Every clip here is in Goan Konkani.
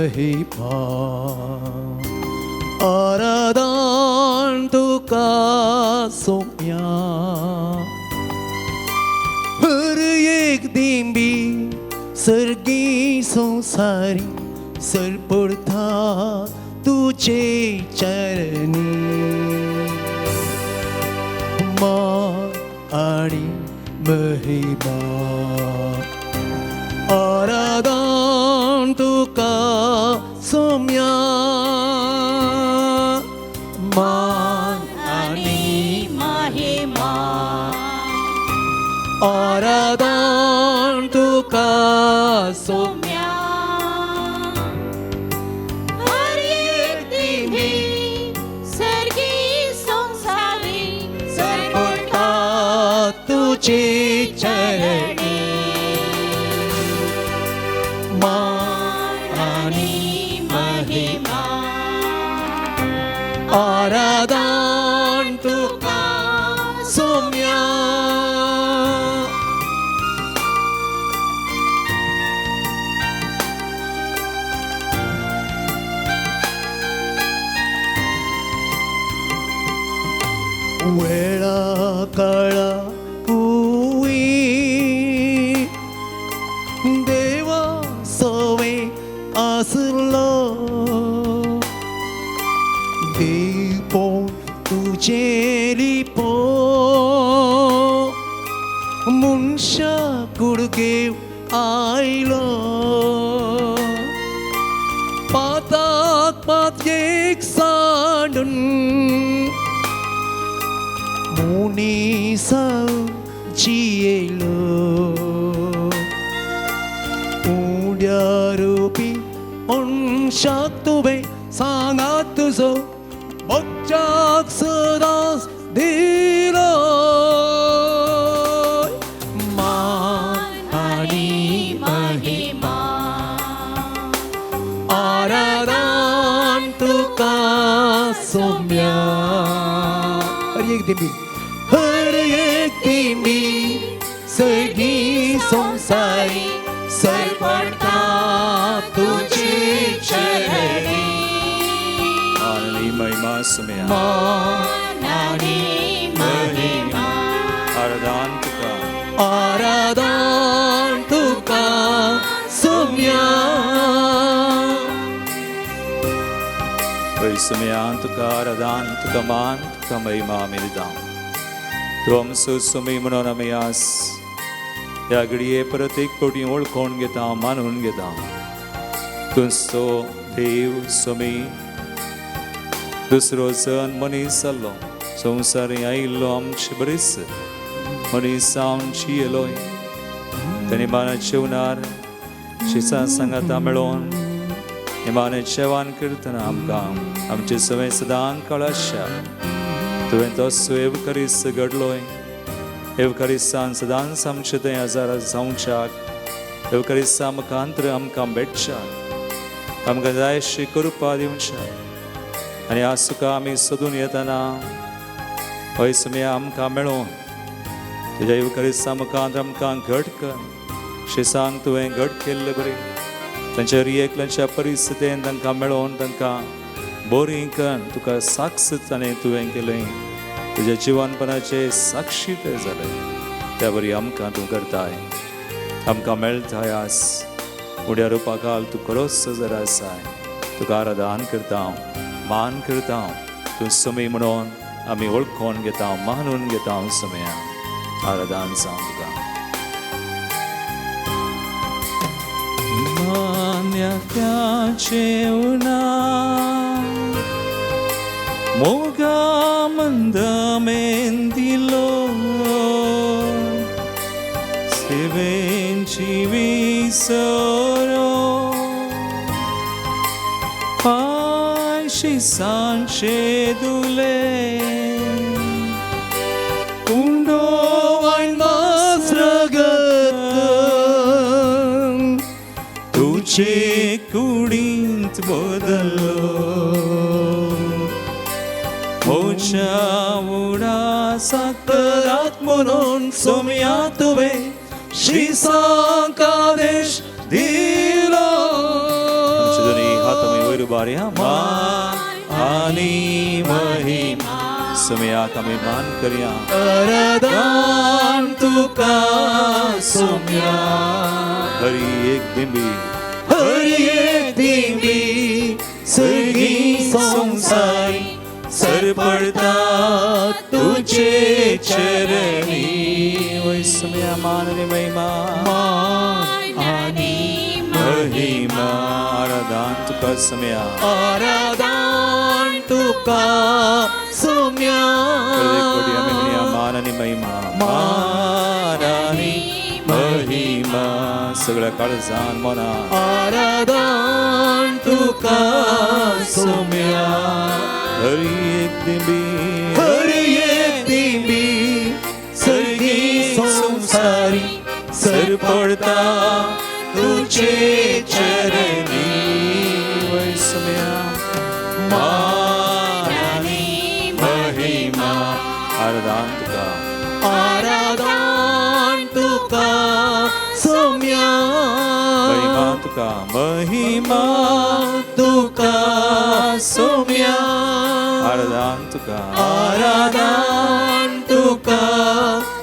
महिमा आराधन तुका सोम्या हर एक दिंबी सर्गी संसारी सरपडता तुझे चरणी मान आणि महिमा आराधन तुका सोम्या मान आणि महिमा आराधन तुका सोम्या सोम्या हर एक दिंबी सर्गी संसारी सरपडता तुझे चरणी मान आणि महिमा आराधन तुका सोम्या वेळा काळा पुवी देवा सवे आसलो दीपो तुझे लिपो मनशा कुडकेव आयलो पाताक पातयेक सांडून मुनिसा जियेलो उड्या रुपी मनशाक तुवें सांगात तुजो मोगच्याक सदांच दिलो मान आनी महिमा आराधन तुका सोम्या हर एक दिंबी हर एक दिंबी सगळी संसारी सरपडता तुझे चरणी मान आणि महिमा सोम्या मान आणि महिमा आराधन तुका आराधन तुका सोम्या हय सोम्या तुका आराधन तुका मान तुका महिमा आमी दिता तूं आमचो सोमी म्हणून आमी आस ह्या घडये परत एक फावटी वळखून घेता मानून घेता तुजो देव सोमी दुसरो जन मनीस जाल्लो संवसारी आयिल्लो आमचे बरीच मनीस जावन जियेलोय ताणें मानाचे उनार शिसा सांगाता मेळोवन निमाणें जेवण करतना आमकां आमचे सवय सदां काळाशा तुवें तसो एवकरीस घडलोय एवकरिसान सदांच आमचे थंय हजारा जावच्याक एवकरिसा मुखांतर आमकां भेटच्याक आमकां जाय अशी करपा दिवच्याक आनी आज तुका आमी सोदून येतना हय सुमया आमकां मेळोवन तुज्या एवकरिसा मुखांतर आमकां घट कर शिसांक तुवें घट केल्ले बरें तांच्या रियेकल्याच्या परिस्थितीन तांकां मेळोवन तांकां बरीं कर तुका साक्ष ताणें तुवें केलें तुज्या जिवनपणाचे साक्षी ते जाले त्या बरी आमकां तूं करताय आमकां मेळटाय आज उड्या रुपा घाल तूं खरोच जर आसाय तुका आराधन करता हांव मान करता हांव तूं समी म्हणून आमी वळखून घेता मानून घेता समया आराधन जावं तुका मान्यत्याचे उना मोगा मंद मेंदिलो सेवेंची विसरो पायशी सांचे दुले उंडो वायन मास्रगत तुझे कुडींत बदललो म्हज्या उडासाक करात म्हणून सोम्या तुवें श्री आदेश दिलो आमचे दोनी उबारया मान आनी महिमा सोम्याक आमी मान करया. आराधन तुका सोम्या. हरी एक दिंबी हर एक दिंबी सर्गी संवसारी सरपडता तुझे चरणी. वय सोम्या मान आनी महिमा मान आनी महिमा. आराधन तुका सोम्या. आराधन तुका सोम्या. परत एक फावटी आमी म्हणया मान आनी महिमा मान आनी महिमा सगळ्या काळजान मना. आराधन तुका सोम्या. हरी एक दिंबी हर एक दिंबी सर्गी संवसारी सरपडता तुझे चरणी. वय सोम्या मान आनी महिमा. आराधन तुका आराधन तुका सोम्या. महिमा तुका महिमा तुका सोम्या. आराधन तुका आराधन तुका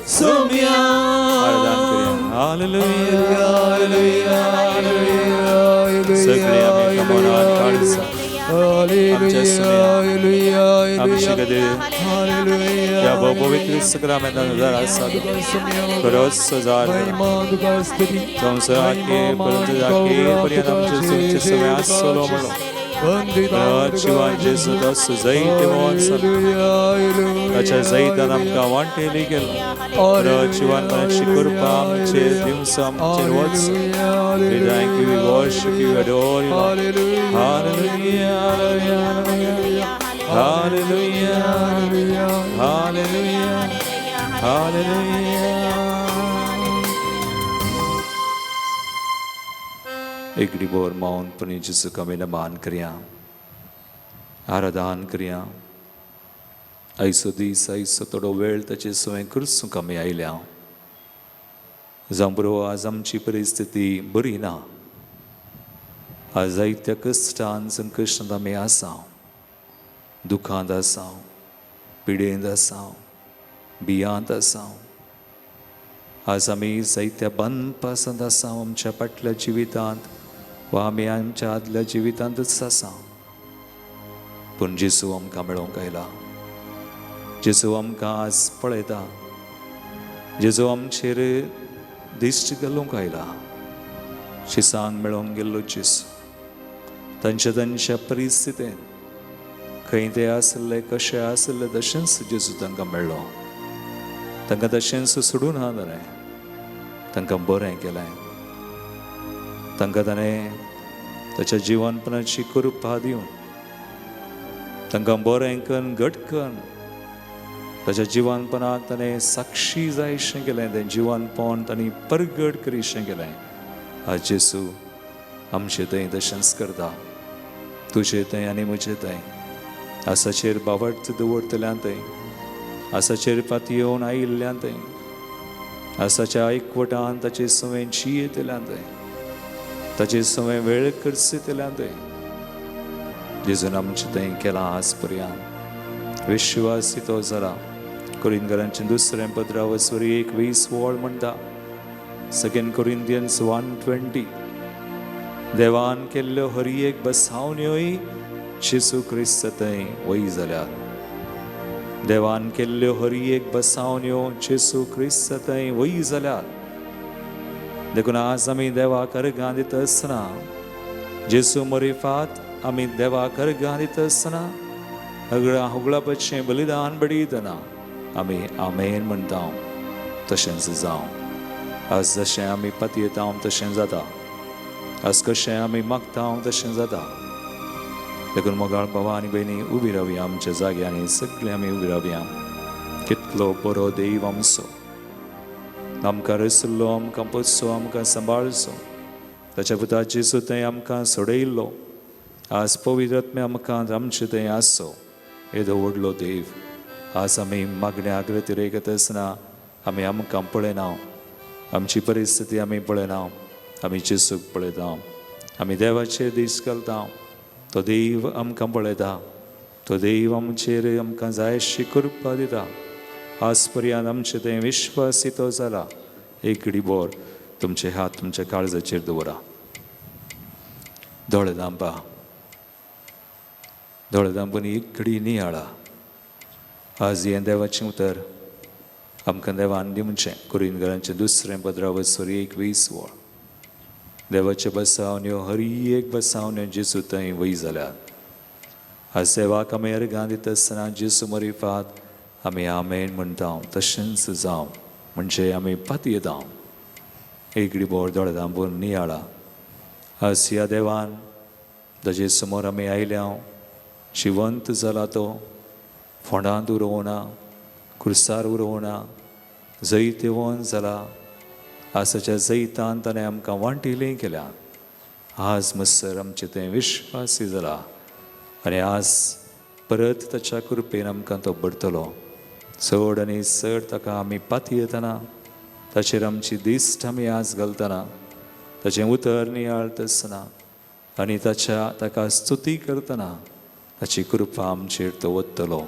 सोम्या. आराधन करया. Hallelujah hallelujah hallelujah. सगळे आमी कमोनान काळजा आमच्या सोम्या आमचे खातीर ह्या पवित्र सक्रामेंतान उदार आसा खरोच हजार संवसाराचे परंत जाके पर्यंत आमचे तुमचे समय आसलो म्हणून जिवान जेजू तसो जैत ताच्या जैतान आमकां वांटेली गेलो. जिवान मनाची कृपा आमचे दिवस आमचेर वच. We thank you, we worship you, we adore you, Lord. Hallelujah, hallelujah, hallelujah, hallelujah, hallelujah. एकडी बोर मौनपणी जेजूक आमी नमान करया, आराधन करया. आयचो दीस आयचो थोडो वेळ ताचे सवें करसूंक आमी आयल्या. जावं बरो आज आमची परिस्थिती बरी ना, आज जायत्या कश्टान संकश्टांत आमी आसा, दुखांत आसा, पिडेंत आसा, भियांत आसा. आज आमी जायत्या बंदपासांत आसा आमच्या फाटल्या जिवितांत वा आमी आमच्या आदल्या जिवितांतच आसा. पूण जेजू आमकां मेळोवंक आयला. जेजू आमकां आज पळयता. जेजू आमचेर दिश्ट घालूंक आयला. शिसांक मेळोवंक गेल्लो जेजू तांच्या तांच्या परिस्थितीन खंय ते आसले कशे आसले तशेंच जेजू तांकां मेळ्ळो. तांकां तशेंच सोडून ना ताणें, तांकां बरें केलें. तांकां ताणें ताच्या जिवनपणाची कृपा दिवन तांकां बरें कन्न घट कन्न ताच्या जिवनपणाक ताणें साक्षी जायशें केलें. तें जिवनपण तांणी परगट करीशें केलें. आज जेजू आमचे थंय तशेंच करता, तुजे थंय आनी म्हजे थंय. आसाचेर बावट दवरतल्यान थंय, आसाचेर पातयेवन आयिल्ल्यान थंय, आसाच्या एकवटान ताचे सवें जियेतल्यान थंय, ताचे सवें वेळ करसितल्यान थंय जेजून आमचे थंय केलां आज पर्यंत. विश्वासी तो जाला. कोरिंदकारांचें दुसरें पत्र वसवरी 1:20 वळ म्हणटा, 2 Corinthians 1:20, देवान केल्ल्यो हर एक बसावण्योय जेजू क्रिस्त थंय वय जाल्यात. देवान केल्ल्यो हर एक बसावण्यो जेजू क्रिस्त थंय वय जाल्यात. देखून आज आमी देवाक अर्गां दिता आसतना, जेजू मरिफात आमी देवाक अर्गां दिता आसतना, हुगळापाचें बलिदान बडयतना आमी आमेन म्हणटा. तशेंच जावं. आज जशें आमी पातयेता तशें जाता. आज कशें आमी मागता तशें जाता. देखून मोगाळ बाबा आनी भयणी उबी रावया आमच्या जाग्यांनी, सगळीं आमी उबी रावया. कितलो बरो देव आमचो, आमकां रसलो, आमकां पोसचो, आमकां सांबाळचो. ताच्या पुता जेजू थंय आमकां सोडयल्लो. आज पवित्र आत्म्या आमकां आमचे थंय आसचो. येदो व्हडलो देव. आज आमी मागण्या आग्रती रेगत आसतना आमी आमकां पळयना, आमची परिस्थिती आमी पळयना, आमी जेजूक पळयता, आमी देवाचेर दीस घालता. तो देव आमकां पळयता, तो देव आमचेर आमकां जायशी कृपा दिता. आज पर्यंत आमचें तें विश्वासी तो जाला. एक घडी बोर तुमचे हात तुमच्या काळजाचेर दवरा. दोळे दांपा, दोळे दांपून एक घडी नियाळा. आज हें देवाचें उतर आमकां देवान दिवचें. कुरिनगरांचें दुसरें पत्रावसर 21 वळ. देवाचे बसावण्यो हर एक बसावण्यो जेजू थंय वय जाल्यात. आज देवाक आमी अर्गां दिता आसतना जेजू मरिफात आमी आमेन म्हणटा, तशेंच जावं म्हणजे आमी पातयेता. एक घडी बोर दोळे दांपून नियाळा. आज ह्या देवान ताजे समोर आमी आयल्या. जिवंत जाला तो, फोंडांत उरोवना, कुर्सार उरोवना, जैतवंत जाला. आज ताच्या जैतान ताणें आमकां वांटिलें केल्या. आज मसर आमचें तें विश्वासी जाला आनी आज परत ताच्या कृपेन आमकां तो भरतलो. चड आनी चड ताका आमी पातयेतना, ताचेर आमची दिश्ट आमी आज घालतना, ताचें उतर नियाळतना आनी ताच्या ताका स्तुती करतना ताची कृपा आमचेर तो वतलो.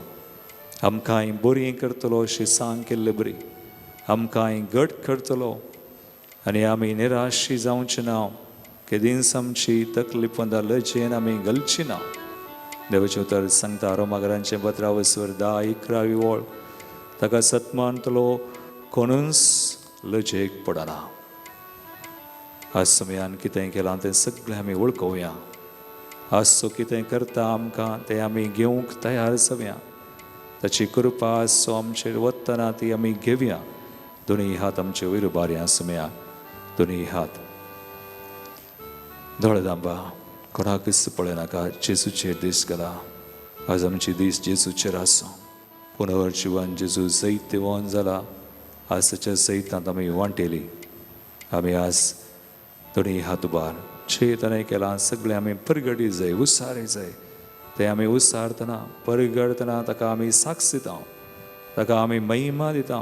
आमकांय बरी करतलो अशी सांग केल्ले बरी, आमकांय घट करतलो आनी आमी निराशी जावचे ना. केदींच आमची तकली पंदा लजेन आमी घालची ना. देवाचें उतर सांगता रोमागरांचें पत्रावसर 10-11 वळ, ताका सत्मानतलो कोणूच लजेक पडना. आज समयान कितें केलां तें सगळें आमी वळखोवया. आज तो कितें करता आमकां तें आमी घेवंक तयार जावया. ताची कृपा आज तो आमचेर वतना ती आमी घेवया. दोनूय हात आमचे वयर उबारया समया, दोनूय हात. दोळे दांबा, कोणाकच पळयनाका, जेजूचेर दीस घाला. आज आमची दीस जेजूचेर आसूं. पुनर्जिवन जेजू जैतवंत जाला. आज ताच्या जैतांत आमी वांटेली. आमी आज दोनूय हात उबार जे ताणें केलां सगळें आमी परगटी जाय, उसारी जाय. तें आमी उसारतना परगडतना ताका आमी साक्ष दिता, ताका आमी महिमा दिता,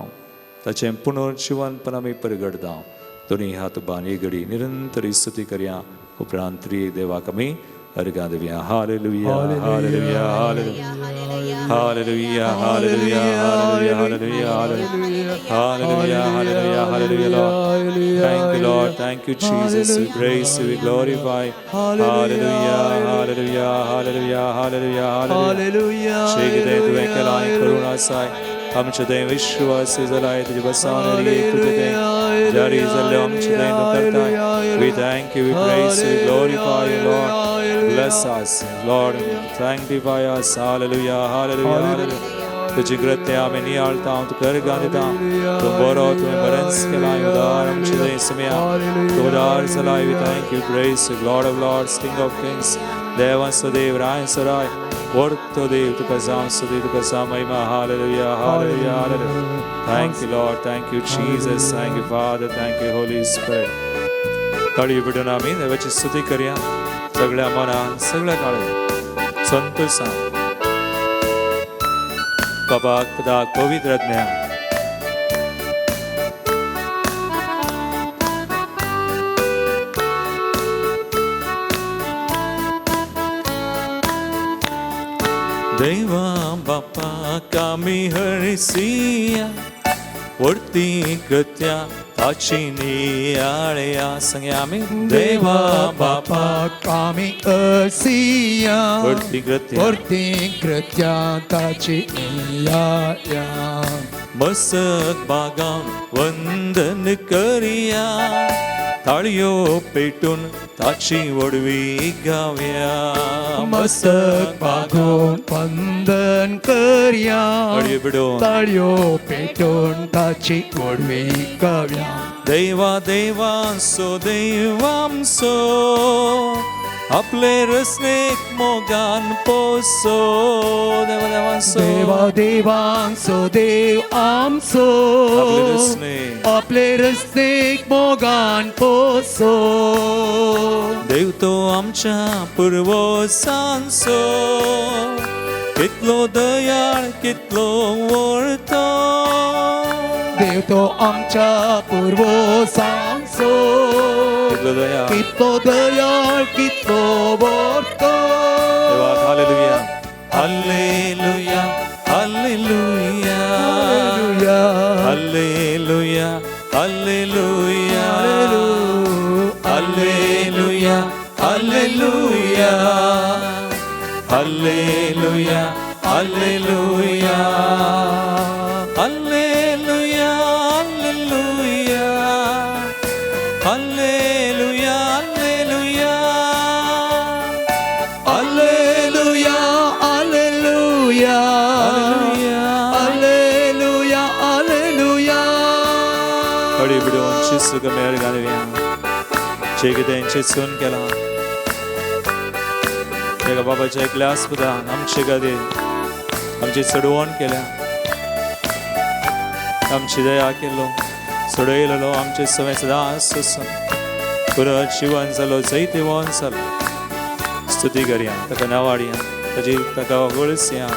ताचें पुनर्जिवनपण आमी परगडता. दोनूय हात उबार एक घडी निरंतर स्तुती करया. उपरांत त्रिएक देवाक आमी अर्गां दिवया. Hallelujah, hallelujah, hallelujah, hallelujah, hallelujah, hallelujah, hallelujah, hallelujah, hallelujah, hallelujah, Lord. Thank you, Lord. Thank you, Jesus. We praise you, we glorify. Hallelujah, hallelujah, hallelujah, hallelujah, hallelujah. कितें तुवें केलां करुणा आसाय आमचें थंय विश्वास जालाय. तुजें बसावणेर एक तुजें थंय जारी जाल्लें आमचें थंय तूं करताय. We thank you, we praise you, we glorify you, Lord. Bless us, Lord, sanctify us. Hallelujah, hallelujah, hallelujah. तुजी कृत्य आमी नियाळता, तुका अर्गां दिता. तूं बरो, तुवें बरेंच केलां. उदार आमचें थंय समया तूं उदार जालाय. We thank you, praise you, Lord of lords, King of kings. देवांचो देव, रायांचो राय, वर्तो देव, तुका जावं स्तुती, तुका जावं महिमा. Hallelujah, hallelujah, hallelujah. Thank you, Lord. Thank you, Jesus. Thank you, Father. Thank you, Holy Spirit. ताळी पेटून आमी देवाची स्तुती करया सगळ्या मनान, सगळ्या काळान, संतोषान. बाबाक, पिताक, पवित्र आत्म्याक. देवा बापाक आमी हरसिया, व्हडती कृत्या ताची नियाळया. सांगया आमी. देवा बापाक आमी हरसिया, व्हडती कृत्या, व्हडती कृत्या ताची नियाळया. मसक बागान वंदन करया, ताळयो पेटून ताची व्हडवी गावया. मस्तक बागोवन वंदन करया, ताळयो पेटून, ताळयो पेटून ताची व्हडवी गावया. देवा देवांचो देवांचो आपले रसनेक मोगान पोसो. देवा देवांचो, देवा देवांचो देव आमचो आपले रसनेक, आपले रसनेक मोगान पोसो. देव तो आमच्या पुर्वजांचो कितलो दयाळ, कितलो व्हडतो. देव तो आमच्या पुर्वजांचो कितलो दयाळ, कितलो दयाळ, कितलो व्हडतो. देवाक hallelujah, hallelujah, hallelujah, hallelujah, hallelujah, hallelujah, hallelujah, hallelujah, hallelujah, hallelujah, hallelujah, hallelujah, hallelujah, hallelujah, hallelujah, hallelujah, hallelujah. हळी बिडोवन चिसूक मेळ घालुया. जे कितें चिसून केलां ताका बाबाच्या एकल्या आस्पदान आमचे खातीर आमची चडवण केल्या, आमची दया केलो, सोडयलेलो आमचे सगळें सदांच सोसून पुरो जिवन जालो, जैतिवन जालो. स्तुती करया ताका, नावाडया ताजी, ताका वळसया.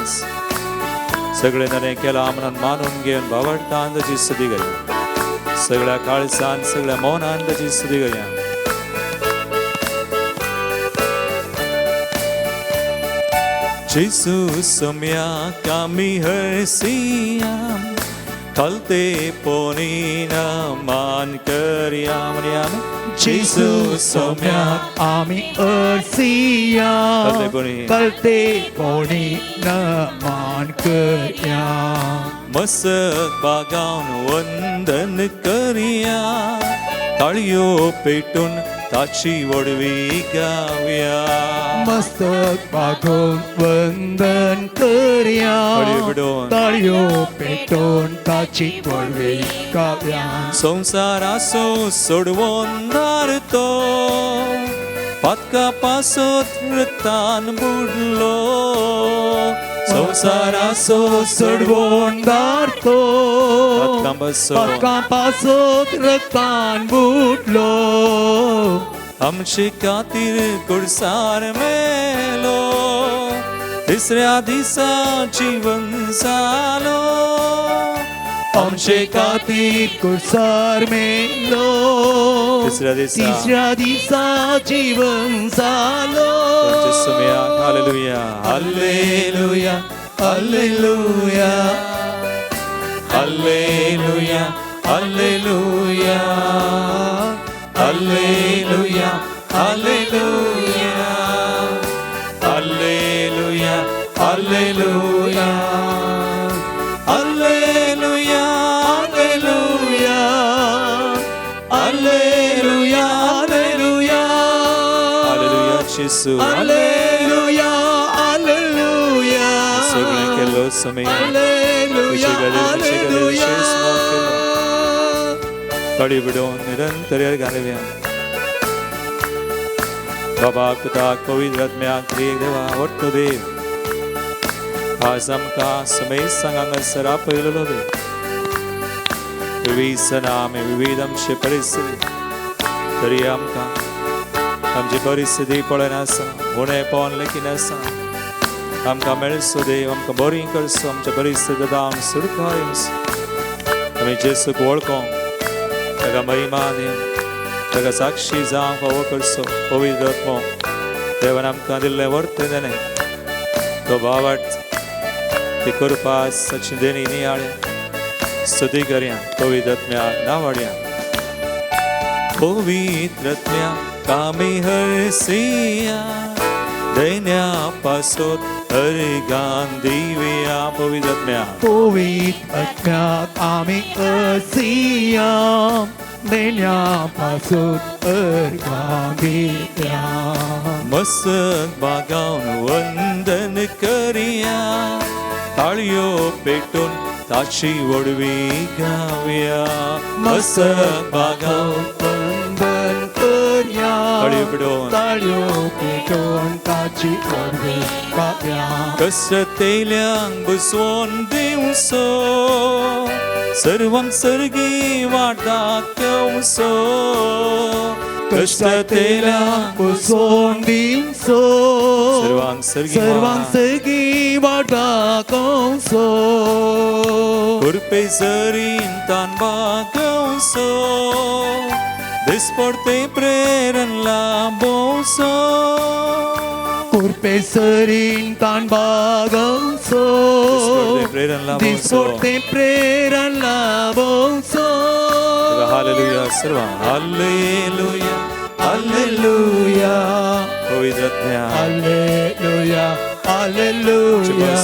सगळें ताणें केलां म्हणून मानून घेवन बावडटान ताजी स्तुती करया. सगळ्या काळजान, सगळ्या मौनान ताजी स्तुती करया. जेजू सम्याक आमी हरसिया, खालते पोनीना मान करया. म्हणया जेजू सोम्याक आमी अरसिया, कलते पोणी न मान करया. मसक बागावन वंदन करया, ताळयो पेटून ताची वडवी गावया. मस्तक बागोवन वंदन करया, ताळयो पेटून ताची वडवी गावया. संवसाराचो सोडवून धारतो, पातका पासत रक्तान बुडलो. संवसाराचो सोडवून धारतो, पातका पासत रक्तान बुडलो. आमचे खातीर कुडसार मेलो, तिसऱ्या दिसा जिवन जालो. आमचे खातीर कुडसार मेलो, तिसऱ्या दिसा जिवन जालो. Hallelujah, hallelujah, hallelujah, hallelujah, hallelujah, hallelujah, hallelujah, hallelujah, hallelujah, hallelujah, hallelujah, hallelujah, hallelujah, hallelujah, जेजू, हालेलुया, हालेलुया. सगळें केलो समय, हालेलुया, हालेलुया. ताळी बिडोवन निरंतर घालुया. बाबा पिताक पवित्र आत्म्याक त्रिएक देवा व्हडलो देव, आज आमकां समेस्त हांगासर आपयलेलो देव. विविध सणां आमी, विविध आमची परिस्थिती, तरी आमकां आमची परिस्थिती पळयनासतना, उणेपण लेखिनासतना आमकां मेळसो देव, आमकां बरी करचो, आमच्या परिस्थिती दाम सुरखाय. आमी जेसूक वळखोंक, ताका महिमा दिवन, ताका साक्षी जावंक फावो करचो पवित्र आत्मो देवान आमकां दिल्लें वर्ते देणें, तो भावार्थ ती कृपा सची देणी नियाळ्या. स्तुती करया पवित्र आत्म्याक नावाडया. पवित्र आत्म्याक आमी हरसिया, दैन्या पासोत हरगान दिवया. पवित्र आत्म्याक, पवित्र आत्म्याक आमी हरसिया, दैन्या पासोत हरगान दिवया. मसक बागावन वंदन करया, ताळयो पेटून ताची वडवी गावया. मसक बागावन वंदन करया, ताळयो पेटून ताची वडवी गावया. कसतेल्यांक बसवून दिवसो, सर्वांक सर्गी वाट दाखोवचो. कश्टतेल्यांक बसवून दिवचो, सर्वांक सर्गी सर्वांक सर्गी वाट दाखोवचो. कृपे जरीन तान बागोवचो, दिसपडते प्रेरण लांबोसो कुरपेसरीन ताण बागवचो दिसपडते प्रेरण लांबोसो दिसपडते प्रेरण लाभोवचो हालेलुया सर्व हालेलुया हालेलुया पवित्र आत्म्या हालेलुया हालेलुया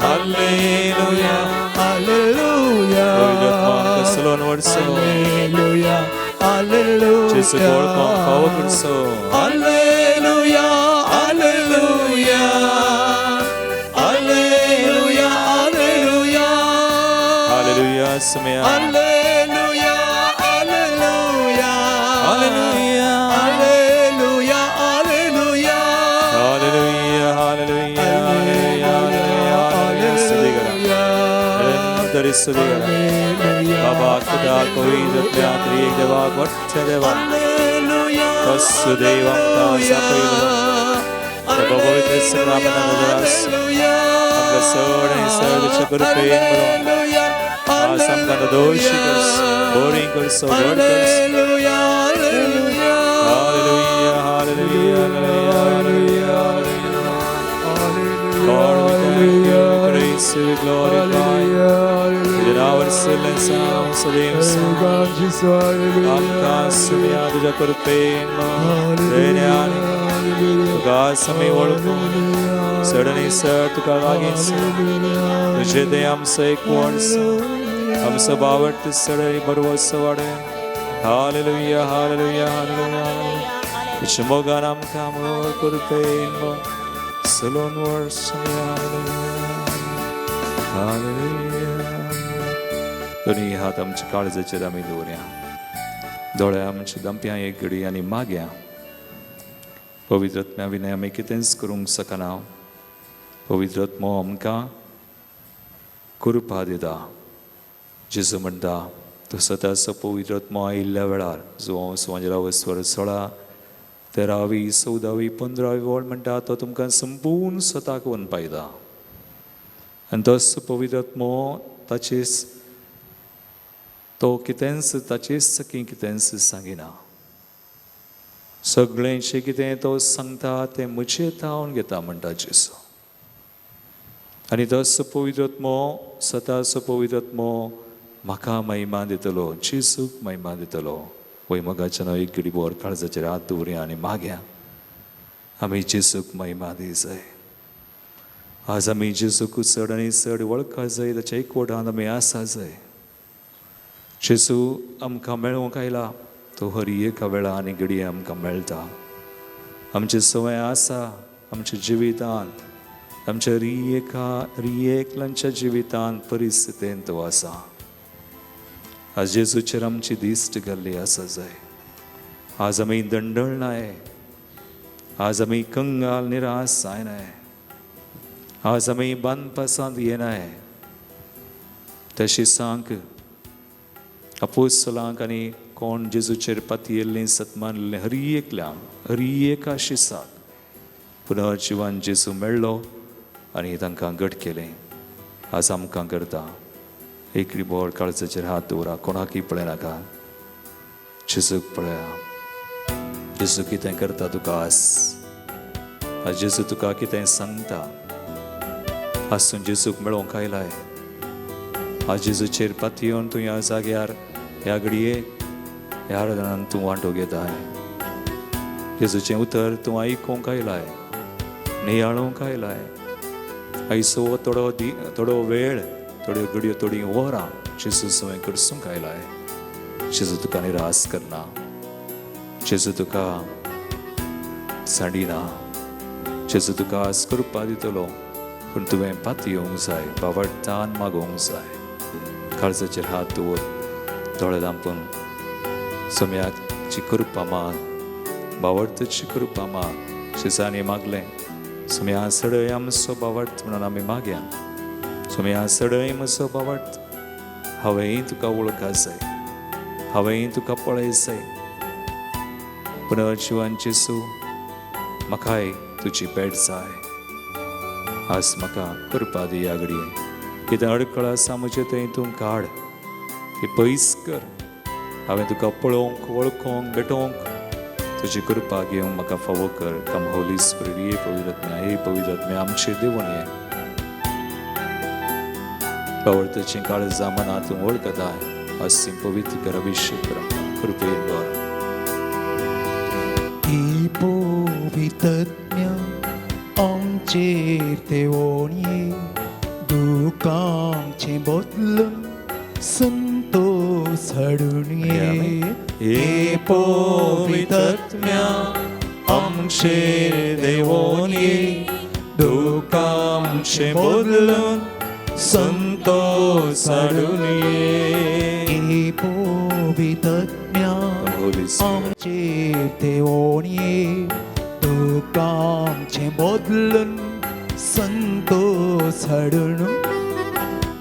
हालेलुया हालेलुया पवित्र आत्मा आमकां सलोन वडसो हालेलुया जेजू हालेलुया वळखोंक फावो करचो hallelujah hallelujah hallelujah hallelujah hallelujah Somaiya hallelujah hallelujah hallelujah hallelujah hallelujah hallelujah hallelujah hallelujah hallelujah स्तुती करा निरंतर स्तुती करा बाबा तुका पवित्र आत्म्या त्रिएक देवा मोठ्या देवा हालेलुया वसुदेव आमकां सापयलो त्या पवित्र नामान आमकां चड आनी चड तुज्या कृपेन म्हणून आज आमकां दोशी करचो बरी करचो व्हड करचो hallelujah hallelujah hallelujah hallelujah hallelujah hallelujah Lord, we thank you, we praise you, we glorify you. तुझ्या नांवार सगळें सदैव आमकां सुमया तुज्या कृपेन धैर्यान तुका आमी वळखून चड आनी चड तुका लागीं तुजें तें आमचो एक वर्स आमचो बावट चड बरवस वाडय हालेलुया हालेलुया हालेलुया तुज्या मोगान आमकां मोग कृपेन सलोन वर्स हालेलुया दोनी हात आमच्या काळजाचेर आमी दवरया दोळे आमचे दमप्यां एक घडी आनी मागया पवित्र आत्म्या विनय आमी कितेंच करूंक शकना पवित्र आत्मो आमकां कृपा दिता जेजू म्हणटा तो स्वताचो पवित्र आत्मो आयिल्ल्या वेळार जो सुवांजरा स्वर 16 13वी 14वी 15वी वळ म्हणटा तो तुमकां संपूर्ण स्वताक वनपायता आनी तोच पवित्र आत्मो ताचे तो कितेंच ताचेच सकी कितेंच सांगिना सगळें जें कितें तो सांगता तें म्हजे तावन घेता म्हणटा जेजू आनी तोच पवित्र आत्मो स्वताचो पवित्र आत्मो म्हाका महिमा दितलो जेजूक महिमा दितलो वय मोगाच्या नांव एक घडी बोर काळजाचेर हात दवरया आनी मागया आमी जेजूक महिमा दी जाय आज आमी जेजूक चड आनी चड वळखा जाय ताच्या एकवटान आमी आसा जाय जेजू आमकां मेळोवंक आयला तो हर एका वेळा आनी घडये आमकां मेळटा आमचे संवय आसा आमच्या जिवितान आमच्या रियेकलांच्या जिवितान परिस्थितीन तो आसा आज जेजूचेर आमची दिश्ट घाल्ली आसा जाय आज आमी दंडळनाय आज आमी कंगाल निराश जायनाय आज आमी बांदपासांत येनाय तशी सांग अपोस्तलांक आनी कोण जेजूचेर पातयेल्लीं सतमानलें हर एकल्यांक हर एका शिसाक पुनर्जिवान जेजू मेळ्ळो आनी तांकां घट केलें आज आमकां करता एक रिबोर काळजाचेर हात दवरा कोणाकय पळयनाका जेजूक पळया जेजू कितें करता तुका आज आज जेजू तुका कितें सांगता आज तूं जेजूक मेळोवंक आयलाय आज जेजूचेर पातयेवन तूं ह्या जाग्यार ह्या घडयेक ह्या आराधनान तूं वांटो घेताय जेजूचें उतर तूं आयकूंक आयलाय नियाळूंक आयलाय आयचो थोडो थोडो वेळ थोड्यो घडयो थोडीं वरां जेजू सवंय करसूंक आयलाय जेजू तुका निराश करना जेजू तुका सांडिना जेजू तुका आज कृपा दितलो पूण तुवें पातयेवंक जाय बावडटान मागोवंक जाय काळजाचेर हात दवर दोळे धांपून सोम्याची कृपा माग बावडताची कृपा माग शेजांनी मागलें सोम्या सडय आमचो बावडत म्हणून आमी मागया सोम्या सडय म्हजो बावडत हांवेंय तुका वळखा जाय हांवेंय तुका पळय जाय पुनर्जिवान जेजू म्हाकाय तुजी भेट जाय आज म्हाका कृपा दी ह्या घडये कितें अडखळ आसा म्हजें तें तूं काड ती पयस कर हांवें तुका पळोवंक, वळखोंक, भेटोवंक तुजी कृपा घेवंक म्हाका फावो कर. कम होली स्पिरिट, ये पवित्र आत्म्या, हे पवित्र आत्म्या आमचे देवून ये. बावळताचीं काळजां मनां तूं वळखताय, अशी पवित्र कर, अभिषेक कर आमकां कृपेन भर. ही पवित्रत्म्या आमचेर देवोन ये, दुखांचें बदलून संतोष हाडून ये. हे पवित्रत्म्या आमचेर देवोन ये, दुखांचें बदलून संतोष हाडून ये. हे पवित्रत्म्या Holy Spirit. आमचेर देवोन ये, दुखांचें बदलून संतोष हाडून.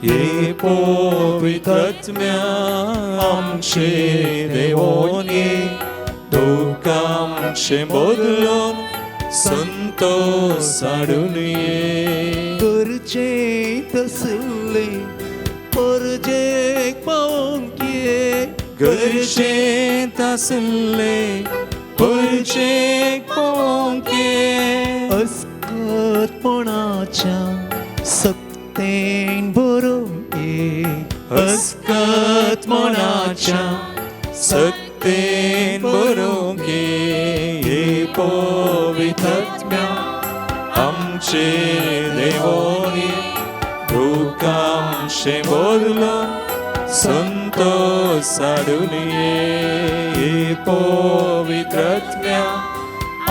हे पवित्रत्म्या आमचेर देवोन ये, दुखांचें बदलून संतोष हाडून ये. गरजें तसलें परजेक पावोवंक ये, गरजेंत आसलें परजेक पावोवंक ये. अस्कतपणाच्या सक्तेन भरोवंक ये, अस्कतपणाच्या सक्तेन भरोवंक ये. हे पवित्रत्म्या आमचेर देवोन ये, दुखांचें बदलून संतोष हाडून ये. हे पवित्रत्म्या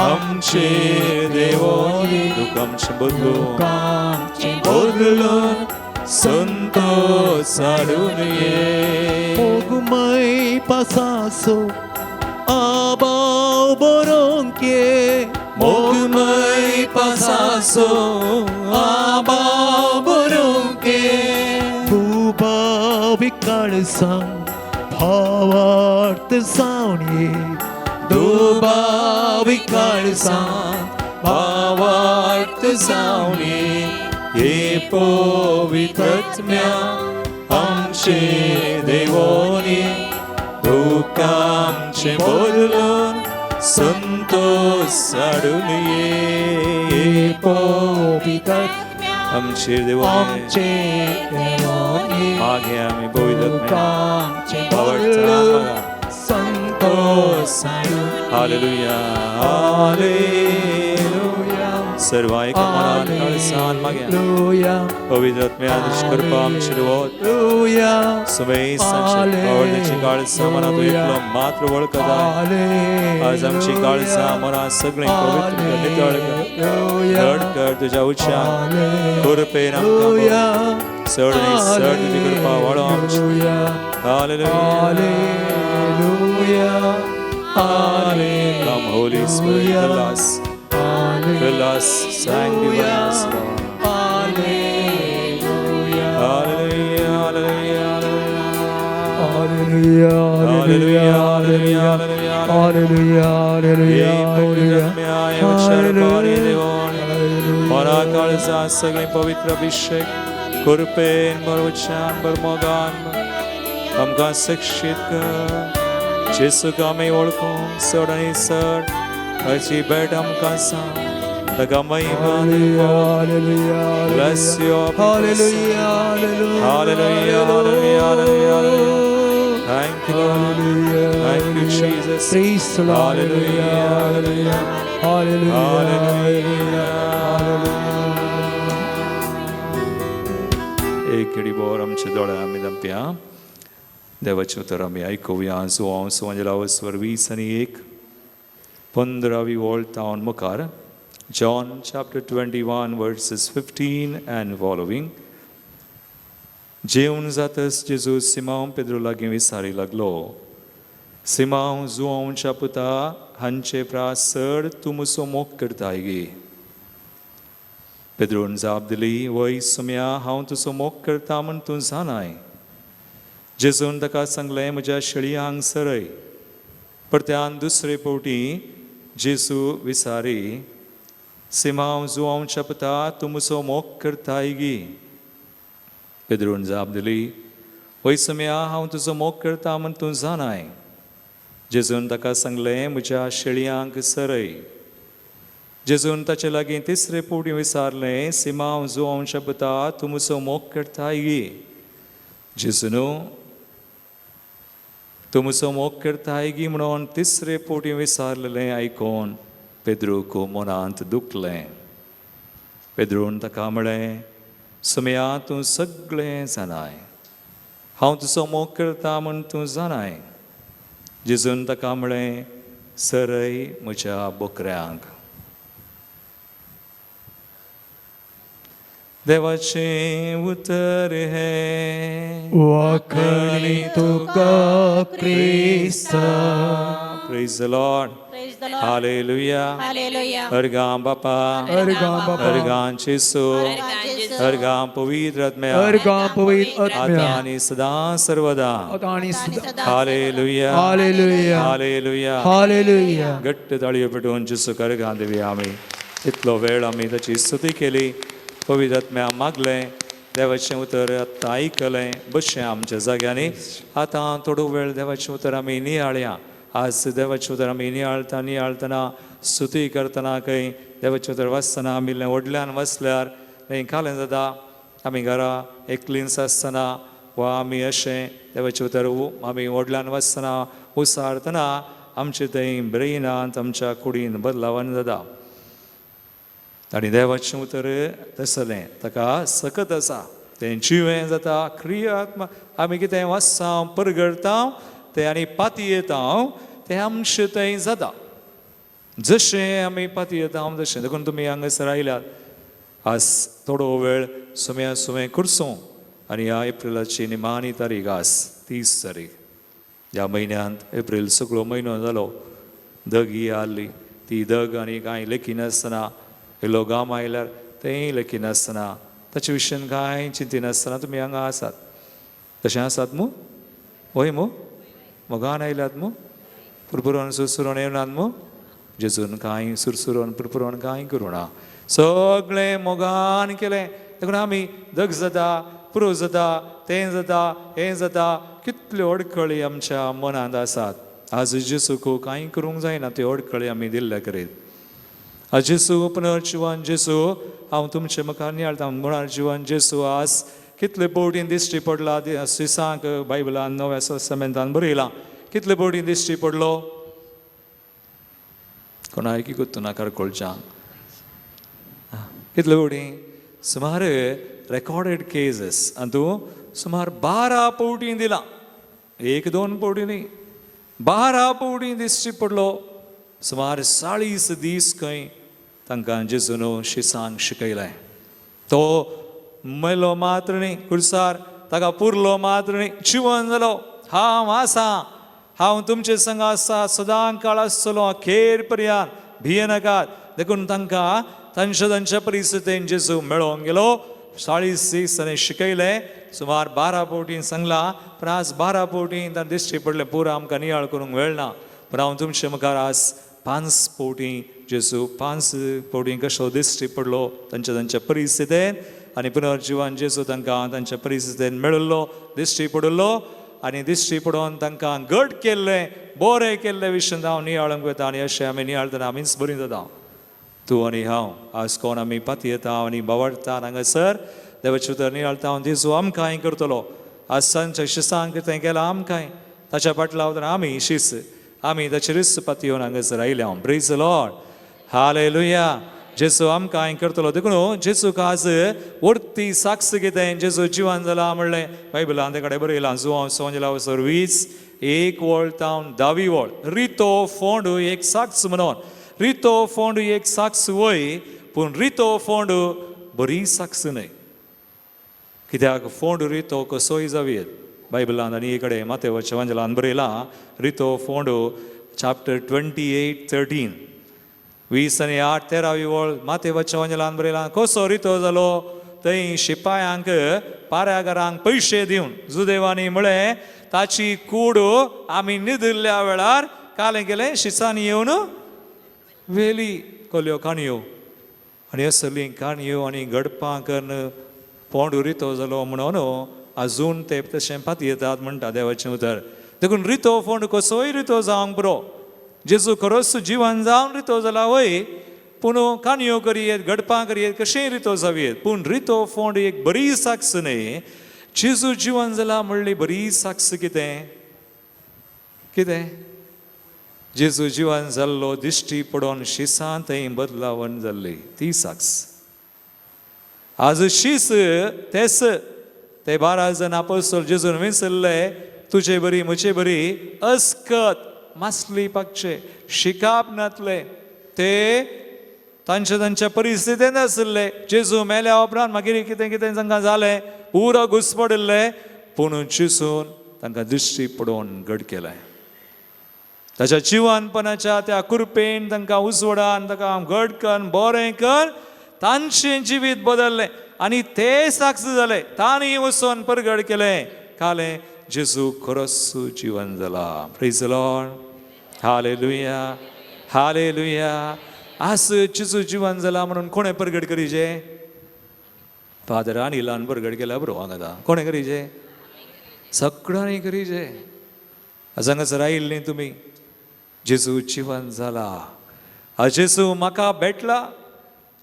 आमचेर देवोन ये, दुखांचें बदलून दुखांचें बदलून संतोष हाडून ये. मोगमय पासासो आबाव बरोवंक ये, मोगमय पासासो आबाव बरोवंक ये. दुबावी काळसां भावार्थ जावन ये, दुबावी काळसां भावार्थ जावन ये. हे पवित्रत्म्या आमचेर देवोन ये, दुखांचें बदलून संतोष हाडून ये. हे पवित्रत्म्या आमचेर देवोन ये, आमचेर देवोन ये, मागे आमी पवित्रत्म्या दुखांचें भावार्थ बदलून संतोष हाडून. Hallelujah, hallelujah. सर्व एका मनान काळजान मागया. हालेलुया, पवित्र आत्म्या तुजी कृपा आमचेर वत. हालेलुया, सुमेसांचे आवडण्याची काळजां मनां तूं एकलो मात्र वळखताय. आज आमची काळजां मनां सगळीं पवित्र कर, नितळ कर, घट कर तुज्या उच्चान कृपेन आमकां भर. चड आनी चड तुजी कृपा वाडो आमची. Hallelujah. Hallelujah, Come Holy Spirit, fill us, fill us, sanctify us, Lord. Hallelujah, Hallelujah, hallelujah, hallelujah, hallelujah, hallelujah, hallelujah. hallelujah, हे hallelujah, पवित्र आत्म्या, हे उच्चार पारी देवोन, मना काळजा सगळें पवित्र अभिषेक कृपेन भर, उच्चान भर, मोगान भर. आमकां शिक्षीत कर, जेसूक आमी वळखूंक चड आनी चड ताची भेट आमकां सांग, ताका महिमा दिवप. hallelujah, Bless your people. hallelujah, hallelujah, Hallelujah, hallelujah, hallelujah, hallelujah. Thank you, Lord. Thank you, Jesus. Praise the Lord. Hallelujah, hallelujah, hallelujah, hallelujah. एक घडी भर आमचे दोळे आमी धांपया. देवाचें उतर आमी आयकुया. जुवांव सुवांजेलावस्वर 20 आनी 1 15वी वळ तावन मुखार. John chapter 21 verses 15 and following. जेवण जातच जेजू सिमांव पेद्रो लागीं विसारी लागलो, सिमांव जुवांवच्या पुता, हांचे प्रास चड तूं म्हजो मोग करताय गे? पेद्रोन जाप दिली, वय सुम्या, हांव तुजो मोग करता म्हूण तूं जाणाय. जेजून ताका सांगलें, म्हज्या शेळयांक सरय. परत्यान दुसरे फावटी जेजू विसारी, सिमांव जुवांवच्या पुता, तूं म्हजो मोग करताय गी? पेद्रोन जाप दिली, वय सुम्या, हांव तुजो मोग करता म्हूण तूं जाणाय. जेजून ताका सांगलें, म्हज्या शेळयांक सरय. जेजून ताचे लागीं तिसरे फावटी विचारलें, सिमांव जुवांव पुता, तूं म्हजो मोग करताय गी? जेजून तूं म्हजो मोग करताय गी म्हणून तिसरे फावटी विचारलेलें आयकून पेद्रूक मनांत दुखलें. पेद्रून ताका म्हळें, सुमया, तूं सगळें जाणाय, हांव तुजो मोग करता म्हूण तूं जाणाय. जेजून ताका म्हळें, सरय म्हज्या बोकऱ्यांक. देवाचें उतर हें. वाखणी तुका क्रिस्ता. Praise the Lord. Praise the Lord. Hallelujah. Hallelujah. अर्गां बापा, अर्गां बापा, अर्गां जेसू, अर्गां पवित्र आत्म्या, अर्गां पवित्र आतां आत्म्या, आनी सदां सर्वदा. आतां आनी सदां. हालेलुया. हालेलुया. हालेलुया. हालेलुया. घट्ट ताळयो पेटोवन जेसूक अर्गां दिवया आमी. इतलो वेळ आमी ताची स्तुती केली, पवित्र आत्म्या मागलें, देवाचें उतर आतां आयकलें. बसचें आमच्या जाग्यांनी. आतां थोडो वेळ देवाचें उतर आमी नियाळया. आज देवाचें उतर आमी नियाळता नियाळतना, स्तुती करतना, खंय देवाचें उतर वाचतना आमी इल्लें व्हडल्यान वाचल्यार खंय कालें जाता. आमी घरा एकलींच आसतना वा आमी अशें देवाचें उतर आमी व्हडल्यान वाचतना, उसारतना आमचे थंय ब्रेनांत, आमच्या कुडीन बदलावान जाता. आनी देवाचें उतर तसलें ताका सकत आसा, तें जिवें जाता, क्रियात्म. आमी कितें वाचता, परगडता तें आनी पातयेता तें आमचें थंय जाता. जशें आमी पातयेता तशें. देखून तुमी हांगासर आयल्यात, आज थोडो वेळ सुम्या सुमें करचो. आनी ह्या एप्रिलाची निमाणी तारीख आज 30 तारीख. ह्या म्हयन्यांत एप्रील सगळो म्हयनो जालो. दग ही आहली ती दग आनी कांय लेखिनासतना, इल्लो गाम आयल्यार तेंय लेखिनासतना, ताचे विशयान कांय चिंतिनासतना तुमी हांगा आसात. तशें आसात मू? वय मू? मोगान आयल्यात मू? पुरपुरोन सुरसुरोन येवनात मू? जेजून कांय सुरसुरोन पुरपुरोन कांय करूं ना, सगळें मोगान केलें. देखून आमी दग जाता, पुरो जाता, तें जाता, हें जाता, कितल्यो अडखळी आमच्या मनांत आसात. आज जेजूक कांय करूंक जायना, त्यो अडखळी आमी दिल्ल्या करीत. आज जेजू पुनर्जिवन जेजू हांव तुमचे मुखार नियाळटा. पुनर्जिवन जेजू आज कितले फावटीं दिश्टी पडला सिसांक? बायबलान नव्या टेस्टामेंतान बरयलां, कितले फावटीं दिश्टी पडलो? कोणाक कोत्तू ना कारकोळच्यान कितले फावटीं? सुमार रेकॉर्डेड केसीस हातूं सुमार 12 फावटीं दिलां. एक दोन फावटी न्ही, 12 फावटीं दिश्टी पडलो. सुमार 40 दीस खंय तांकां जेजून शिसांक शिकयलें. तो मेलो मात्र न्ही कुर्सार, ताका पुरलो मात्र न्ही, जिवन जालो. हांव आसा, हांव तुमचे संग आसा, सदां काळ आसतलो, अखेर पर्यंत, भियेनाकात. देखून तांकां तांच्या तांच्या परिस्थितीन जेजू मेळोंक गेलो. 40 दीस ताणें शिकयलें. सुमार 12 फावटीं सांगलां, पूण आज 12 फावटीं तांकां दिश्टी पडलें पुरो आमकां नियाळ करूंक मेळना. पूण हांव तुमचे मुखार आज 5 फावटीं जेजू 5 फावटीं कसो दिश्टी पडलो तांच्या तांच्या परिस्थितीन, आनी पुनर्जिवन जेजू तांकां तांच्या परिस्थितीन मेळिल्लो, दिश्टी पडिल्लो, आनी दिश्टी पडोवन तांकां घट केल्लें, बरें केल्लें विशय हांव नियाळूंक वता. आनी अशें आमी नियाळतना आमीच बरीं जाता. तूं आनी हांव आज कोण आमी पातयेता आनी बावडटा हांगासर देवाचें उतर नियाळता, हांव जेजू आमकांय करतलो. आज तांच्या शिसांक तें केलां आमकांय, ताच्या फाटल्या वतान आमी शीस, आमी ताचेरूच पातयेवन हांगासर आयल्या. Praise Lord. Hallelujah. जेजू आमकांय करतलो. देखून जेजूक आज वर्ती साक्ष कितें? जेजू जिवन जाला म्हणलें बायबलान ते कडेन बरयलां. जुवांव सोंजला 20 1 वळ तावन 10वी वळ. रितो फोंड एक साक्ष म्हणून, रितो फोंड एक साक्ष वय, पूण रितो फोंड बरी साक्ष न्हय. कित्याक फोंड रितो कसोय जावयेत. बायबलान आनी कडेन मातेवाच्या वांजलान बरयलां, रितो फोंड चॅप्टर 28:13, 20 आनी 8 13वी वळ मातेवाच्या वांजलान बरयलां, कसो रितो जालो? थंय शिपायांक पारागारांक पयशे दिवन जुदेवांनी म्हळें, ताची कूड आमी न्हिदिल्ल्या वेळार कालें गेलें शिसांनी येवन वेली. कोल्यो काणयो आनी असली काणयो आनी घडपां करून पोंड रितो जालो म्हणून अजून ते तशें पातयेतात म्हणटा देवाचें उतर. देखून रितो फोंड कसोय रितो जावंक पुरो. जेजू खरोच जिवन जावन रितो जाला वय, पूण काणयो करयेत, घडपां करयेत, कशेंय रितो जावयेत, पूण रितो फोंड एक बरी साक्ष न्हय. जेजू जिवन जाला म्हणली बरी साक्ष कितें? कितें? जेजू जिवन जाल्लो दिश्टी पडोन शिसां थंय बदलावन जाल्ली ती साक्ष. आज शीस तेच ते 12 जण आपोस्तोल जेजून विसरले, तुजे बरी म्हजे बरी अस्कत मासली पाकचे शिकाप नातले, ते तांच्या तांच्या परिस्थितींत आशिल्ले. जेजू मेल्या उपरांत मागीर कितें कितें तांकां जालें, पुरो घुसपडिल्ले, पूण जेजून तांकां दिश्टी पडोवन घड केलें. ताच्या जिवनपणाच्या त्या कृपेन तांकां उजवडान तांकां घड कर, बरें कर, तांचें जिवीत बदल्लें आनी ते साक्ष जाले. तांणी वचून परगड केलें, कालें जेजू खरोच जिवन जाला. Praise the Lord, hallelujah, hallelujah. आज जेजू जिवन जाला म्हणून कोणें परगड करीजे? फादर आनी ल्हान परगड केल्या बरो हांगा आतां कोणें करीजे? सगळ्यांनी करीजे. आज हांगासर आयिल्लीं तुमी, जेजू जिवन जाला, आज जेजू म्हाका भेटला,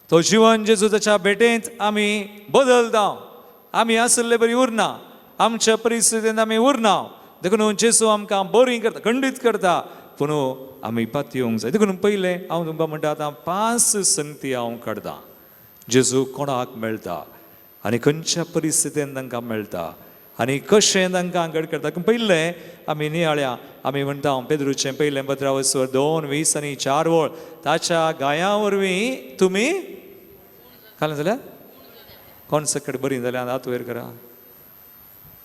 तो जिवन जेजू ताच्या भेटेंत आमी बदलता, आमी आशिल्ले बरी उरना, आमच्या परिस्थितींत आमी उरना. देखून जेजू आमकां बरी करता, खंडीत करता, पूण आमी पातयेवंक जाय. देखून पयलें हांव तुमकां म्हणटा, आतां 5 संगती हांव काडटा जेजू कोणाक मेळटा आनी खंयच्या परिस्थितीन तांकां मेळटा आनी कशें तांकां घड करता. पयलें आमी नियाळ्या, आमी म्हणटा पेद्रूचें पयलें पत्रावसर 2:20 आनी 4 वळ, ताच्या गाया वरवीं तुमी काल जाल्यार कोण सकट बरी जाल्यार हात वयर करा.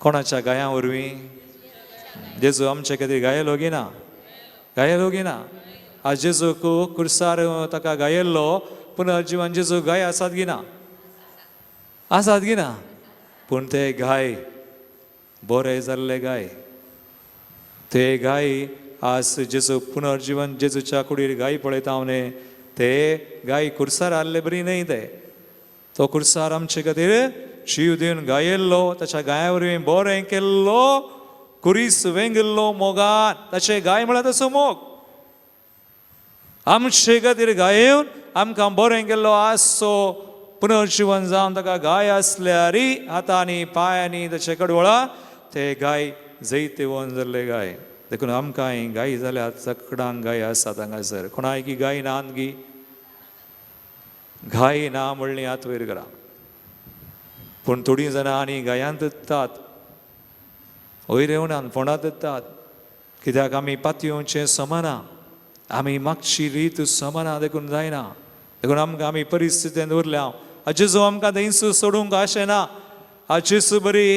कोणाच्या गाया वरवीं? जेजू आमचे खातीर गायलो गी ना? गायलो गी ना? आज जेजूक कुर्सार ताका गायल्लो, पुनर्जिवन जेजू गाय आसात गी ना? आसात गी ना? पूण ते गाय बरे जाल्ले गाय, ते गाय आज जेजू पुनर्जिवन जेजूच्या कुडीर गाय पळयता हांव न्ही, ते गाय कुर्सार आहले बरी न्हय, ते तो कुर्सार आमचे खातीर जीव दिवन गायल्लो, ताच्या गाया वरवीं बरें केल्लो, कुरीस वेंगिल्लो मोगान, ताचे गाय म्हळ्यार ताचो मोग आमचे खातीर गायेवन आमकां बरें केल्लो. आसचो पुनर्जिवन जावन ताका गाय आसल्यारी हातांनी पांयांनी ताचे कडवळा ते गाय जैतेवन जाल्ले गाय. देखून आमकां गाय जाल्यार सगळ्यांक गाय आसात हांगासर. कोणाय की गाय ना गी? गाय ना म्हणली हात वयर करा. पूण थोडीं जाणां आनी गायांत दितात, वयर येवनात, फोंडात दितात. कित्याक आमी पातयेवचें समाना, आमी मागची रीत समाना, देखून जायना. देखून आमकां आमी परिस्थितींत उरल्या. जेजू आमकां थंयसर सोडूंक आशेना. जेजू बरी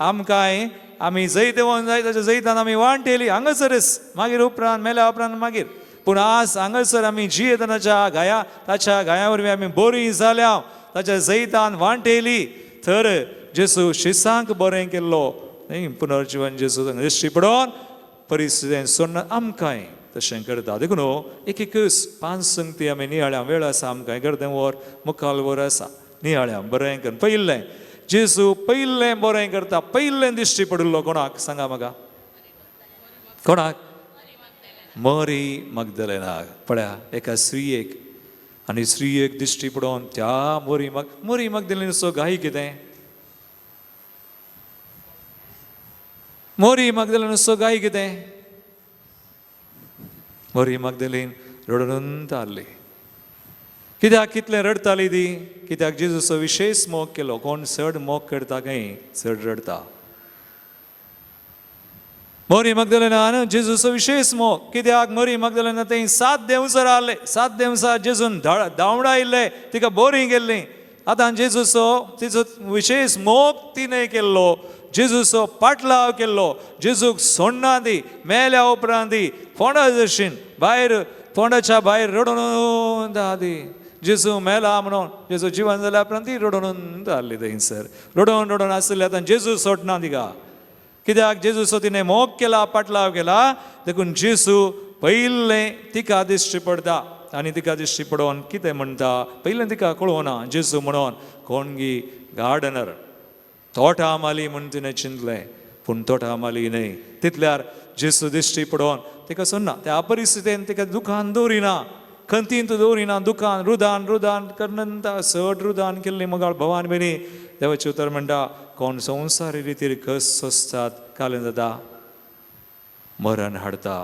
आमकांय आमी जैत येवन जाय ताच्या जैतान आमी वांट येयली हांगासरच, मागीर उपरांत मेल्या उपरांत मागीर. पूण आज हांगासर आमी जियेतनाच्या गाया, ताच्या गाया वरवीं आमी बरी जाल्या, ताच्या जैतान वांट येयली. तर जेजू शिसांक बरें केल्लो न्ही, पुनर्जिवन जेजू दिश्टी पडोन परिस्थितीन सोडना आमकांय तशें करता. देखून एक एकच 5 संगती आमी नियाळ्या, वेळ आसा आमकां, गर्दें वर मुखाल वर आसा, नियाळ्या बरें कर. पयलें जेजू पयलें बरें करता, पयलें दिश्टी पडिल्लो कोणाक सांगा म्हाका? कोणाक? मरी मगदलेनाक. पळया एका स्त्रियेक, आनी स्त्रियेक दिश्टी पडोवन त्या मरी मग मरी मगदलेनाचो गाय कितें? मरी मगदलेनाचो गाय कितें? मरी मगदलीन रडून तारली. कित्याक कितलें रडटाली ती? कित्याक जेजूचो विशेश मोग केलो. कोण चड मोग करता काय चड रडटा. मरी मगदलेनान जेजूचो विशेश मोग कित्याक? मरी मगदलेना थंय 7 देंवचार आहले, 7 देंवचार जेजून धांवडायल्ले, तिका बरी गेल्ली. आतां जेजूचो तिचो विशेश मोग तिणें केल्लो, जेजूचो पाटलाव केल्लो, जेजूक सोडना ती मेल्या उपरांत ती फोंडा जशीन भायर फोंडाच्या भायर रडून ती जेजू मेला म्हणून, जेजू जिवन जाल्या उपरांत ती रडून जाल्ली थंयसर रडून रडून आशिल्ली. आतां जेजू सोडना तिका, कित्याक? जेजूचो तिणें मोग केला, पाटलाव केला. देखून जेजू पयलें तिका दिश्टी पडटा आनी तिका दिश्टी पडोवन कितें म्हणटा? पयलें तिका कळोवना जेजू म्हणून कोणगी गार्डनर, तोटा माली म्हूण तिणें चिंतलें. पूण तोटा माली न्हय. तितल्यार जेजू दिश्टी पडोवन तिका सोडना, त्या अपरिस्थितीन तिका दुखान दवरिना, खंतीन दवरिना, दुखान रुदान रुदान करनंता चड रुदान केल्ली मगाळ भवान भयणी. देवाचें उतर म्हणटा कोण संवसारी रितीर कस सोंसतात कालें जाता मरण हाडता,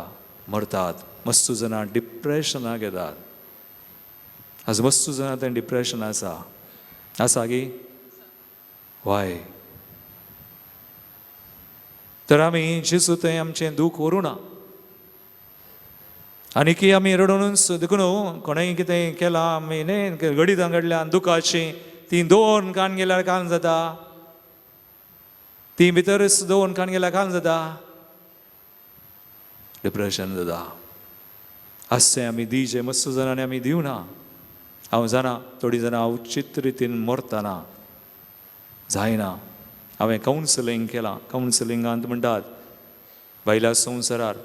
मरतात. मस्तू जाणां डिप्रेशनाक येतात. आज मस्तू जाणां तें डिप्रेशन आसा, आसा गी वाय. तर आमी जेजू थंय आमचें दूख व्हरूं ना आनी की आमी रडोनूच देखून कोणेंय कितें केलां आमी न्ही घडितां घडल्यान दुखाचीं तीं दोन कान गेल्यार कान जाता, तीं भितरच दोन कान गेल्यार कान जाता, डिप्रेशन जाता. आसचें आमी दिवचें मस्त जाणांनी आमी दिवना. हांव जाणा थोडीं जाणां अवचीत रितीन मरतना जायना. हांवें कावन्सिलींग केलां. कावन्सिलिंगांत म्हणटात बायल्या संवसारार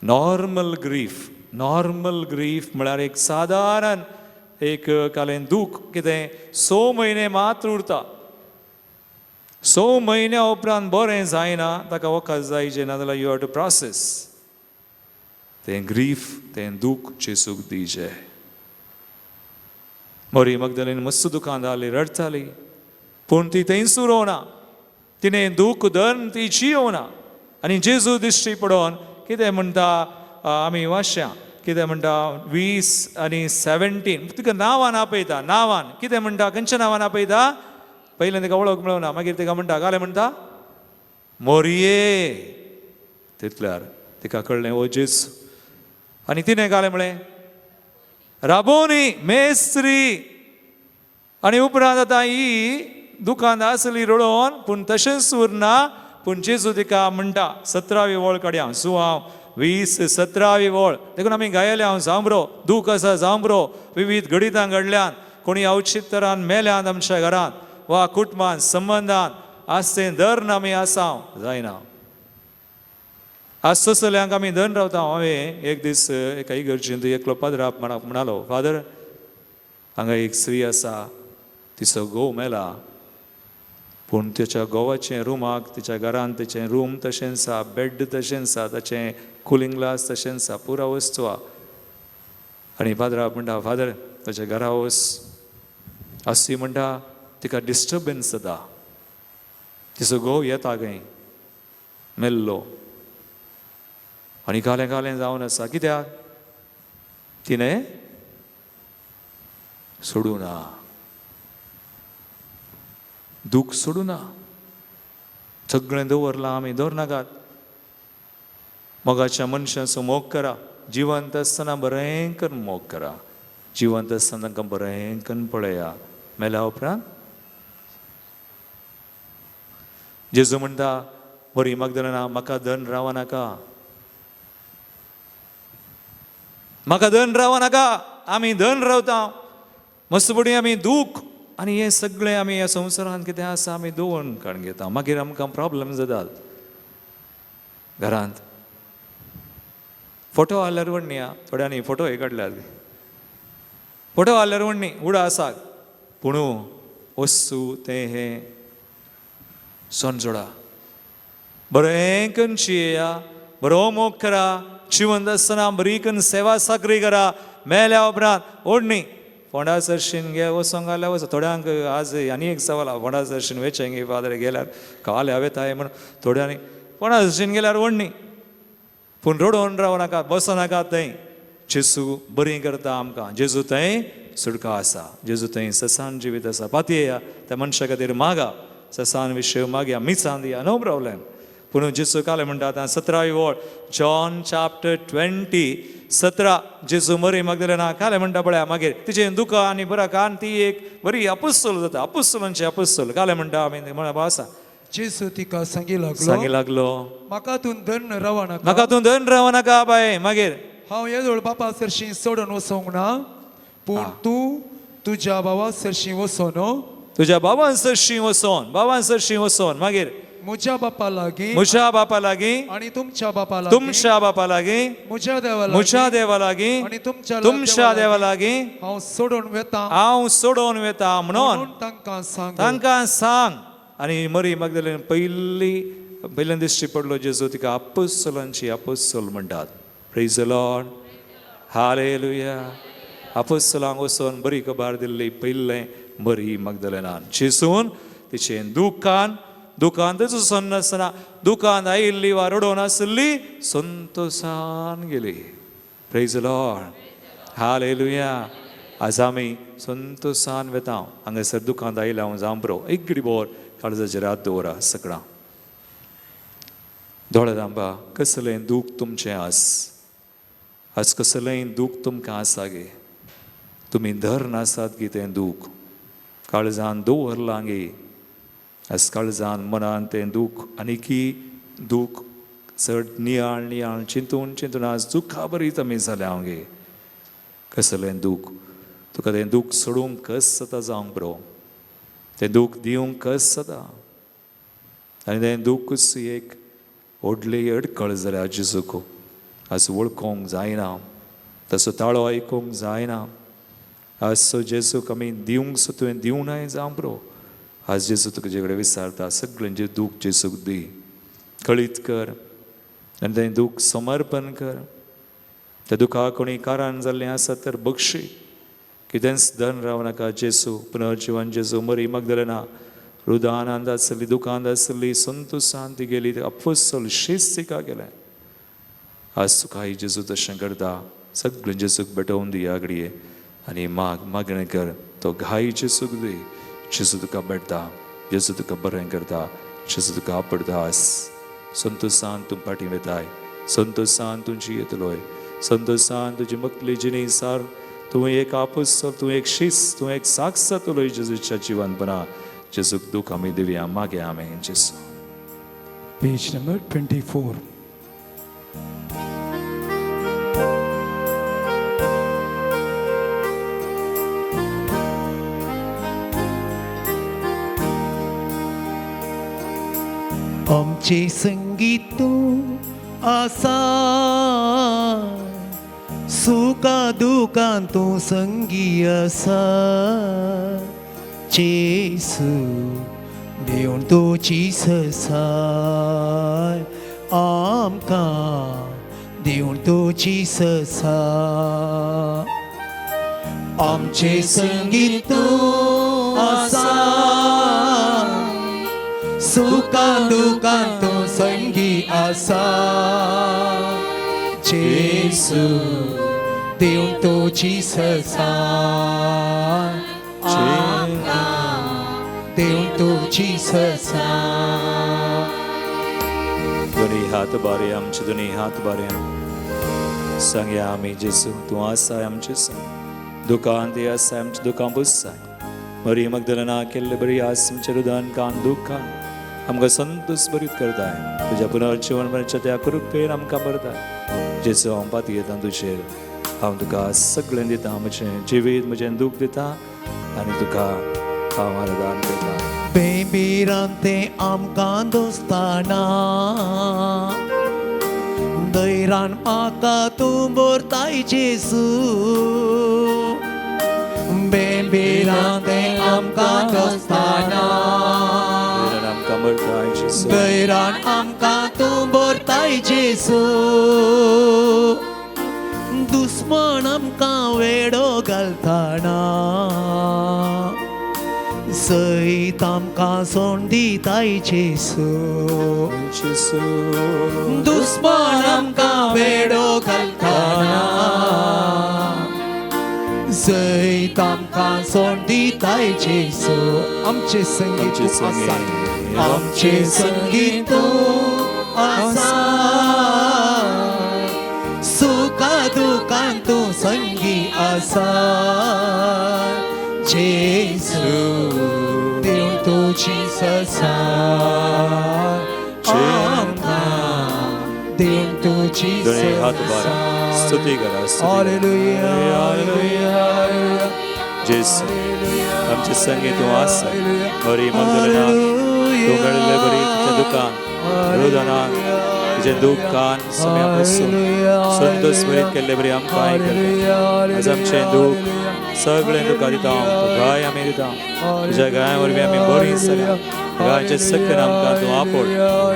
नॉर्मल ग्रीफ, नॉर्मल ग्रीफ म्हळ्यार एक सादारण एक कालें दूख कितें 6 म्हयने मात्र उरता. 6 म्हयन्या उपरांत बरें जायना, ताका वखद जायचें ना जाल्यार you have to process तें ग्रीफ, तें दूख जेजूक दिवचें. मरी मगदलीन मस्त दुकान जाली, रडटाली, पूण ती थंयच उरोवना, तिणें दूख धरून ती जियोना. आनी जेजू दिश्टी पडोवन कितें म्हणटा आमी वाश्या कितें म्हणटा 20 आनी 17 तिका नांवान आपयता. नांवान कितें म्हणटा, खंयच्या नांवान आपयता? पयलें तिका वळख मेळना, मागीर तिका म्हणटा कालें म्हणटा मोरये. तितल्यार तिका कळ्ळें ओ जेजू. आनी तिणें कालें म्हळें राबोनी मेस्त्री. आनी उपरांत आतां ही दुकान आसली रडोवन, पूण तशेंच उरना. पूण जेजू तिका म्हणटा 17वी वळ काडया, जुआंव 20 17वी वळ. देखून आमी गायले हांव जांबरो, दूख आसा जांबरो, विविध घडितां घडल्यान, कोणी अवचीत तरान मेल्यान आमच्या घरांत वा कुटुंबान संबंदान आज तें धरून आमी आसा जायना. आज सोसल्यांक आमी धरून रावता. हांवें एक दीस एका इगर्जेंत एकलो पाद्राप म्हणालो, फादर हांगा एक स्त्री आसा, तिचो घोव मेला, पूण तिच्या घोवाचें रुमाक तिच्या घरांत तिचें रूम तशेंच आसा, बेड तशेंच आसा, ताचें कुलींग ग्लास तशेंच आसा, पुरा वस्तू आसा. आनी पाद्राप म्हणटा फादर ताच्या घरा वच. आसी म्हणटा तिका डिस्टर्बन्स जाता, तिचो घोव येता खंय मेल्लो आनी कालें कालें जावन आसा. कित्याक तिणें सोडूं ना, दूख सोडूं ना, सगळें दवरलां आमी दवरनाकात. मोगाच्या मनशांचो मोग करा, जिवंत आसतना बरें करून मोग करा, जिवंत आसतना तांकां बरें करून पळया, मेल्या उपरांत जेजू म्हणटा बरी मगदलना म्हाका धन राव नाका, म्हाका धन राव नाका. आमी धन रावता मस्त फुडें आमी दूख आनी हें सगळें आमी ह्या संवसारांत कितें आसा आमी दवरून काडून घेता. मागीर आमकां प्रॉब्लम जातात घरांत. फोटो हाडल्यार व्हडनी आं, थोड्यांनी फोटो हे काडल्यात, फोटो हाडल्यार व्हडनी उडा आसा, पूण वस्तू तें हें सोनजोडा बरें करून शिया, बरो मोग करा, जिवंत आसतना बरी करून सेवा साकरी करा, मेल्या उपरांत ओडणी फोंडा सरशीन गे वचोंक जाल्यार वच. थोड्यांक आज आनी एक सवाल, फोंडा सरशीन वेचें गे फादर गेल्यार काल हांवें ताय म्हण थोड्यांनी फोंडा सरशीन गेल्यार ओडणी, पूण रडोवन राव नाका, बसो नाका थंय. जेजू बरी करता आमकां, जेजू थंय सुटका आसा, जेजू थंय ससान जिवीत आसा. पातयेया त्या मनशा खातीर मागा, ससान विशय मागया, मिसान दिया, नो प्रॉब्लेम. पूण जेजू कालें म्हणटा आतां 17वी वळ, जॉन चॅप्टर 20 17, जेजू मरी मगदलेना कालें म्हणटा पळया. मागीर तिचें दुःख आनी बरा कारण ती एक बरी अपुस्तल जाता, अपुस्तलांची अपुस्तल. कालें म्हणटा आमी म्हणप आसा, जेजू तिका सांगी लागलो, सांगी लागलो म्हाका तूं धन राव नाका, म्हाका तूं धन राव नाका बाय. मागीर हांव येदोळ बापा सरशीं सोडून वचोंक ना, पूण तूं तुज्या भावा सरशीं वचोन, तुज्या बाबां सरशीं वचोन, बाबां सरशीं वचोन. मागीर म्हज्या बापा लागीं म्हज्या बापा लागीं आनी तुमच्या बापा लागीं, तुमच्या बापा लागीं, म्हज्या देवा म्हज्या देवा लागीं आनी तुमच्या तुमच्या देवा लागीं हांव सोडून वेता हांव सोडोवन वेता म्हणून तांकां सांग, तांकां सांग. आनी मरी मगदलीन पयली पयल्यान दिश्टी पडलो जेजू तिका आपोस्तलांची आपोस्तल म्हणटात. Praise the Lord, hallelujah. आपोस्तलांक वचोन बरी खबर दिल्ली पयलें मरी मगदलेनान. जेजून तिचें दुकान दुकान वचोन नासतना दुकान आयिल्ली वा रडोवन आसली संतोसान गेली. Praise the Lord, hallelujah. आज आमी संतोसान वेता हांगासर दुकान आयल्या हांव जावं बरो एक घडी बोर काळजाचेर हात दवरा सगळां दोळे दांबा. कसलें दूख तुमचें आस आज, कसलेंय दूख तुमकां आसा गे, तुमी धर नासात गी तें दूख काळजान दवरलां गे. आज काळजान मनान तें दूख आनीकी दूख चड नियाळ नियाळ चिंतून चिंतून आज दुखा बरीत आमी जाल्या हांव गे. कसलें दूख तुका तें दूख सोडूंक कस जाता जावंक बरो, तें दूख दिवंक कस जाता आनी तें दूखच एक व्हडली अडकळ जाल्या जेजूक. आज वळखूंक जायना, तसो ताळो आयकूंक जायना. आज सो जेजूक आमी दिवंक सो तुवें दिवंक नाय जावं बरो. आज जेजू तुजे कडेन विचारता सगळ्यांचें दूख जेजूक दी, कळीत कर आनी तें दूख समर्पण कर. त्या दुखा कोणी कारण जाल्लें आसा तर बक्षी, कितेंच धन रावं नाका. जेजू पुनर्जिवन जेजू मरी मगदलेना रुदानांत आसली दुकांत आसली संतोसान ती गेली अपोस्तल शिस्त तिका गेलें. आज तुकाय जेजू तशें करता. सगळें जेजूक भेटोवन दी घडये आनी माग मागणें कर, तो घाय जेजूक दी. जेजू तुका भेटता, जेजू तुका बरें करता, जेजू तुका आपडता. आज संतोसान तूं फाटीं वेताय, संतोसान तूं जियेतलोय, संतोसान तुजी मकली जिणी सार तूं एक आपोस्तल, तूं एक शिस्त, तूं एक साक्ष जातलोय जेजूच्या जिवनपणा. जेजूक दूख आमी दिवया, मागे आमी जेजू. Page number 24. आमचे संगीत तूं आसा, सुखा दुखान तूं संगी आसा. जेसू देवन तुजी ससाय आमकां, देवन तुजी ससाय. आमचे संगीत तूं आसा, सुखा दुखान तूं संगी आसा. जेसू देवन तुजी ससाय आमकां, देवन तुजी ससाय. दोनी हात बारे आमचे, दोनी हात बारे सांगया आमी जेजू तूं आसाय आमचे संग, दुकान ती आसाय आमच्या दुकान पुसाय. मरी मगदलना केल्ले बरी आज आमच्या रुदान कान दुखान आमकां संतोष बरीत करताय. तुज्या पुनर्जिवन मरच्या त्या कृपेन आमकां भरताय. जेजू हांव पातयेता तुजेर, हांव तुका सगळें दिता, म्हजें जिवीत म्हजें दूख दिता आनी तुका हांव आराधन करता. बेबिरान ते आमकां दोस्ताना, दैरान म्हाका तूं भरताय जेजू. बेबिरान ते आमकां दोस्ताना, दैरान आमकां भरताय जेजू, दैरान आमकां तूं भरताय जेजू. दुस्मन आमकां वेडो घालताना, सयत आमकां सोंड दिताय जेजू. जेजू दुस्मन आमकां वेडो घालताना, सयत आमकां सोंड दिताय जेजू. आमचे संगीत आमचे तूं आसा, संगीत, आमचे संगीत तूं आसा, सुखा दुखान तूं संगी आसा. जेजू देव तुजी ससाय आमकां, देव तुजी दोनी हात बारा ससाय. स्तुती करा, स्तुती करा. Hallelujah, hallelujah. जेजू आमचे संगी तूं आसा. मरी मगदलेना तूं मेळिल्ले बरी तुज्या दुकान रुदानान तुजें दुख्खान सम्या पसून संतोष भरीत केल्ले बरी आमकां आयकलें. आज आमचें दूख सगळें तुका दिता हांव. गाय आमी दिता तुज्या गाया वरवीं आमी बरीं जाल्या. गायचे सकयल आमकां तूं आपोड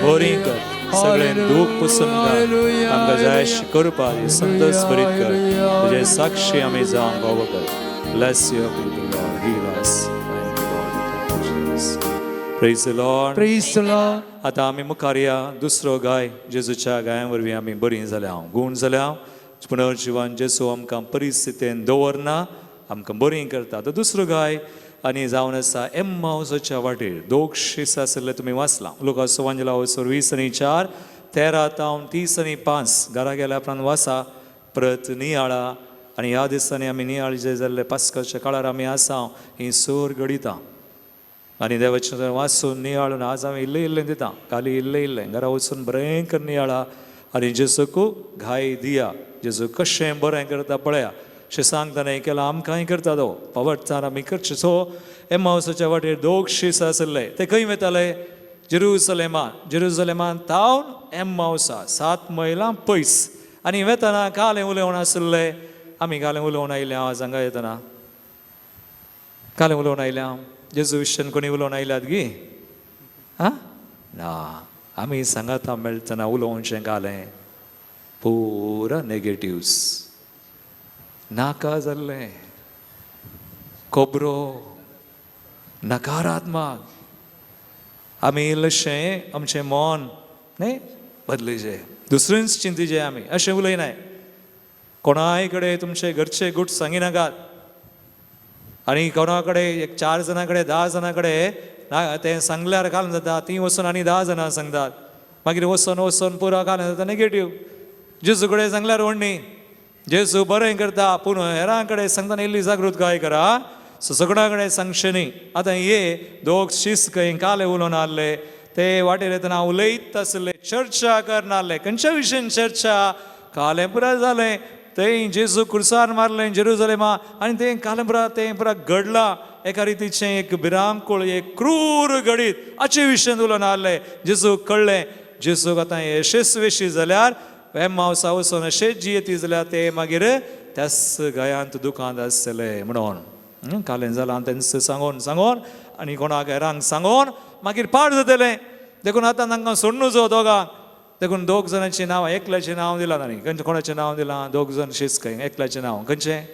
बरी कर. सगळें दूख पुसून घाल. आमकां जाय अशें करपाक संतोष भरीत कर. तुजे साक्षी आमी जावंक फावो कर. Bless your people, Lord. Heal us. Thank you, Lord. Thank you, Jesus. Praise the Lord. Praise the Lord. आतां आमी मुखार या दुसरो गाय जेजूच्या गायां वरवीं आमी बरीं जाल्या गूण जाल्या. पुनर्जिवन जेजू आमकां परिस्थितीन दवरना, आमकां बरीं करता. आतां दुसरो गाय आनी जावन आसा एम्मावसाच्या वाटेर. दोग शीस आशिल्ले तुमी वाचलां. लुकास वांजला वसर 20 आनी 4, 13 तावन 30 आनी 5. घरा गेल्या उपरांत वाचा, परत नियाळा. आनी ह्या दिसांनी आमी नियाळ जे जाल्ले पास्काच्या काळार आमी आसा ही सोर घडिता. आनी देवाचें वाचून नियाळून आज हांव इल्लें इल्लें दिता. काली इल्लें इल्लें घरा वचून बरें कर नियाळा आनी जेजूक घाय दिया. जेजू कशें बरें करता पळया. अशें सांगतना केलां आमकांय करता तो पवडचार आमी करचें. सो एमावसाच्या वाटेर दोग शीस आशिल्ले. ते खंय वताले? जेरुसलेमान. जेरुसलेमान तावन एमावसा 7 मैलां पयस. आनी वेतना कालें उलोवन आशिल्ले. आमी कालें उलोवन आयले आज हांगा येतना. कालें उलोवन आयल्या जेजू विशयान कोणी उलोवन आयल्यात गी? आं ना, आमी सांगाता मेळटना उलोवचें कालें पुरा नेगेटिव्स नाका जाल्लें, खबरो नकारात्मक. आमी इल्लेशें आमचें मन न्ही बदलिचें, दुसरेंच चिंतिचें. आमी अशें उलयनाय कोणाय कडेन. तुमचे घरचे गुट सांगिनाकात. आनी कोणा कडेन एक 4 जाणां कडेन 10 जाणां कडेन ना तें सांगल्यार घालून जाता. तीं वचून आनी 10 जाणां सांगतात. मागीर वचून वचून पुरो घालून जाता नेगेटीव. जेजू कडेन सांगल्यार व्हडनी जेजू बरें करता, पूण हेरां कडेन सांगतना इल्ली जागृतकाय करा. सो सगळ्यां कडेन सांगचें न्ही. आतां हे दोग शीस खंय काले उलोवन आहले. ते वाटेर येतना उलयत आसले, चर्चा करनासले. खंयच्या विशयान चर्चा? कालें पुरा जालें. थंय जेजू कुर्सार मारलें जेरुजलेमा आनी तें कालें पुरा तें पुरा घडलां एका रितीचें एक भिरांकूळ एक क्रूर घडीत हाचे विशयान उलोवन आहले. जेजूक कळ्ळें जेजूक आतां यशस्वीशी जाल्यार एम्मावसा वचून अशेंच जियेती जाल्यार ते मागीर त्याच गयांत दुकांत आसतले म्हणून कालें जालां तेंच सांगोन सांगोन आनी कोणाक हेरांक सांगोन मागीर पाड जातलें. देखून आतां तांकां सोडणू जो दोगांक. देखून दोग जाणांचीं नांवां, एकल्याचें नांव दिलां तांणी. खंयचें कोणाचें नांव दिलां? दोग जाण शीस खंय एकल्याचें नांव खंयचें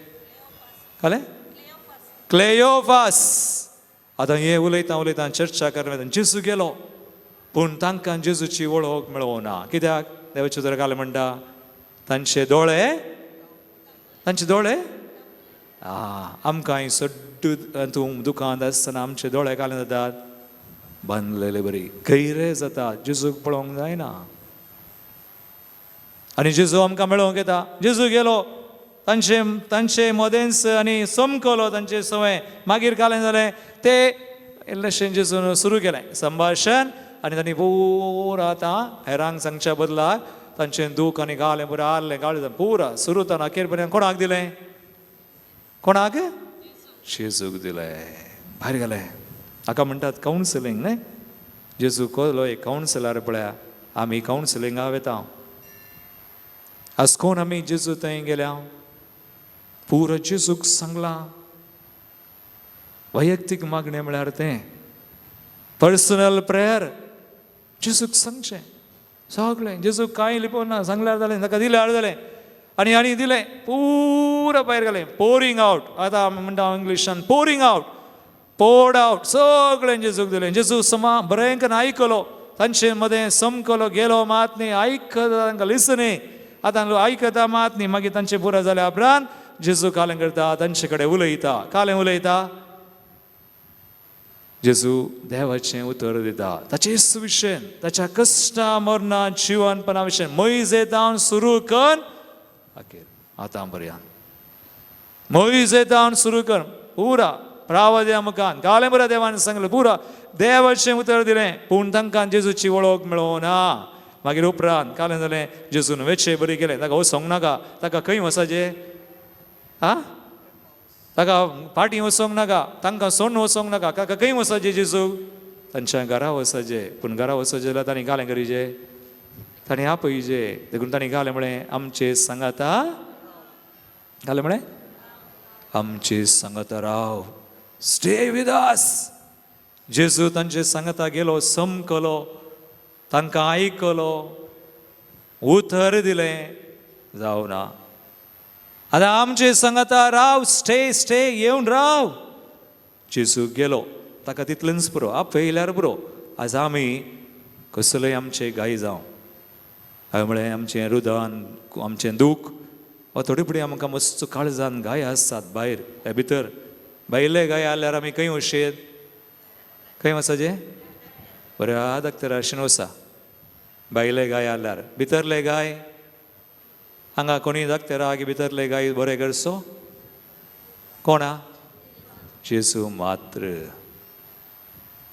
कालें? क्लेयोफास. आतां हे उलयता उलयता चर्चा करता जेजू गेलो, पूण तांकां जेजूची वळख मेळोना. कित्याक? देवाचें उतर कालें म्हणटा तांचे दोळे, तांचे दोळे आमकां सड्ड तूं दुकांत आसतना आमचे दोळे कालें जातात बांदलेले बरी गैरे जाता. जेजूक पळोवंक जायना. आनी जेजू आमकां मेळोवंक येता. जेजू गेलो तांचे तांचे मदेंच आनी समकलो तांचे सवंय. मागीर कालें जालें ते इल्लेशें जेजून सुरू केलें संभाशण आनी तांणी पुरा आतां हेरांक सांगच्या बदला तांचें दूख आनी गालें पुरा आहलें गाळें पुरा सुरू तान अखेर पर्यंत कोणाक दिलें? कोणाक? जेजूक दिलें. भायर गेलें. हाका म्हणटात कावन्सिलींग न्ही. जेजू कोलो एक कावन्सिलर पळया. आमी कावन्सिलिंगा वता. आज कोण आमी जेजू थंय गेल्या पुरो जेजूक सांगलां. वैयक्तीक मागणें म्हळ्यार तें पर्सनल प्रेयर. जेजूक सांगचें सगळें. जेजूक कांय लिपोवना ना. सांगल्यार जालें, ताका दिल्यार जालें. आनी आनी दिलें पुरो भायर गेलें. पोरींग आवट आतां आमी म्हणटा इंग्लिशान पोरींग आवट, पोर्ड आवट. सगळें जेजूक दिलें. जेजू समा बरें करून आयकलो तांचे मदें समकलो गेलो मात न्ही आयकता तांकां लिसनी. आतां आयकता मात न्ही. मागीर तांचें पुरो जाल्या उपरांत जेजू कालें करता तांचे कडेन उलयता. कालें उलयता जेजू देवाचें उतर दिता ताचेच विशयन, ताच्या कश्टा मरणा जिवनपणा विशयन मोयजेतावन सुरू कर अखेर आतां पर्यंत. मोयजेतावन सुरू कर पुरा प्रावद्या मुखान गालें पुरा देवान सांगलें पुरा देवाचें उतर दिलें. पूण तांकां जेजूची वळख मेळोना. मागीर उपरांत कालें जालें जेजून वेचे बरी केलें. ताका वचोंक नाका. ताका खंय वचपाचें? आं ताका फाटीं वचोंक नाका. तांकां सोडून वचोंक नाका. ताका खंय वचपाचें जेजू? तांच्या घरा वचपाचें. पूण घरा वचपाचें जाल्यार तांणी कालें करीचें? ताणें आपयजे देखून ताणें घालें म्हळें आमचे सांगाता, घालें म्हळें आमचे सांगाता राव, स्टे वीथ अस. जेजू तांचे सांगाता गेलो, समकलो, तांकां आयकलो, उतर दिलें, जावं ना आतां आमचे सांगाता राव, स्टे स्टे, येवन राव. जेजू गेलो, ताका तितलेंच पुरो, आपयल्यार पुरो. आज आमी कसलेय आमचे गाय जावं, हांवें म्हळें आमचें रुदान, आमचें दूख वा थोडे फुडें आमकां मस्त काळजान गाय आसतात भायर, ह्या भितर भायले गाय आसल्यार आमी खंय वशेत, खंय वचचें? बऱ्या डॉक्टरा अशें वसा. भायले गाय आसल्यार भितरले गाय हांगा कोणी डॉक्टरा की भितरले गाय बरें करचो कोणा? जेजू मात्र.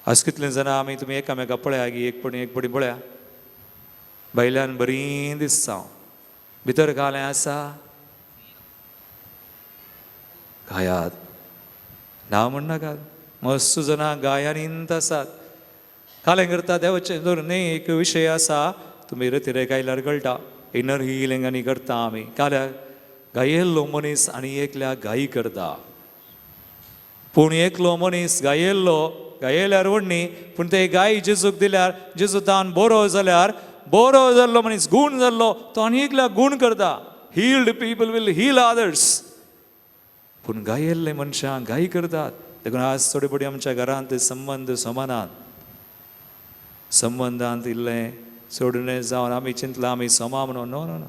आज कितलीं जाणां आमी तुमी एकामेका पळया की एक पडी एक पडी पळया, भायल्यान बरीं दिसता, भितर घालें आसा गायात ना म्हणनाकात. मस्त जाणां गायांनी आसात, कालें करता देवाचें धरून न्ही. एक विशय आसा, तुमी रतिरे गायल्यार कळटा, इनर हिलिंग आनी करता आमी. काल्याक गायेल्लो मनीस आनी एकल्या गायी करता, पूण एकलो मनीस गायेल्लो गायेल्यार व्हडनी, पूण ते गाय जेजूक दिल्यार जेजू तान बरो जाल्यार, बरो जाल्लो मनीस गूण जाल्लो तो आनी एकल्या गूण करता. Healed people will heal others. पूण गायेल्ले मनशां गाय करतात. देखून आज थोडे पडी आमच्या घरांत संबंद समानात, संबंदांत इल्लें सोडून जावन आमी चिंतलां आमी समा म्हणून. No no no.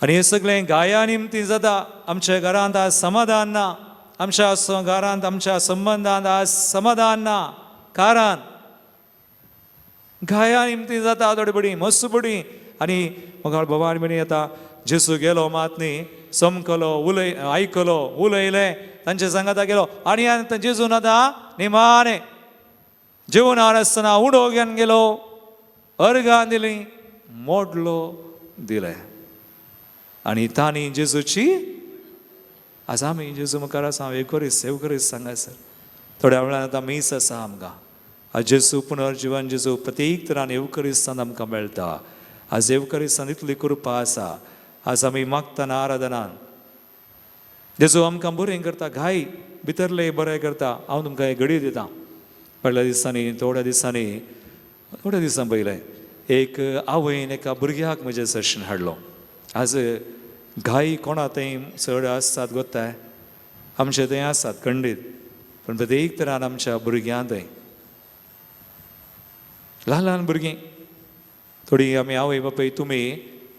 आनी हें सगळें गाया निमती जाता. आमच्या घरांत आज समाधान ना, आमच्या घरांत आमच्या संबंदांत आज समाधान ना, कारण गाया निमती जाता थोडे पडी मस्त पडी. आनी मग बाबा आनी येता जेसू गेलो मात न्ही, समकलो, उलय आयकलो, उलयलें, तांचे सांगाता गेलो. आनी जेजून आतां निमाणें जेवणार आसतना उडो घेवन गेलो, अर्गां दिली, मोडलो दिलें. आनी तांणी जेजूची आज आमी जेजू मुखार आसा, हांव एकवरीस सेवकरीस सांगासर थोड्या वेळान आतां मीस आसा आमकां. आज जेजू पुनर्जिवन, जेजू प्रत्येक तरान येवकरिस्तान आमकां मेळटा. आज येवकरिस्तान इतली कृपा आसा. आज आमी मागतना आराधनान जेजू आमकां बरें करता, घाय भितरले बरें करता. हांव तुमकां एक घडी दितां. फाटल्या दिसांनी थोड्या दिसांनी थोड्या दिसां पयलें एक आवयन एका भुरग्याक म्हजें सेशन हाडलो. आज घाय कोणा थंय चड आसतात गोत्ताय, आमचे थंय आसात खंडीत, पूण प्रत्येक तरान आमच्या भुरग्यां थंय ल्हान ल्हान भुरगीं थोडीं आमी आवय बापूय तुमी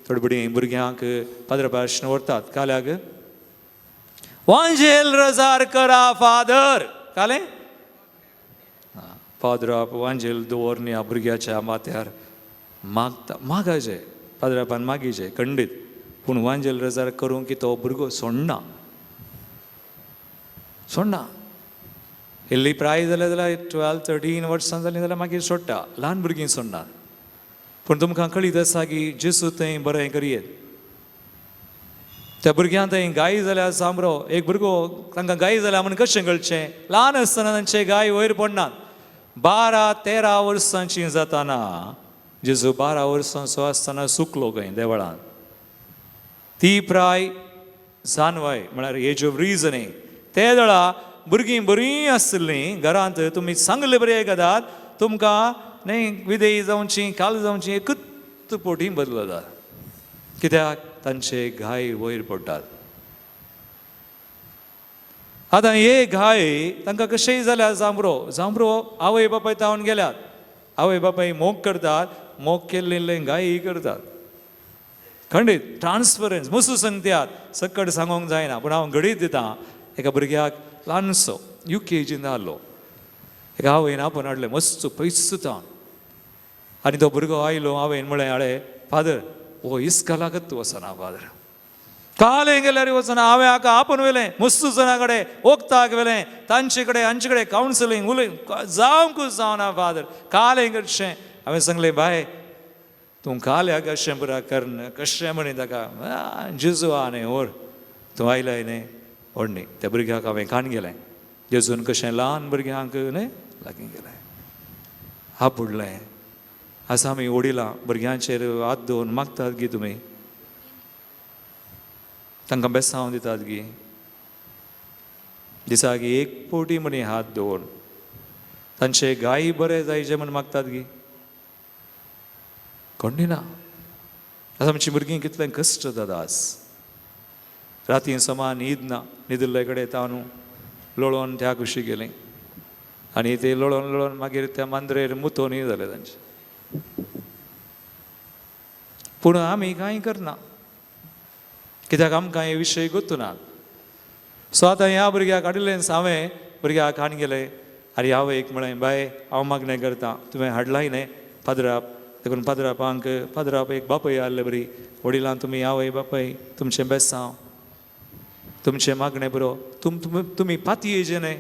थोडी भुरगीं भुरग्यांक पाद्र भाशण व्हरतात. काल्याक वांजेल रजार करा फादर, कालें पाद्राप वांजेल दवर न्ही भुरग्याच्या माथ्यार मागता, मागाचे पाद्रापान मागीचे खंडीत, पूण वांजेल रजार करूंक की तो भुरगो सोडना सोडना. इल्ली प्राय जाल्यार जाल्यार 12 13 वर्सां जालीं जाल्यार मागीर सोडटा, ल्हान भुरगीं सोडनात. पूण तुमकां कळीत आसा की जेजू थंय बरें करयेत. त्या भुरग्यां थंय गाय जाल्यार जांबरो एक भुरगो तांकां गाय जाल्या म्हूण कशें कळचें? ल्हान आसतना तांचे गाय वयर पडनात. 12 13 वर्सांची जाताना जेजू 12 वर्सांचो आसतना सुकलो खंय देवळान. ती प्राय जानवाय म्हळ्यार एज ऑफ रिजनींग. ते वेळा भुरगीं बरीं आसलीं घरांत, तुमी सांगले बरें आयकतात, तुमकां न्ही विदेय जावची काल जावची एकूच पोटी बदलतात. कित्याक? तांचे घाय वयर पडटात. आतां हे घाय तांकां कशेंय जाल्यार जांबरो जांबरो आवय बापाय तावन गेल्यात. आवय बापाय मोग करतात, मोग केल्ले घाय करतात खंडीत. ट्रान्सफरन्स मसू सांगत्यात, सकट सांगूंक जायना, पूण हांव घडीत दितां. एका भुरग्याक ल्हानसो UKG आहलो, एका आवयन आपोवन हाडलें मस्त पयस तावन. आनी तो भुरगो आयलो, आवयन म्हळें आळे फादर हो इस्कलाकच वचना फादर, कालें गेल्यार वचना. हांवें हाका आपोवन व्हेलें मस्त जाणां कडेन, वखदाक व्हेलें तांचे कडेन, हांचे कडेन कावन्सिलींग उलय जावंकूच जावना फादर, कालें करचें. हांवें सांगलें बाय तूं काल्याक अशें पुरा करना कशें म्हणी ताका जेजू आहा न्ही व्हर, तूं आयलाय न्ही व्हड न्ही. त्या भुरग्याक हांवें कान गेलें जेजून कशें ल्हान भुरग्यांक न्ही लागीं गेलें, आपुडलें आसा आमी वडिलां भुरग्यांचेर हात दवरून मागतात गी तुमी, तांकां बेसांव दितात गी, दिसाक एक पवटी म्हणी हात दवरून तांचे गाय बरे जायचे म्हण मागतात गी, कोण दिना. आतां आमची भुरगीं कितलें कश्ट जाता आज, राती समा न्हीद ना, न्हिदिल्ले कडेन तां न्हू लोळोन त्या कुशी गेलीं आनी ते लोळोन लोळोन मागीर त्या मांद्रेर मुतोनूय जालें तांचें. पूण आमी कांय करना कित्याक आमकां हे विशय गोत्तू नात. सो आतां ह्या भुरग्याक हाडिल्लें हांवें भुरग्याक हाडून गेलें आनी हांवें एक म्हळें, बाय हांव मागणें करता, तुवें हाडलाय न्ही पाद्राप, देखून पाद्रापांक पाद्राप एक बापय आहले बरी, वडिलां तुमी आवय बापय तुमचें बेसांव, तुमचें मागणें बरो, तुमी पातयेचे न्ही,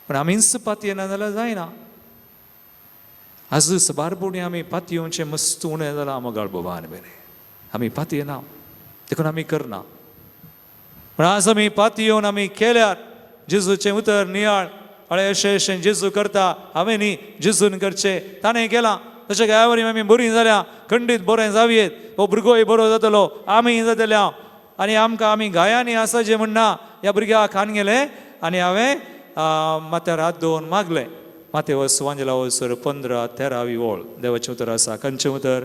पूण आमीच पातयेना जाल्यार जायना. आज सबार पवटी आमी पातयेवचें मस्त उणें जालां मोगाळ बोबान बरें, आमी पातयेना देखून आमी करना. पूण आज आमी पातयेवन आमी केल्यार जेजूचें उतर नियाळ, हळे अशें अशें जेजू करता, हांवें न्ही जेजून करचें, ताणें केलां, तशें ह्या वरी आमी बरीं जाल्या, खंडीत बरें जावयेत, हो भुरगोय बरो जातलो, आमी जातले हांव. आनी आमकां आमी गायांनी आसा जें म्हणना ह्या भुरग्याक खान गेलें आनी हांवें माथ्यार हात दवरून मागलें. माथ्या वांजेला वसर 15-13 ओळ देवाचें उतर आसा. खंयचें उतर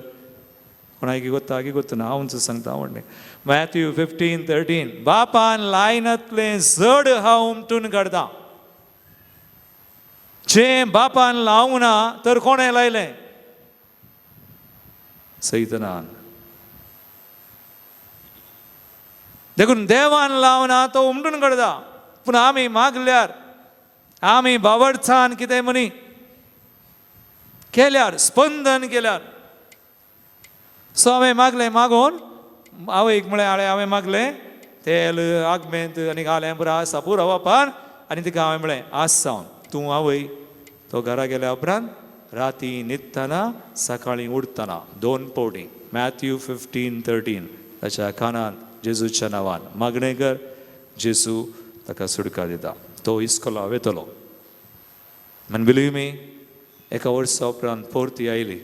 कोणाक गोत्ता की गोत्ता ना, हांवच सांगता व्हडलें. मॅथ्यू 15:13, बापान लायनांतलें जड हांव उमटून काडटा, जें बापान लावंक ना तर कोणें लायलें? सैतानान. देखून देवान लावना तो उमटून काडटा. पूण आमी मागल्यार, आमी बावडचान कितें म्हणी केल्यार, स्पंदन केल्यार. सो हांवें मागलें, मागून आवयक म्हळें, हांवें हांवें मागलें तेल आगमेंत आनी घालें पुरो आसा पुरो बापान. आनी तिका हांवें म्हळें, आज सावन तूं आवय तो घरा गेल्या उपरांत राती न्हिदतना सकाळीं उठतना 2 पवटी मॅथ्यू 15:13 ताच्या कानांत जेजूच्या नांवान मागणें कर, जेजू ताका सुटका दिता, तो इस्कोला वेतलो. आनी बिलीव मी, एका वर्सा उपरांत परती आयली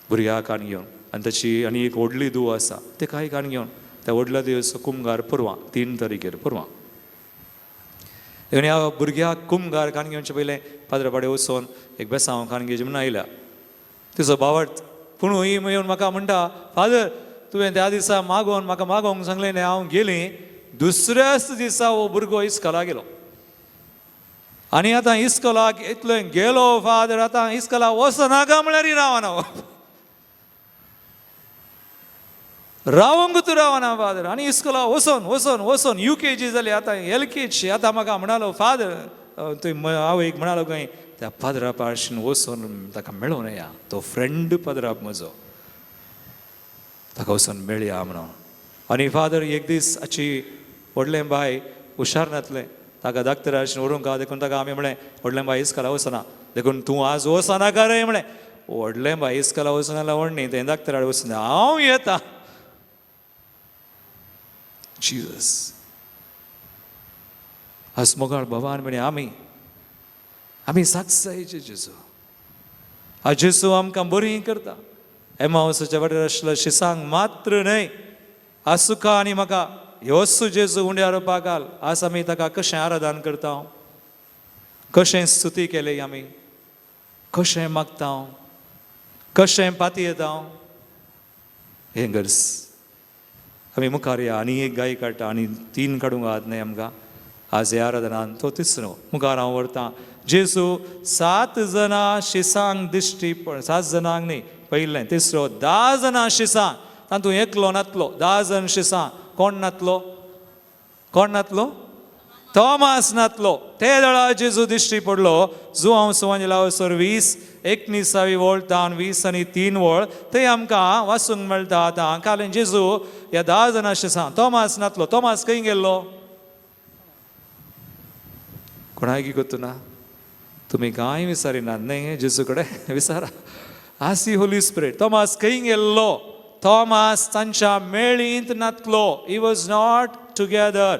भुरग्याक आनी घेवन, आनी ताची आनी एक व्हडली धूव आसा तेकाय आनी घेवन. त्या व्हडल्या दिवस कुमगार परवां 3 तारखेर परवां. आनी ह्या भुरग्याक कुमगार कान घेवचे पयलें पाद्रा वचोन एक बेसांव कान घेवचें म्हणून आयल्या तिचो बावट. पूण ही येवन म्हाका म्हणटा, फादर तुवें त्या दिसा मागोवन म्हाका मागोवंक सांगलें न्ही, हांव गेलीं, दुसऱ्याच दिसा हो भुरगो इस्कोला गेलो. आनी आतां इस्कोलाक इतलें गेलो फादर, आतां इस्कोलाक वचनाका म्हळ्यार रावना, रावंक तूं रावना फादर. आनी इस्कोला वचोन वचोन वचोन UKG जाली, आतां LKG. आतां म्हाका म्हणालो फादर, थंय आवयक म्हणालो खंय त्या पाद्रा पार्शीन वचोन ताका मेळोवन या, तो फ्रेंड पाद्राप म्हजो, ताका वचोन मेळया म्हणून. आनी फादर एक दीस हाची व्हडलें बाय हुशार नातलें, ताका डाक्टराशीन व्हरूंक आहा, देखून ताका आमी म्हळें, व्हडलें बाय इस्कोला वचना, देखून तूं आज वचनाका रे म्हळें. व्हडलें बाय इस्कोला वचना जाल्यार व्हडली तें डाक्टरा वचना, हांव येता. जिजस आज मोगाळ भवान म्हणे आमी आमी साक्षायचे जेजू. आज जेजू आमकां बरी करता. एमावसाच्या वाटेर आशिल्ल्या शिसांक मात्र न्हय, आज सुखा आनी म्हाका ह्योच जेजू उंड्यार पागाल. आज आमी ताका कशें आराधन करता, कशें स्तुती केली आमी, कशें मागता, कशें पातयेता, हें गरज. आमी मुखार या आनी एक गाय काडटा आनी 3 काडूंक आहात न्हय आमकां आज ह्या आराधनान. तो तिसरो मुखार हांव व्हरता. जेजू 7 जाणां शिसांक दिश्टी पड, 7 जाणांक न्ही, पयलें तिसरो 10 जाणां शिसांक, तातूंत एकलो नातलो. 10 जाण शिसां, कोण नातलो? कोण नातलो? थॉमास नातलो. ते दळा जेजू दिश्टी पडलो. जुआंव सुवांजेला सर 20 19 वळ तान 20 आनी 3 वळ थंय आमकां वाचूंक मेळटा. आतां कारण जेजू ह्या 10 जाणां शिसां थॉमास नातलो. थॉमास खंय गेल्लो? कोणाक गोत्तू ना? तुमी कांय विचारिनात न्हय जेजू कडेन विचारा. आसी होली स्पिरिट. थॉमास खंय गेल्लो? थॉमास तांच्या मेळींत नातलो. He was not together,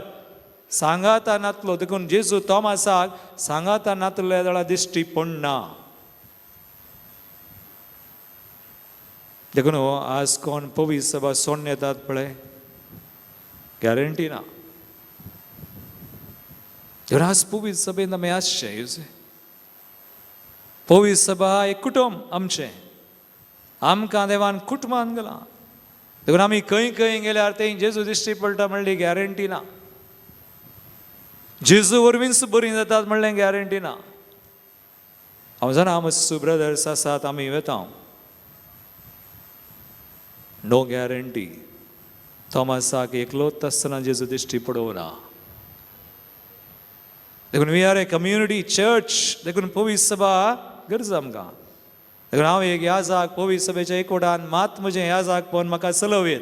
सांगाता नातलो. देखून जेजू थॉमासाक सांगाता नातले जाल्यार दिश्टी पडना. देखून आज कोण पवी सभा सोडून येतात पळय, गॅरंटी ना. देखून आज पवी सभेन आमी आसचें. पवी सभा एक कुटुंब आमचें, आमकां देवान कुटुंबान गेलां. देखून आमी खंय खंय गेल्यार थंय जेजू दिश्टी पडटा म्हणली गॅरंटी ना. जेजू वरवींच बरीं जातात म्हणलें गॅरंटी ना. हांव जाणा मस्सू ब्रदर्स आसात, आमी वेता, नो गॅरंटी. थॉमसाक एकलोच आसतना जेजू दिश्टी पडोवना. देखून we are a community church. देखून पवी सभा गरज आमकां. देखून हांव एक ह्या जाग पवी सभेच्या एकवटान मात म्हजें ह्या जाग पळोवन म्हाका चलवयेत.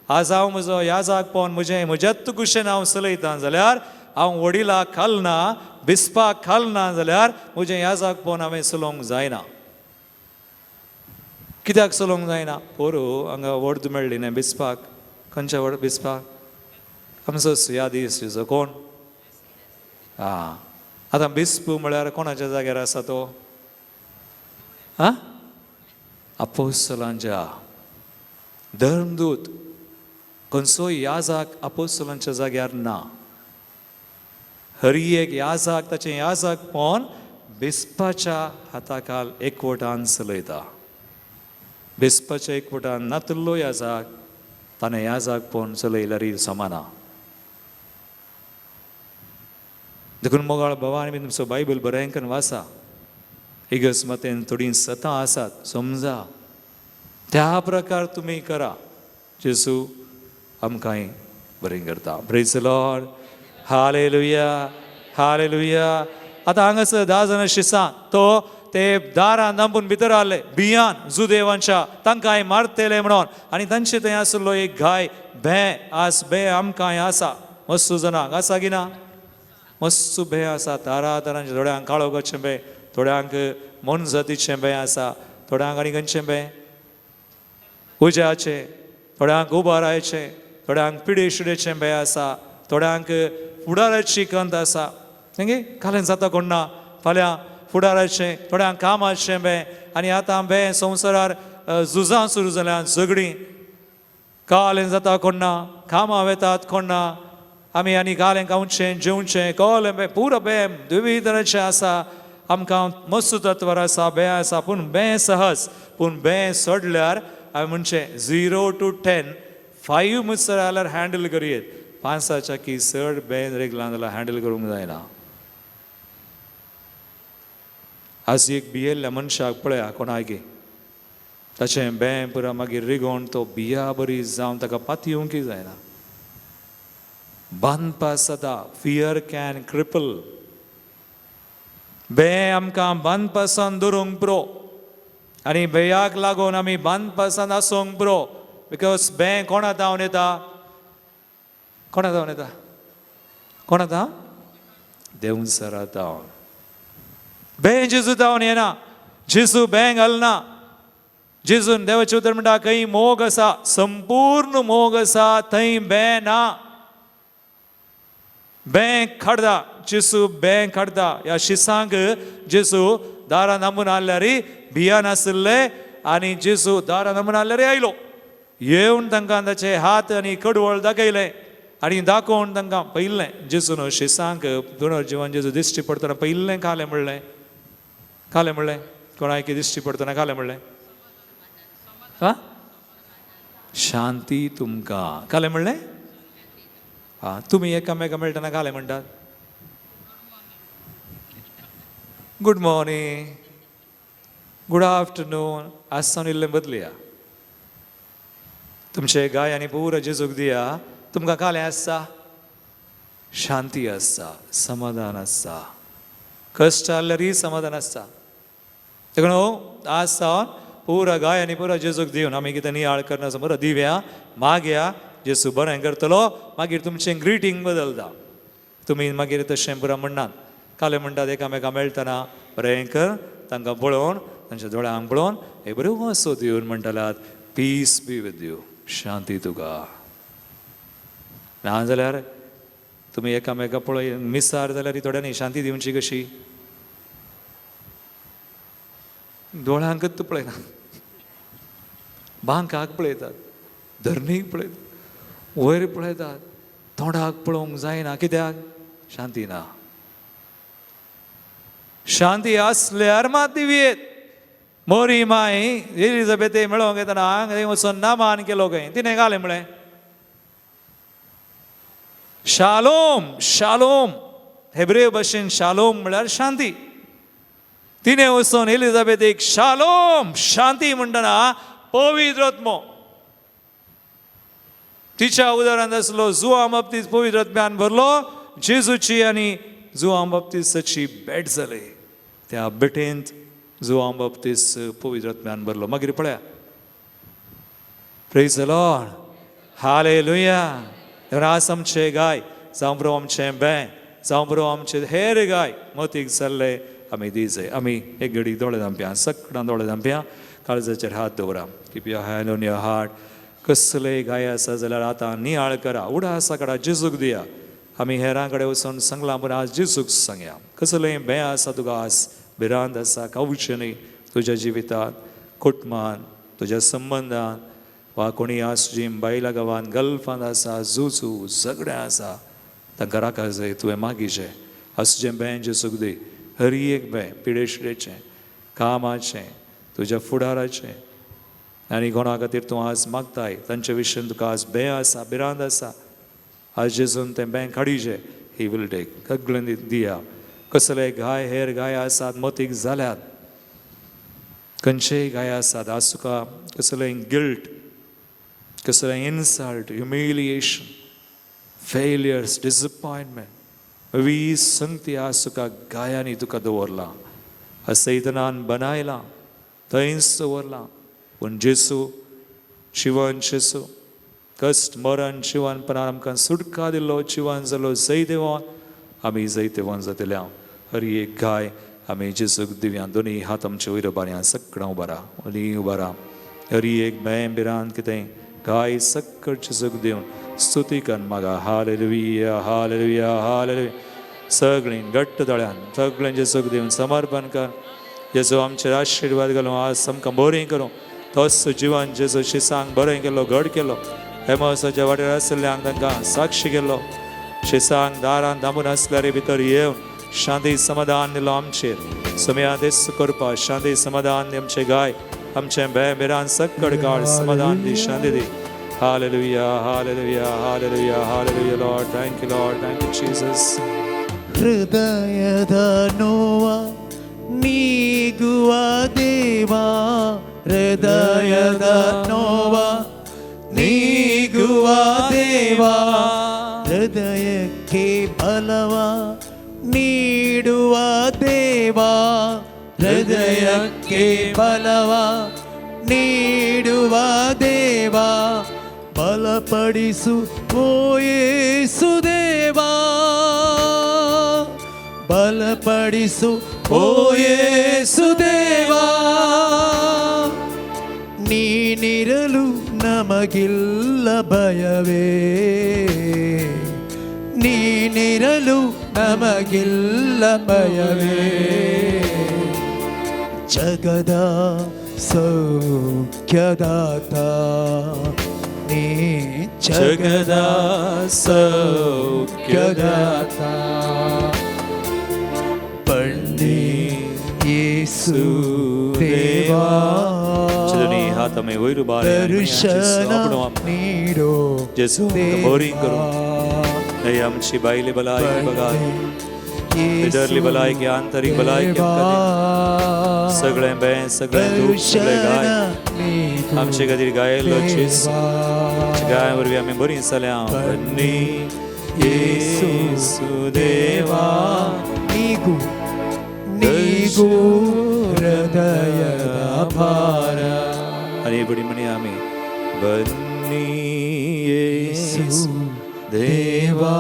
आज हांव म्हजो ह्या जाग पळोवन म्हजें म्हज्याच कुशेन हांव चलयता जाल्यार हांव वडिलाक खालना, बिस्पाक खालना जाल्यार म्हजें ह्या जाग पळोवन हांवें चलोवंक जायना. कित्याक चलोवंक जायना? पोरू हांगा वर्द मेळ्ळी न्ही बिस्पाक. खंयच्या व्हड बिस्पाक? आमचो सुयादीस तुजो कोण? आं, आतां बिस्पू म्हळ्यार कोणाच्या जाग्यार आसा तो? आं, आपोस्तलांच्या. धर्मदूत खंयचोय याजाक आपोस्तलांच्या जाग्यार ना. हरी एक याजाक ताचें याजाक पळोवन बिस्पाच्या हाताखाल एकवटान चलयता. बिस्पाच्या एकवटान नातल्लो याजाक ताणें याजाक पळोवन चलयल्यार समाना. देखून मोगाळ भावा आनी तुमचो बायबल बरें करून वाचा. इगर्ज मतेन थोडीं सतां आसात, समजा त्या प्रकार तुमी करा. जेजू आमकांय बरें करता. Praise the Lord, hallelujah, hallelujah. आतां हांगासर 10 जाणां शिसां तो ते दारां दांपून भितर आसले भियान जुदेवांच्या, तांकां मारतले म्हणून. आनी तांचे थंय आसलो एक गाय भें. आज भें आमकांय आसा मस्त जाणांक आसा की ना? मस्त भें आसा, तारा तरांचे. थोड्यांक काळोखाचें भें, थोड्यांक मोनजातीचें भें आसा, थोड्यांक आनी खंयचें भें उज्याचें, थोड्यांक उबारायचें, थोड्यांक पिडे शिडेचें भें आसा, थोड्यांक फुडाराची कंत आसा. न्ही काल्यान जाता कोण ना, फाल्यां फुडाराचें, थोड्यांक कामाचें भें. आनी आतां भें संवसारार झुजां सुरू जाल्यां, झगडीं. कालें जाता कोण ना, कामां वेतात कोण ना, आमी आनी कालें खावचें जेवचें कळ्ळें भें पुरो भें विविध तरेचें आसा. आमकां मस्त तत्वार आसा, भें आसा. पूण भें सहज, पूण भें सोडल्यार हांवें म्हणचें 0 to 10 5 मुसर जाल्यार हँडल करयेत. 5 की चड भें रेगलां जाल्यार हँडल करूंक जायना. आज एक भियेल्ल्या मनशाक पळया कोणाकी ताचें भें पुरा मागीर रिगोवन तो बिया बरी जावन ताका पातयेवंकय जायना. बांदपास जाता. Fear can cripple. भें आमकां बांदपासान दवरूंक पुरो आनी भेयाक लागून आमी बांदपासान आसूंक पुरो. Because भें कोणा धांवन येता? कोणा धांवन येता? कोणा धांव? देवसरा धांवन. भें जेजू धांवन येना. जेजू भें घालना. जेजून देवाचें उतर म्हणटा खंय मोग आसा, संपूर्ण मोग आसा, थंय भें ना. भें काडटा जेजू, भें काडटा. ह्या शिसांक जेजू दारां दांबून हाडल्यार भियान आशिल्ले आनी जेजू दारां दांबून हाडल्यार आयलो. येवन तांकां ताचे हात आनी कडवळ दाखयले आनी दाखोवन तांकां पयलें जेजून शिसांक पुनर्जिवन जेजू दिश्टी पडटना पयलें खालें म्हणलें, खालें म्हणलें. कोणाक दिश्टी पडटना खालें म्हणलें? हा, शांती तुमकां खालें म्हणलें. हा, तुमी एकामेका मेळटना खालें म्हणटात? Good morning, good afternoon. आज सावन इल्लें बदलया. तुमचे गाय आनी पुरो जेजूक दिया. तुमकां कालें आसता, शांती आसता, समाधान आसता. कश्ट आहल्यारूय समाधान आसता. देखून आज सावन पुरो गाय आनी पुरो जेजूक दिवन आमी कितें नियाळ करना बरो दिव्या मागया, जेजू बरें करतलो. मागीर तुमचें ग्रिटींग बदलता. तुमी मागीर तशें पुरो म्हणनात. कालें म्हणटात एकामेका मेळटना बरें कर, तांकां पळोवन तांच्या दोळ्यांक पळोवन एक बऱ्यो वासो दिवन म्हणटात पीस बी विथ you, शांती तुका. ना जाल्यार तुमी एकामेका पळय मिसार जाल्यार थोड्यांनी शांती दिवची कशी? दोळ्यांकच तूं पळयना. बांकाक पळयतात, धरणीक पळयतात, वयर पळयतात, तोंडाक पळोवंक जायना. कित्याक? शांती ना. शांती आसल्यार मात दिवयेत. मोरी माय एलिझाबेथे मेळोवंक येतना हांगा वचून नामान केलो खंय, तिणें घालें म्हळें शालोम शालोम. हेब्रेव भाशेन शालोम म्हळ्यार शांती. तिणें वचून एलिझाबेथीक शालोम शांती म्हणटना पवित्र आत्मो तिच्या उदारांत आसलो. जुवां बाबतीत पवित्र आत्म्यान भरलो. जेजूची आनी जुवां बाबतीसाची भेट जाली. त्या भेटेंत जुवां बाबतीस पवित्र आत्म्यान भरलो. मागीर पळया, प्रेज the Lord, hallelujah. आज आमचे गाय जावं बरो, आमचें बें जावं बरो, आमचे हेर गाय मतीक जाल्ले आमी दी जाय. आमी एक घडी दोळे धांपया, सगळ्यां दोळे धांपया, काळजाचेर हात दवरा. Keep your hand on your heart. कसलेय गाय आसा जाल्यार आतां नियाळ करा, उडासा काडा, जेजूक दिया. आमी हेरां कडेन वचून सांगलां, पूण आज जेजूक सांगया. कसलेय बें आसा तुका, आज भिरांत आसा, कावचें न्ही तुज्या जिवितांत, कुटुंबान, तुज्या संबंदान, वा कोणी आज तुजी बायलां गांवान गल्फान आसा, जुजू झगडें आसा, तांकां राखा जाय, तुवें मागीचें. आज तुजें बें जेजूक दी. हर एक बें, पिडेशिडेचें, कामाचें, तुज्या फुडाराचें, आनी कोणा खातीर तूं आज मागताय तांचे विशयन तुका आज बें आसा, भिरांत आसा, आज जेजून तें बें काडीचें. He will take. सगळें दिया. कसले घाय हेर घाय आसात मतीक जाल्यात, खंयचेय घाय आसात आज तुका, कसलें गिल्ट, कसलें इन्सल्ट, ह्युमिलिएशन, फेलियर्स, डिसअपॉयंटमेंट, वीस संगती आज तुका गायांनी तुका दवरलां, सैतनान बनायलां, थंयच दवरलां. पूण जेसू, शिवन जेसू कश्ट मरण जिवनपणान आमकां सुटका दिलो, जिवन जालो जैदेवान, आमी जैतेवान जातले. हर एक गाय आमी जेजूक दिवया. दोनी हात आमचे वयर उबारया, सगळां उबारा, ओली उबारा. हर एक बें भिरांत कितें गाय सक्कड जेजूक दिवन स्तुती कर मागा. Hallelujah, hallelujah, hallelujah. सगळीं घट्ट दोळ्यान सगळें जेजूक दिवन समर्पण कर. जेजू आमचेर आशिर्वाद घालूं, आज आमकां बरें करूं. तोच जिवन जेजू शिसांक बरें केलो, घड केलो. हेमसाच्या वाटेर आशिल्ल्यांक तांकां साक्षी केलो. शिसांक दारान दामून आसल्यार भितर येवन शांती समाधान दिलो. आमचेर सुमया देस करपा शांती समाधान दी. आमचे गाय, आमचें भे मिरान सक्कड काळ समाधान दी, शांती दी. Hallelujah, hallelujah, hallelujah, hallelujah. Lord, thank you. Lord, thank you, Jesus. ಹೃದಯದ ನೋವ ನೀಗುವ ದೇವಾ, ಹೃದಯದ ನೋವ ನೀಗುವ ದೇವಾ, ಹೃದಯಕ್ಕೆ ಬಲವ ನೀಡುವ ದೇವಾ, ಹೃದಯಕ್ಕೆ ಬಲವ ನೀಡುವ ದೇವಾ, ಬಲಪಡಿಸು ಓ ಯೇಸು ದೇವಾ, ಬಲಪಡಿಸು ಓ ಯೇಸು ದೇವಾ. ನೀನಿರಲು ನಮಗಿಲ್ಲ ಭಯವೇ, ನೀನಿರಲು ನಮಗಿಲ್ಲ ಭಯವೇ, ಜಗದ ಸೌಖ್ಯದಾತ ನೀ, ಜಗದ ಸೌಖ್ಯದಾತ ಸೌಖ್ಯದಾತ ಬನ್ನಿ ಯೇಸು ದೇವಾ. दोनी हात आमी वयर उबारया. ದರ್ಶನ ನೀಡೋ जेजू बरी करूं. हे आमची बायले भलायकी बघा, भितरली भलायकी, आंतरीक भलायकी आमकां दी. सगळें बें, सगळें दूख, सगळे गाय आमचे खातीर गायलो जेजू, गाय वरवीं आमी बरीं जाल्या. बन्नी येसू देवा. ನೀಗು ನೀಗು ಹೃದಯದ ಭಾರ. आनी बडी म्हणया आमी, बन्नी येसू देवा,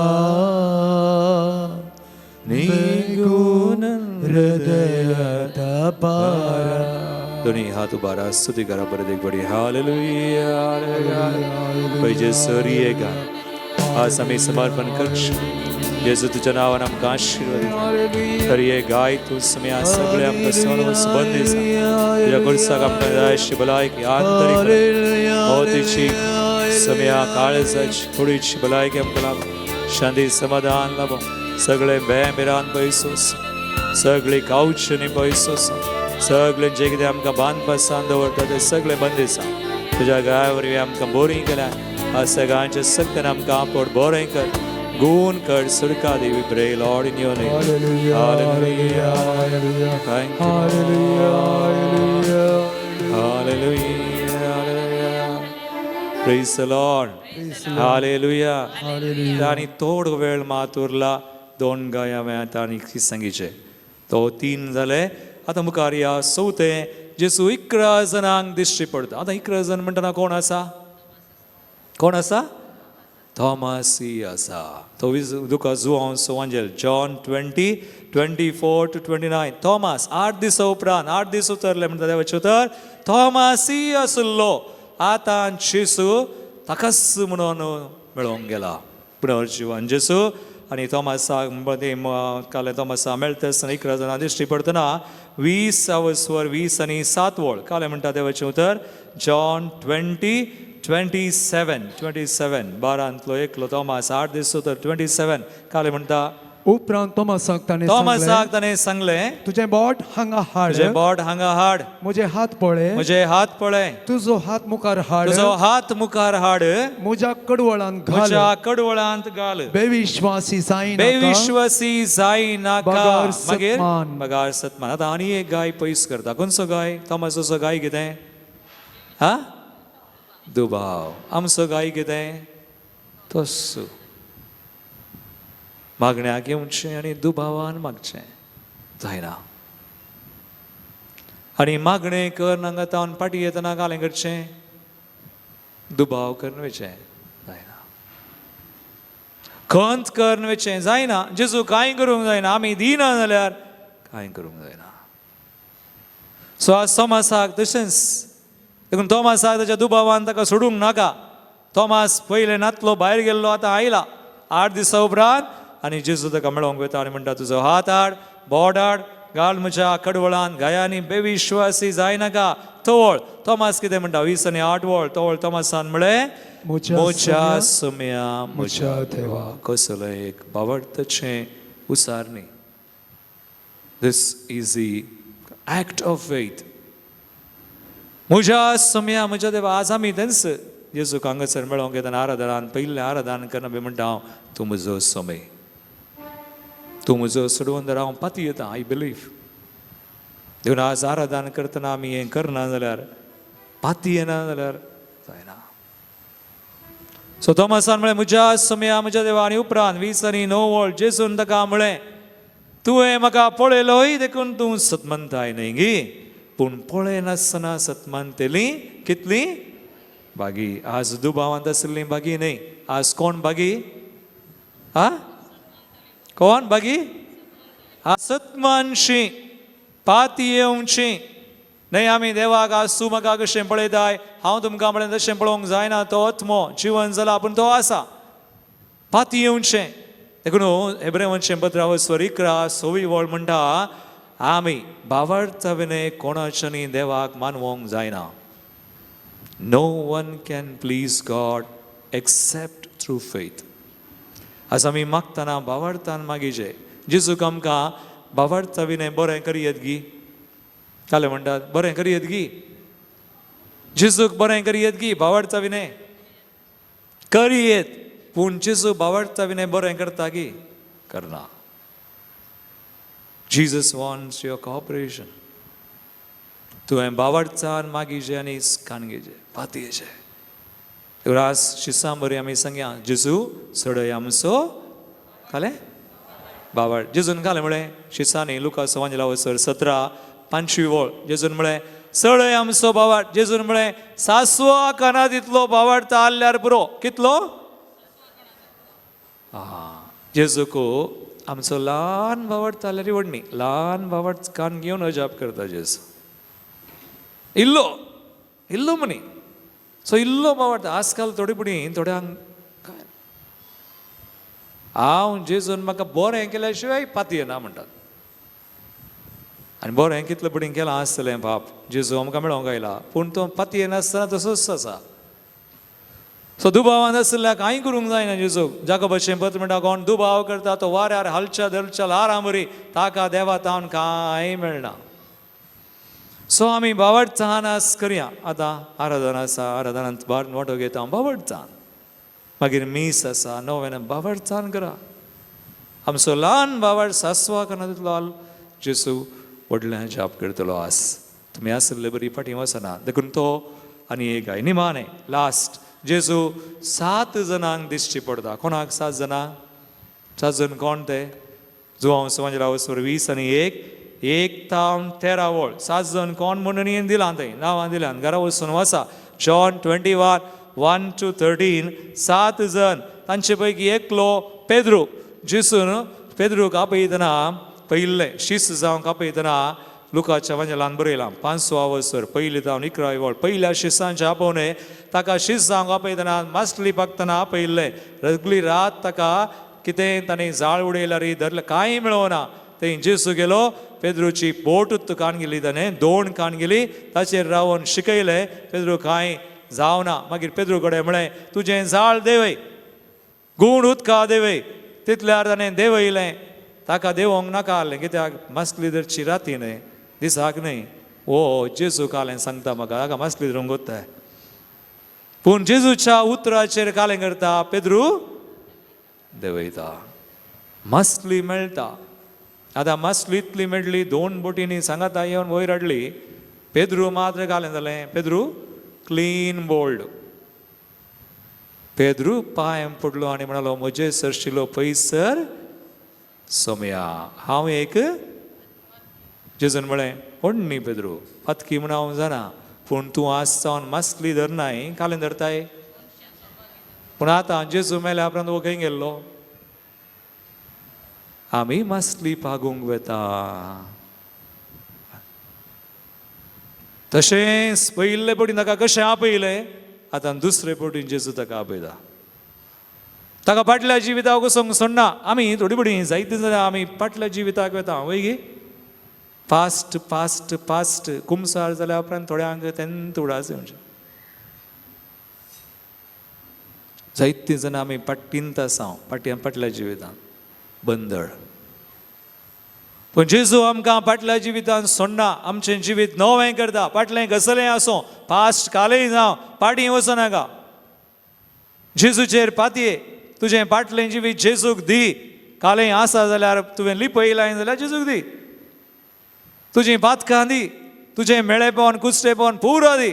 निगून ಹೃದಯದ ಭಾರ. दोन्ही हात उबारा, स्तुती करा परत एक बडी. Hallelujah, hallelujah. पळय जेजू एक आज आमी समर्पण करचें. जेजू तुज्या नांवान आमकां आशिर्वाद दी. तर हे गाय तूं सम्या सगळे आमकां सर्व बंद दिसा तुज्या गोरसाक आमकां जाय अशी भलायकी आंतरीक भोवतेची सम्या काळजाची कुडीची भलायकी आमकां लाभ, शांती समाधान लाभ. सगळे भंय भिरांत पयसोस, सगळे गांवच्यांनी पयसोस, सगळे जे कितें आमकां बांदपासान दवरता ते सगळे बंद दिसा. तुज्या गाया वरवीं आमकां बोरीं केल्या. आज सगळ्यांच्या सक्तीन आमकां आपोट बरें कर, गुण कर, सुरका दी. We pray, Lord, in your name. Hallelujah, Hallelujah. Hallelujah, Thank you. Hallelujah, hallelujah. Hallelujah. Hallelujah. Praise the Lord. Hallelujah. Hallelujah. आनी थोडो वेळ मात उरला. दोन गाय हांवें आतां आनी सांगीचे तो तीन जाले. आतां मुखार या चवथें. जेजू 11 जाणांक दिश्टी पडटा. आतां 11 जाण म्हणटना कोण आसा? कोण आसा? थॉमासी आसा. तो लुका जुवांव सोवांजेल John 20:24 to 29. Thomas 8 दिसा उपरांत 8 दीस उतरले म्हणटा देवाचें उतर. थॉमासी आसलो. आतां जेजू ताकाच म्हणून मेळोंक गेला पुनर्जिवन जेजू. आनी थॉमासाक मदीं काल थॉमासा मेळटा आसतना 11 जाणां दिश्टी पडटना 20 आवस्वर 20 आनी 7 वळ काल म्हणटा देवाचें उतर. जॉन 20:27 27 बारांतलो एकलो थॉमास 8 दीस उतर 27 काल म्हणटा. उपरांत तोमासाक ताणें सांगलें, थॉमासाक ताणें सांगलें, तुजें बोट हांगा हाड, तुजें बोट हांगा हाड, म्हजे हात पळय, म्हजे हात पळय, तुजो हात मुखार हाड, तुजो हात मुखार हाड, म्हज्या कडवळांत घाल, म्हज्या कडवळांत घाल, बेविश्वासी जायनाका, बेविश्वासी जायनाका, बगर मागीर सत्मान. बगार सत्मान. आतां आनी एक गाय पयस करता. खंयचो गाय? थॉमासाचो गाय कितें? हा, दुबाव. आमचो गाय कितें? तस्सो मागण्याक येवचें आनी दुबावान मागचें जायना. आनी मागणें कर हांगा तावन फाटीं येतना घालें करचें दुबाव करून वयचें जायना. खंत करून वयचें जायना. जेजू कांय करूंक जायना. आमी दिना जाल्यार कांय करूंक जायना. सो आज थॉमासाक तशेंच देखून थॉमासाक ताच्या दुबावान ताका सोडूंक नाका. थॉमास पयलें नातलो भायर गेल्लो, आतां आयला 8 दिसां उपरांत. आनी जेजू ताका मेळोंक वता आनी म्हणटा, तुजो हात हाड, बोट हाड, घाल म्हज्या कडवळान गायांनी, बेविश्वासी जायनाका. तवळ थॉमास कितें म्हणटा? 20 आनी 8 वळ. तवळ थॉमासान म्हळें, म्हज्या सुम्या म्हज्या देवा. कसलो एक बावडतचें उसार न्ही. This is the act of faith. म्हज्या सुम्या म्हज्या देवा. आज आमी तेंच जेजूक हांगासर मेळोंक येतना आराधनान पयलें आराधन करना बी म्हणटा हांव, तूं म्हजो समय, तूं म्हजो सोडवंदर, हांव पाती येता, I believe. देखून आज आराधन करतना आमी हें करना जाल्यार पाती येना जाल्यार जायना. सो थॉमासान म्हळें, म्हज्या सुम्या म्हज्या देवा. आनी उपरांत 20 आनी 9 वळ जेजून ताका म्हळें, तुवें म्हाका पळयलोय देखून तूं सतमंताय न्हय गी? पूण पळयनासतना सतमंतली कितली बागी. आज दुबावांत आशिल्ली बागी न्हय. आज कोण बागी? हा, कोण बागी? सतमानशी पाती येवची न्हय. आमी देवाक आज तूं म्हाका कशें पळयताय, हांव तुमकां म्हळें तशें पळोवंक जायना. तो आत्मो जिवन जाला पूण तो आसा पाती येवचें. देखून हेब्रेवांचें पत्रावस्वर 11 6 वळ म्हणटा, आमी भावार्था विणे कोणाच्यानी देवाक मानवोंक जायना. No one can please God except through faith. आज आमी मागतना भावार्थान मागीचे. जेजूक आमकां भावार्था विणे बरें करयेत गी? काले म्हणटात बरें करयेत गी? जेजूक बरें करयेत गी? भावार्था विणे करयेत. पूण जेजू भावार्था विणे बरें करता गी? करना. Jesus wants your cooperation. तुवें भावार्थान मागीचे आनी कानगेचे पातयेचे. आज शिसां बरी आमी सांगया, जेजू सडय आमचो कालें बाबाड. जेजून घालें म्हळें शिसांनी लुका सवांजला वसर 17 5 वळ जेजून म्हळें सडय आमचो बाबाड. जेजून म्हळें सासवा काना तितलो बाबाड आल्यार पुरो. कितलो? जेजूक आमचो ल्हान बावड आल्यार व्हडनी ल्हान बावड कान घेवन अजाप करता जेजू. इल्लो इल्लो म्हणी. सो इल्लो बावड आजकाल थोडी पुणी थोड्यांक काय हांव जेजून म्हाका बरें केल्या शिवाय पातयेना म्हणटात. आनी बरें कितलें पटीन केलां आसतलें बाप, जेजू आमकां मेळोंक आयला, पूण तो पातयेनासतना तसोच आसा. सो दुबावान आसल्या कांय करूंक जायना जेजूक. जाकोबाचें पत्र म्हणटा कोण दुबाव करता तो वाऱ्यार हालच्या धरच्या ल्हारां बरी, ताका देवा तावन कांय मेळना. सो आमी बावडचान आस करया. आतां आराधना आसा, आराधनांत वांटो घेता हांव बावडचान. मागीर मीस आसा, नोवेन बावडचान करा. आमचो ल्हान बावड सासवा करना तितलो जेजू व्हडलें जाप करतलो आस. तुमी आसले बरी फाटीं वचना. देखून तो आनी एक गाय निमाणें लास्ट जेजू 7 जाणांक दिसची पडटा. कोणाक 7 जाणां? 7 जण कोण ते? जुवांव समाजला वसवर 20 आनी 1 तावन 13 वळ. 7 जण कोण म्हणून दिलां थंय नांवां दिल्यान घरा वचून वसा. जॉन 21 1 to 13 7 जण तांचे पैकी एकलो पेद्रू. जेजून पेद्रूक आपयतना पयिल्लें शिस्त जावंक आपयतना लुकाच्या वांजेलान बरयलां 5 वसर पयली जावन 11 वळ. पयल्या शिसांचे आपोवणें ताका शिस्त जावंक आपयतना मासली पाकतना आपयिल्लें. सगळी रात ताका कितें ताणें जाळ उडयल्यार धरलें कांय मेळोना. थंय जेजू गेलो, पेद्रूची बोट कान गेली, ताणें 2 कान गेली, ताचेर रावन शिकयलें. पेद्रू कांय जावना. मागीर पेद्रू कडेन म्हळें तुजें जाळ देवय, गूण उदका देवय. तितल्यार ताणें देवयलें. ताका देवोंक नाका आहलें कित्याक मासली धरची राती न्हय दिसाक न्हय. ओ जेजू कालें सांगता म्हाका ताका मासली धरूंक वताय. पूण जेजूच्या उतराचेर कालें करता पेद्रू देवयता, मासली मेळटा. आतां मासली इतली मेळ्ळी 2 बोटींनी सांगाता येवन वयर हाडली. पेद्रू मात्र कालें जालें, पेद्रू क्लीन बोल्ड. पेद्रू पांय पडलो आनी म्हणालो म्हजे सरशिलो पयसर सोमया हांव एक. जेजून म्हळें कोण न्ही पेद्रू, पातकी म्हण हांव जाणा, पूण तूं आज सावन मासली धरनाय. कालें धरताय. पूण आतां जेजू मेल्या उपरांत हो खंय गेल्लो? आमी मासली पागूंक वेता. तशेंच पयिल्ले पटीन ताका कशें आपयलें, आतां दुसरे पटीन जेजू ताका आपयता. ताका फाटल्या जिविताक वचोंक सोडना. आमी थोडी पटी जायते जाल्यार आमी फाटल्या जिविताक वेता वय गी. पास्ट पास्ट पास्ट कुमसार जाल्या उपरांत थोड्यांक तेन्ना उडास म्हणजे जायतीं जाणां आमी फाटींत आसा, फाटल्यान फाटल्या जिवितान बंदड. पूण जेजू आमकां फाटल्या जिवितान सोडना. आमचें जिवीत नवें करता. फाटलें कसलें आसूं, पास्ट कालय जावं, फाटीं वचनाका. जेजूचेर पातये. तुजें फाटलें जिवीत जेजूक दी. कालय आसा जाल्यार तुवें लिपयलां जाल्यार जेजूक दी. तुजीं पातकां दी, तुजें मेळेपण कुसटेपण पुरो दी.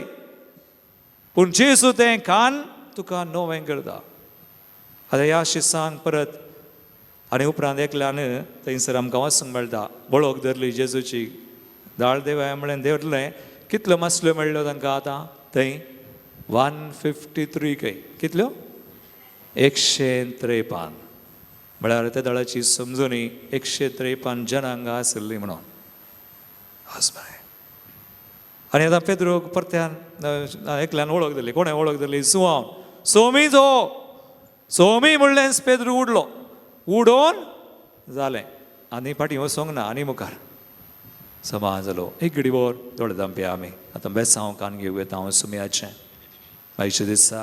पूण जेजू तें कान तुका नवें करता. आतां ह्या शिसांक परत आनी उपरांत एकल्यान थंयसर आमकां वचूंक मेळटा. वळख धरली जेजूची. दाळ देवाय म्हळें देवतलें. कितल्यो मासल्यो मेळ्ळ्यो तांकां आतां थंय? 153 खंय. कितल्यो? 153. म्हळ्यार त्या दळाची समजुनी 153 जनांगां आसली म्हणून. आस बरें. आनी आतां पेद्रूक परत्यान एकल्यान वळख दिली. कोणें वळख दिली? जुवांव. सोमी जो सोमी म्हणलेंच पेद्रू उडलो. उडोवन जालें आनी फाटीं वचोंक ना आनी मुखार समा जालो. एक घडी भर दोळे धांपया आमी. आतां बेसांव कान घेवं येता हांव सुमयाचें. आयच्या दिसा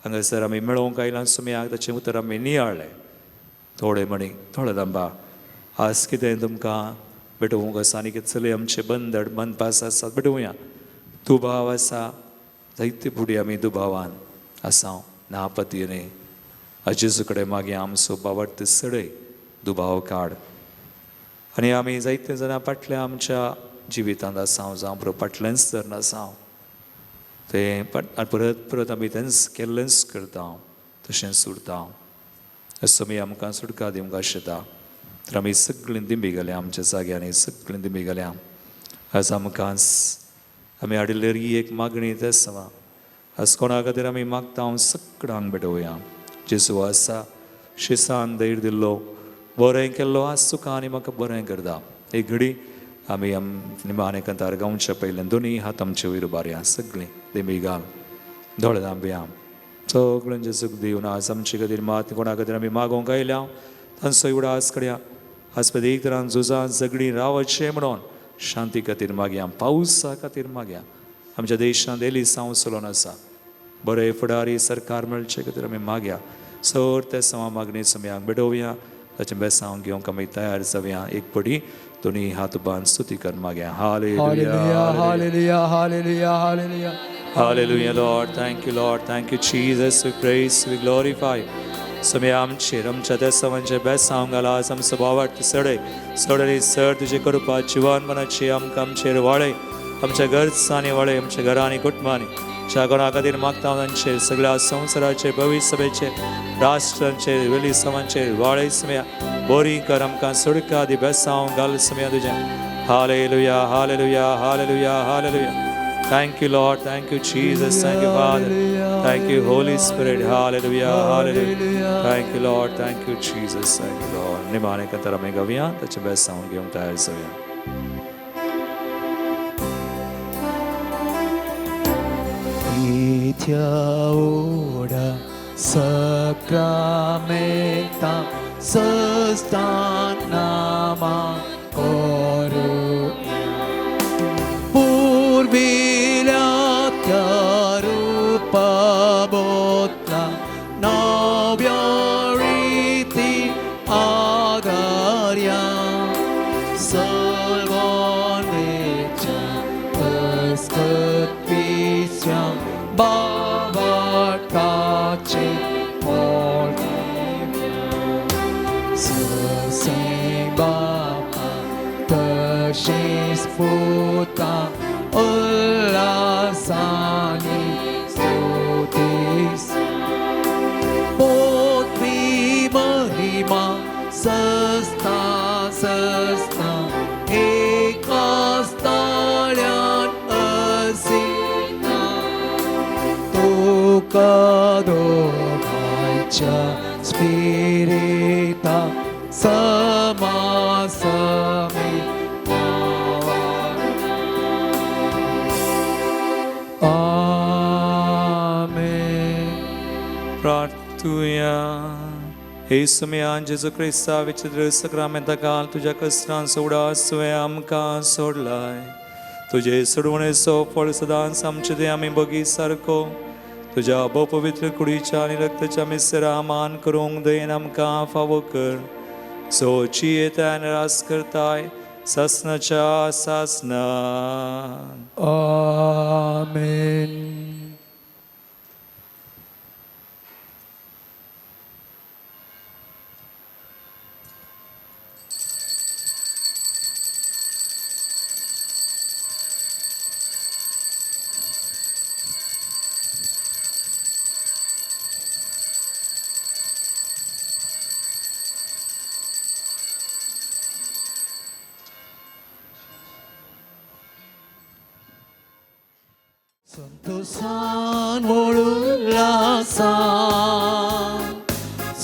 हांगासर आमी मेळोवंक आयला सुमयाक, ताचें उतर आमी नियाळ्ळें. थोडे म्हणी थोडे धांपा. आज कितें तुमकां भेटोवंक आसा आनी कितें चलय आमचे बंदड बनपास आसात भेटोवया. दुबाव आसा जायते फुडें आमी दुबावान आसा ना पतीने. जेजू कडेन मागीर आमचो बावडत सडय दुबाव काड. आनी आमी जायते जाणां फाटल्या आमच्या जिवितांत आसा जावं बरो फाटलेंच धरून आसा तें परत परत आमी तेंच केल्लेंच करता, तशेंच उरता. असो आमी आमकां सुटका दिवंक आशेता. तर आमी सगळीं दिंबी गेल्या आमच्या जाग्यांनी, सगळीं दिंबी गेल्या. आज आमकां आमी हाडिल्ली ही एक मागणी तें समा. आज कोणा खातीर आमी मागता हांव सगळ्यांक भेटोवया. जेजू आसा शिसान धैर्य दिल्लो, बरें केल्लो आज तुका आनी म्हाका बरें करता. एक घडी आमी निमाणें कांतार गावच्या पयल्यान दोनी हात आमचे वयर उबारया. सगळीं दिंबी घाल, दोळे धांपया. सगळ्यांचे सुख दिवन आज आमचे खातीर मात कोणा खातीर आमी मागोवंक आयल्या तांचो उडास करया. आसपद एक तरान झुजां झगडीं रावचें म्हणून शांती खातीर मागया, पावसा खातीर मागया. आमच्या देशांत एलिसांव चलोवन आसा, बरे फुडारी सरकार मेळचे खातीर आमी मागया. सर ते समा मागणी सुमयांक भेटोवया, ताचें बेसांव घेवंक आमी तयार जावया. एक पडी दोनी हात बांद स्तुती कर मागया. Hallelujah, hallelujah. Hallelujah, hallelujah, hallelujah. Hallelujah, Lord. Thank you, Lord. Thank you, Jesus. We praise, we glorify. समे आमचेर आमच्या देसावांचे बेसांव घाला. आज आमचो भावार्थ सडय सड आनी सड तुजे करपा जिवन मनाची आमकां आमचेर वाळय, आमच्या घरचांनी वाळय, आमच्या घरांनी कुटुंबांनी. ज्या कोणा खातीर मागता तांचेर, सगळ्या संवसाराचेर, भविश्य राष्ट्रांचेर, वेलिसांवांचेर वाळय समया. बोरी कर आमकां, सुडका दी, बेसांव घाल समया तुजें. Hallelujah, hallelujah, hallelujah, hallelujah. Thank you, Lord. Thank you, Jesus. Thank you, Father. Thank you, Holy Spirit. Hallelujah. Hallelujah. Thank you, Lord. Thank you, Jesus. Thank you, Lord. निमाणे कतर आमी गावया, ताचें बेसांव घेवंक तयार जावया. Ora sacramenta sostanama koru Purvilatya rupa botla navyariti adarya Solvonecha taskatvisya Bavartache Sase Bapa Tashes Puta Ullasani Stutis Potvi Mahima Sasta Sasta Ekastalyan Asita Tuka दोघांच्या स्पिरिता समासमे आमेन. प्रार्थुया. हे सुमयान जेजू क्रिस्ता विचित्र सक्रामेंता काल तुज्या कसरांचो उडास तुवें आमकां सोडलाय. तुजे सोडवणेचो फळ सदांच आमचे ते आमी बगी सारको तुज्या भोवपवित्र कुडीच्या आनी रक्ताच्या मिसरा मान करूंक दयेन आमकां फावो कर. सोची येताय आनी रास करताय सासनाच्या सासना. आमेन. संतोषान वळुल्लासा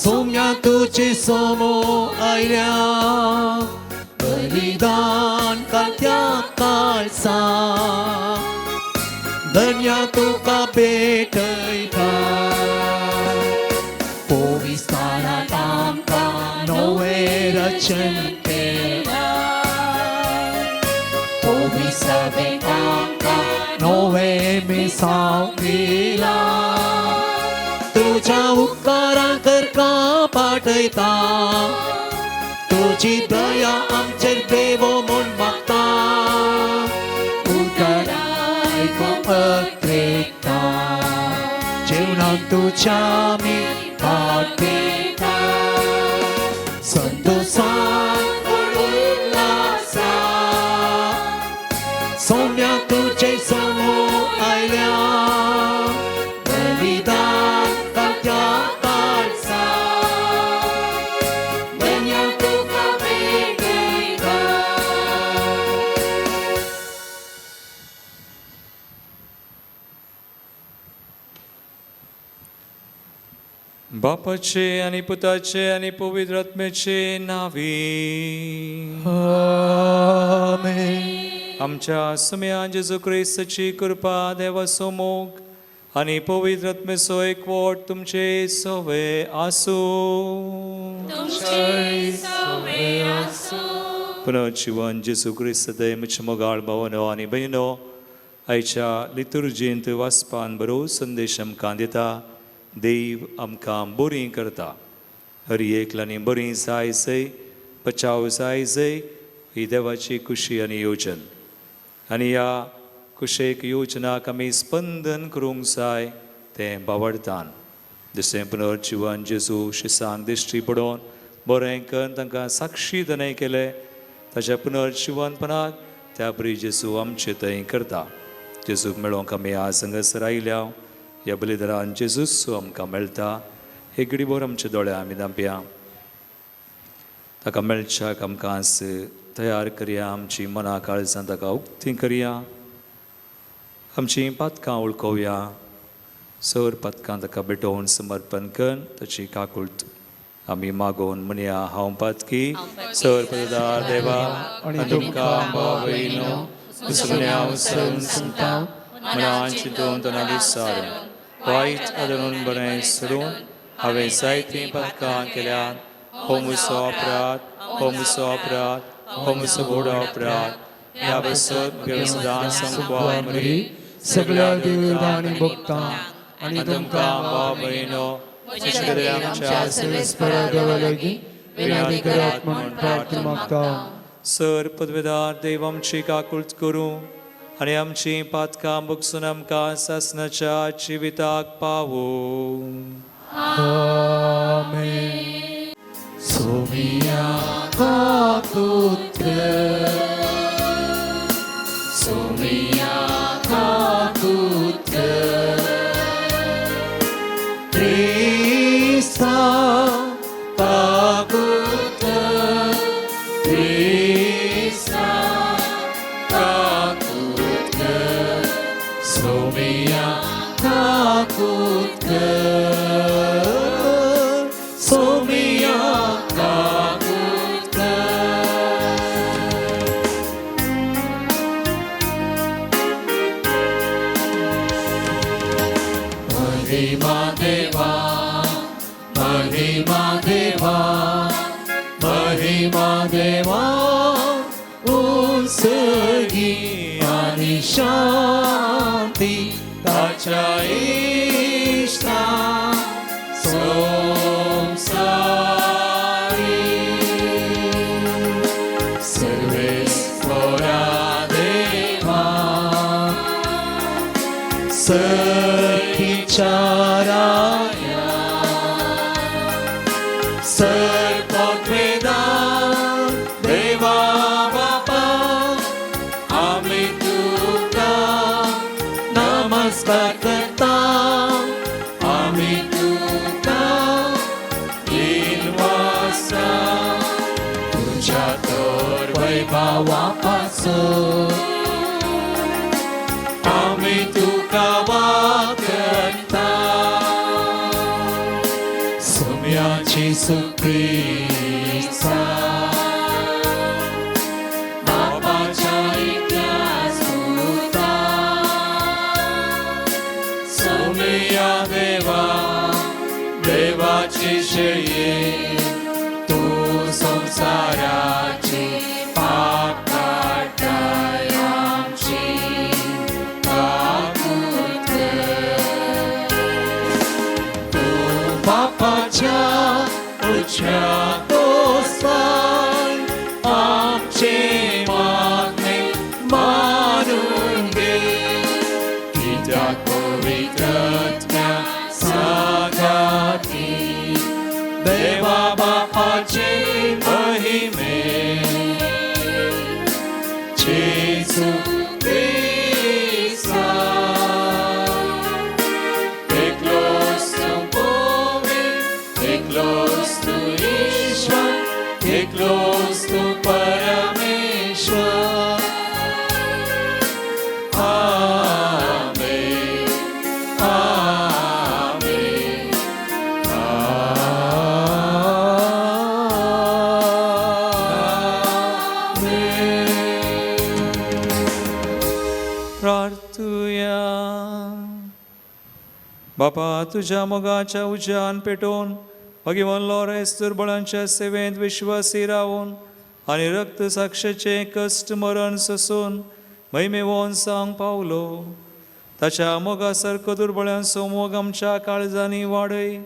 सोम्या तुझे सोमो आयल्या बलिदान कात्या काळसा धन्या तुका भेटयता. पविस्तारांत आमकां नवें रचन केलां, पविसभेंत आमकां नवें मिसांव दिलां. तुज्या उपकारां करका पाठयता, तुजी दया आमचेर देवो म्हूण मागता. उतरां आयकूंक अत्रेकता, जेवणाक तुज्या आमी वाटेता. संतोषान उल्लासा सौम्या तुझे समो आयल्या बलिदान कात्या काळसा धन्या तुका भेटयता. बापाचे आनी पुताचे आनी पवित्र आत्म्याचे नावी. आमेन. आमच्या सुम्या जेजू क्रिस्ताची कृपा, देवाचो मोग आनी पवित्र आत्म्याचो एकवट तुमचे सवे आसूं. तुमचे सवे आसूं. पुनर्जिवन जेजू क्रिस्त म्हज्या मोगाळ भावनो आनी भयणो, आयच्या लितुर्जींत वाचपान बरो संदेश आमकां दिता. देव आमकां बरीं करता. हर एकल्यानी बरीं जाय जय, बचाव जाय जय, ही देवाची खुशी आनी योजन. आनी ह्या कुशेक योजनाक आमी स्पंदन करूंक जाय तें बावडतान. जशें पुनर्जिवन जेजू शिसांक दिश्टी पडोवन बरें करून तांकां साक्षी दनय केलें ताच्या पुनर्जिवनपणाक, त्या बरी जेजू आमचे थंय करता. जेजूक मेळोवंक आमी आज हांगासर आयल्या. ह्या बलिदारान जेजूच आमकां मेळटा. हे घडीभर आमच्या दोळे आमी धांपया. ताका मेळच्याक आमकां आज तयार करया. आमची मनां काळजां ताका उक्ती करया. आमचीं पातकां वळखोवया. सर पातकां ताका भेटोवन समर्पण कर ताची काकूळट आमी मागोवन म्हणया, हांव पातकी. सर पददार देवा आनी तुमकां भाव भयणो दुसऱ्या सरून सांगता, मनान चिंतून तना विचारून वायट आदरून बरें सोडून हांवें जायतीं पातकां केल्यात. हो म्हजो अपराध, हो म्हजो अपराध, हो म्हजो व्हड अपराध. ह्या बसत म्हगे सदां संकवार मरी, सगळ्या देवता आनी भक्तां आनी आनी तुमकां भाव भयणो आमच्या सर्वेस्परा देवा लागीं विनंती करात म्हूण प्रार्थना मागता. सर पदवेदार देव आमची काकूळट करूं आनी आमची पातकां बगसून आमकां सासणाच्या जिविताक पावूं. आमेन. सोमिया काकूत कर, सोमिया काकूत कर, क्रिस्ता काकूत कर, क्रिस्ता काकूत कर, सोमिया काकूत कर, सोमिया काकूत कर. महिमा देवा, महिमा देवा, महिमा देवा उसगी आणि शांती ताच्या इष्टा संसारी. सर्वेस्परा देवा, सर्विचाराया, सर्पवेदा देवा बापा, आम्ही तुका नमस्कार करता, आम्ही तुका दिनवासा. तुझ्या तर वैभवापासून आम्ही तुका वाकता. सुम्याची सुप्रीसा बापाच्या इतल्या सुता, सोमया देवा, देवाची शेळये, तू संसाराची पाप काडटाय, आमची काकूत कर. तू बापाच्या उच्या कोसाय आमचे मागणे मानून घे. कित्याक पवित्रत्म्या सागाती देवा बापाचे महिमे जेजू क्रिस्ता, एकलोच तूं पवित्र, एकलोच तूं ईश्वर, एकलोच तूं परमेश्वर. आमेन, आमेन, आमेन. प्रार्थुया. बापा, तुझ्या मोगाच्या उज्यान पेटोवन मागीर लॉरेस दुर्बळांच्या सेवेंत विश्वासी रावून आनी रक्त साक्षेचें कश्ट मरण सोसून महिमेवोन सांग पावलो. ताच्या मोगा सारको दुर्बळ्यांचो मोग आमच्या काळजांनी वाडय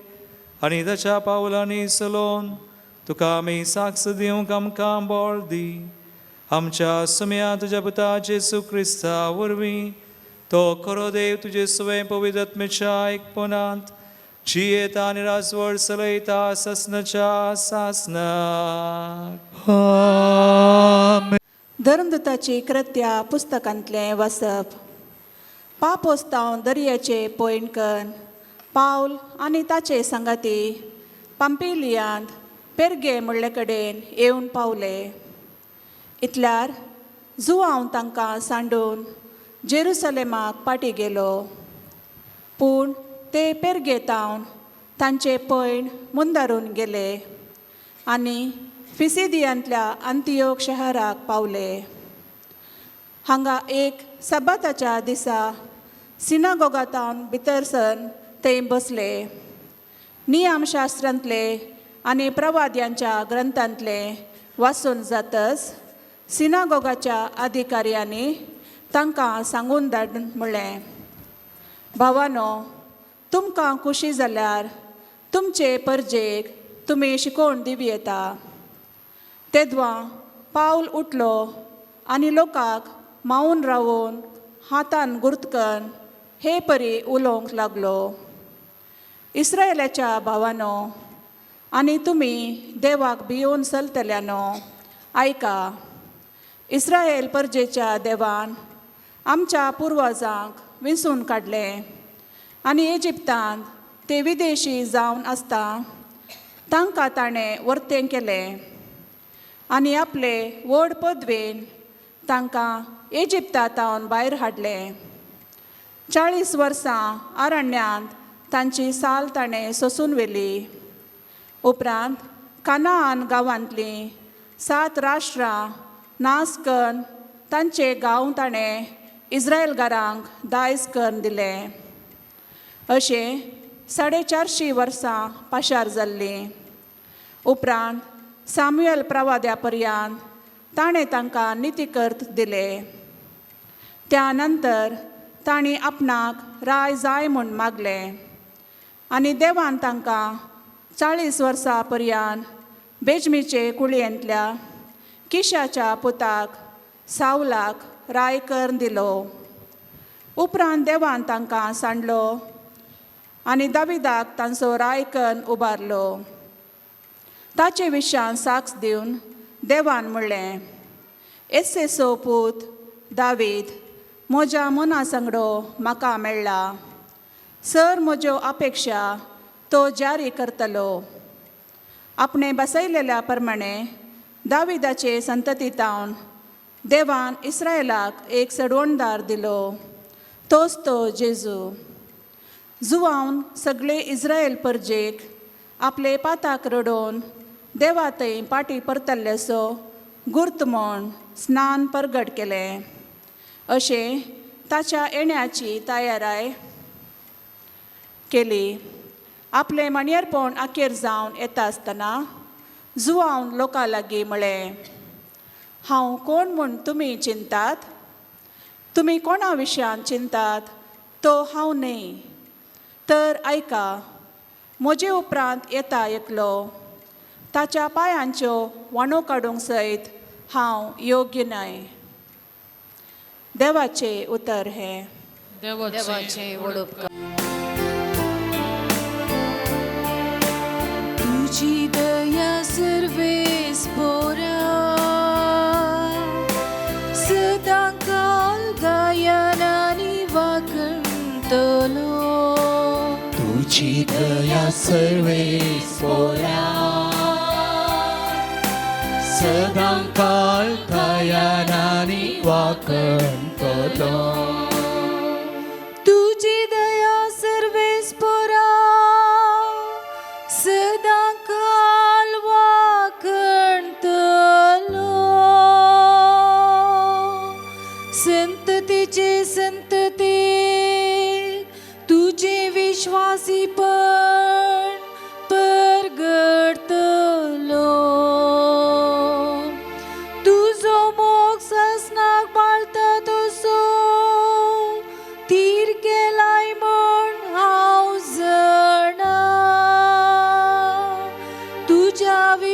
आनी ताच्या पावलांनी चलोवन तुका आमी साक्ष दिवंक आमकां बळ दी. आमच्या सुम्या तुज्या पुता जेजू क्रिस्ता वरवीं तो खरो देव तुजे सुवें पवित्र एकपणांत जियेता आनी राजवट चलयता सासनाच्या सासनाक. आमेन. धर्मदूताची कृत्या पुस्तकांतलें वाचप. पापोस्तांव दर्याचे पयणकन पावल आनी ताचे सांगाती पांपिलियांत पेरगे म्हणले कडेन येवन पावले. इतल्यार जुवांव तांकां सांडून जेरुसलेमाक पाटी गेलो. पूण ते पेरगे तावन तांचे पयण मुंदारून गेले आनी फिसिदियांतल्या अंतियोग शहराक पावले. हांगा एक सबाताच्या दिसा सिनागोगातावन भितर सर ते बसले. नियमशास्त्रांतले आनी प्रवाद्यांच्या ग्रंथांतले वाचून जातच सिनागोगाच्या अधिकाऱ्यांनी तांकां सांगून धाडून म्हणलें, भावानो, तुमकां खुशी जाल्यार तुमचे परजेक तुमी शिकोवन दिवं येता. तेदवां पावल उठलो आनी लोकांक मावून रावून हातान गुर्तकन हे परी उलोवंक लागलो. इस्रायलाच्या भावानो आनी तुमी देवाक भियोवन चलतल्यानो आयका. इस्रायल परजेच्या देवान आमच्या पुर्वजांक विंचून काडले आनी इजिप्तांत ते विदेशी जावन आसता तांकां ताणें वर्तें केलें आनी आपले व्हड पदवेन तांकां इजिप्तांत भायर हाडले. 40 वर्सां अरण्यांत तांची साल ताणें सोसून व्हेली. उपरांत कानान गांवांतलीं 7 राष्ट्रां नास करून तांचे गांव ताणें इस्रायलगारांक दायज करून दिलें. अशें 450 वर्सां पाशार जाल्लीं. उपरांत सामुएल प्रवाद्या पर्यंत ताणें तांकां नितीकर्त दिले. त्या नंतर तांणी आपणाक राय जाय म्हूण मागलें आनी देवान तांकां 40 वर्सां पर्यंत बेजमीचे कुळयेंतल्या किशाच्या पुताक सावलाक राय करून दिलो. उपरांत देवान तांकां सांडलो आनी दाविदाक तांचो राय करून उबारलो. ताचे विशयान साक्ष दिवन देवान म्हणलें, एस्सेसो पूत दावीद म्हज्या मना संगडो म्हाका मेळ्ळा. सर म्हज्यो अपेक्षा तो जारी करतलो. आपणे बसयलेल्या प्रमाणे दाविदाचे संतती तावन देवान इस्रायलाक एक सडवणदार दिलो, तोच तो जेजू. जुवावन सगळे इस्रायल परजेक आपले पाताक रडोवन देवा थंय पाटी परतल्ल्याचो गुर्त म्हूण स्नान परगट केलें. अशें ताच्या येण्याची तयाराय केली. आपलें माणयेरपण अखेर जावन येता आसतना जुवावन लोकां लागीं म्हळें, हांव कोण म्हूण तुमी चिंतात? तुमी कोणा विशयान चिंतात तो हांव न्हय. तर आयका, म्हजे उपरांत येता एकलो, ताच्या पांयांच्यो वाणो काडूंक सयत हांव योग्य न्हय. देवाचें उतर हें. देवाचें व्हड उपकार. तुजी दया सर्वेस पोरा सदां काल गायनानी वागणटलो. तुजी दया सर्वेस पोरा सदां काल गायनानी वागणटलो. तुजी दया सर्वेस पोरा सदां काल वागणटलो. संततीचे संतती तुझे विश्वासीपण परगटतले.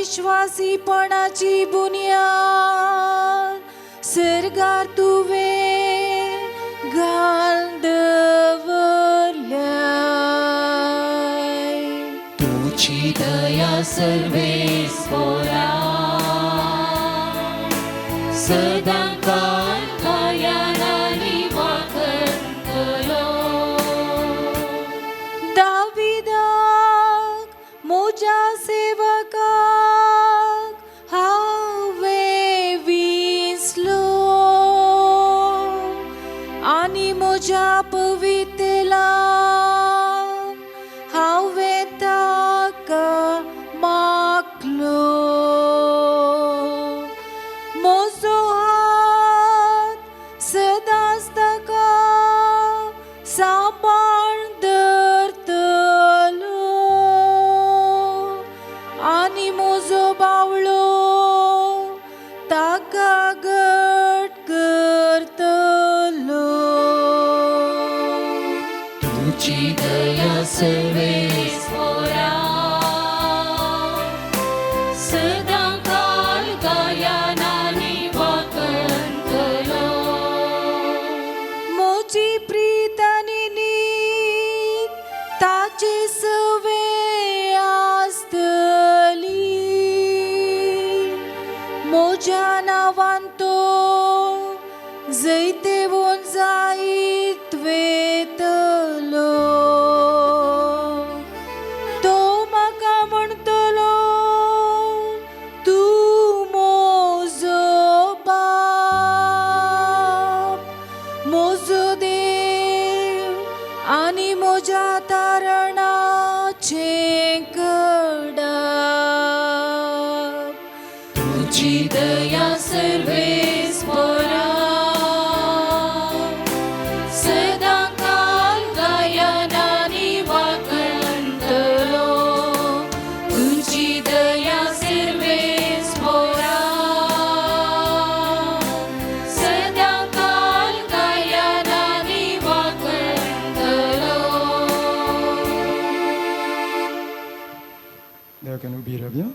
विश्वासीपणाची बुन्याद सर्गार तुवें घाल दवरल्याय. तुजी दया सर्वेस्पोरा सदां काल गायनांनी वाखणतलो. दाविदाक म्हज्या सेवकाक हांवें विसलो आनी म्हज्या पवित्रलाक हांवें ताका मागलो. म्हजो हात सदांच ताका सांबाळ धरतलो आनी म्हजो बावळो ताका घट करतलो. तुजी दया सर्वेस्पोरा सदां काल गायनांनी वाखणतलो. म्हजी प्रीत आनी नीत ताचे सवे आसतली. म्हज्या नांवान तो जैतेवून जायत वेतलो. तो म्हाका म्हणटलो तूं म्हजो बाप, म्हजो देव आनी म्हज्या तारणाचें कडप. तुजी दया सर्वेस्पोरा सदां काल गायनांनी वाखणतलो. तुजी दया सर्वेस्पोरा सदां काल गायनांनी वाखणतलो. देवाक उबी रावया.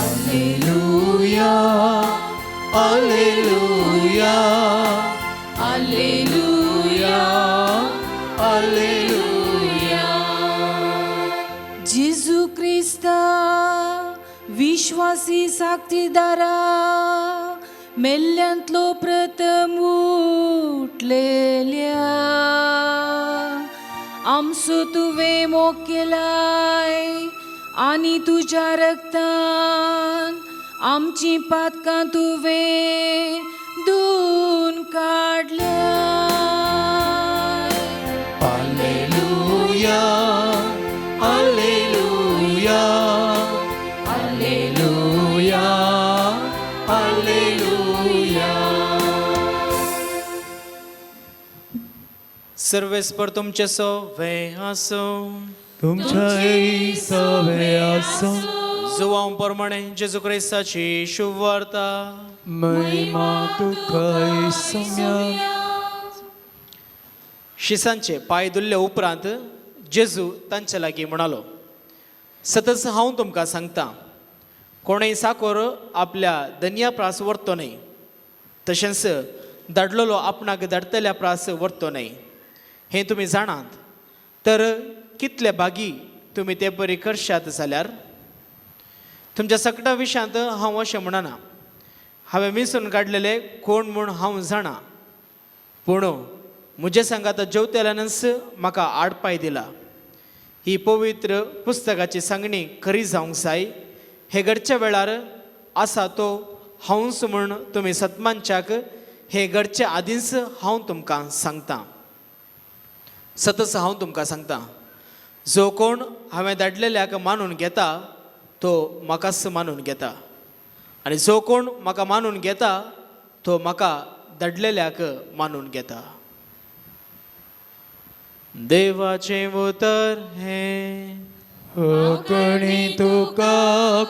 Alleluia, Alleluia, Alleluia, Alleluia. जेजू क्रिस्ता विश्वासी साक्षीदारा, मेल्ल्यांतलो प्रथम उठलेल्या, आमचो तुवें मोग केलाय आनी तुज्या रक्तान आमचीं पातकां तुवें धुवन काडल्याय. Alleluia, Alleluia, Alleluia, Alleluia. सर्वेस्पर तुमचे सवे आसूं. तुमच्याय सवे आसूं. जुवांव प्रमाणे जेजू क्रिस्ताची शुभवार्ता. महिमा तुकाय सम्या. शिसांचे पांय धुल्ले उपरांत जेजू तांचे लागीं म्हणालो, सतच हांव तुमकां सांगता, कोणूय साकोर आपल्या दनया प्रास व्हरतो न्हय, तशेंच धाडलेलो आपणाक धाडटल्या प्रास व्हरतो न्हय हें तुमी जाणात. तर कितले भागी तुमी ते परी करशात जाल्यार. तुमच्या सकटा विशयांत हांव अशें म्हणना, हांवें मिसून काडलेले कोण म्हूण हांव जाणा, पूण म्हजे सांगात जेवतल्यानच म्हाका आडपाय दिला. ही पवित्र पुस्तकाची सांगणी खरी जावंक जाय. हे घडच्या वेळार आसा तो हांवच म्हूण तुमी सतमानच्याक हे घडचे आदींच हांव तुमकां सांगता. सतच हांव तुमकां सांगता, जो कोण हांवें धाडलेल्याक मानून घेता तो म्हाकाच मानून घेता, आनी जो कोण म्हाका मानून घेता तो म्हाका धाडलेल्याक मानून घेता. देवाचें उतर हें. कणी तुका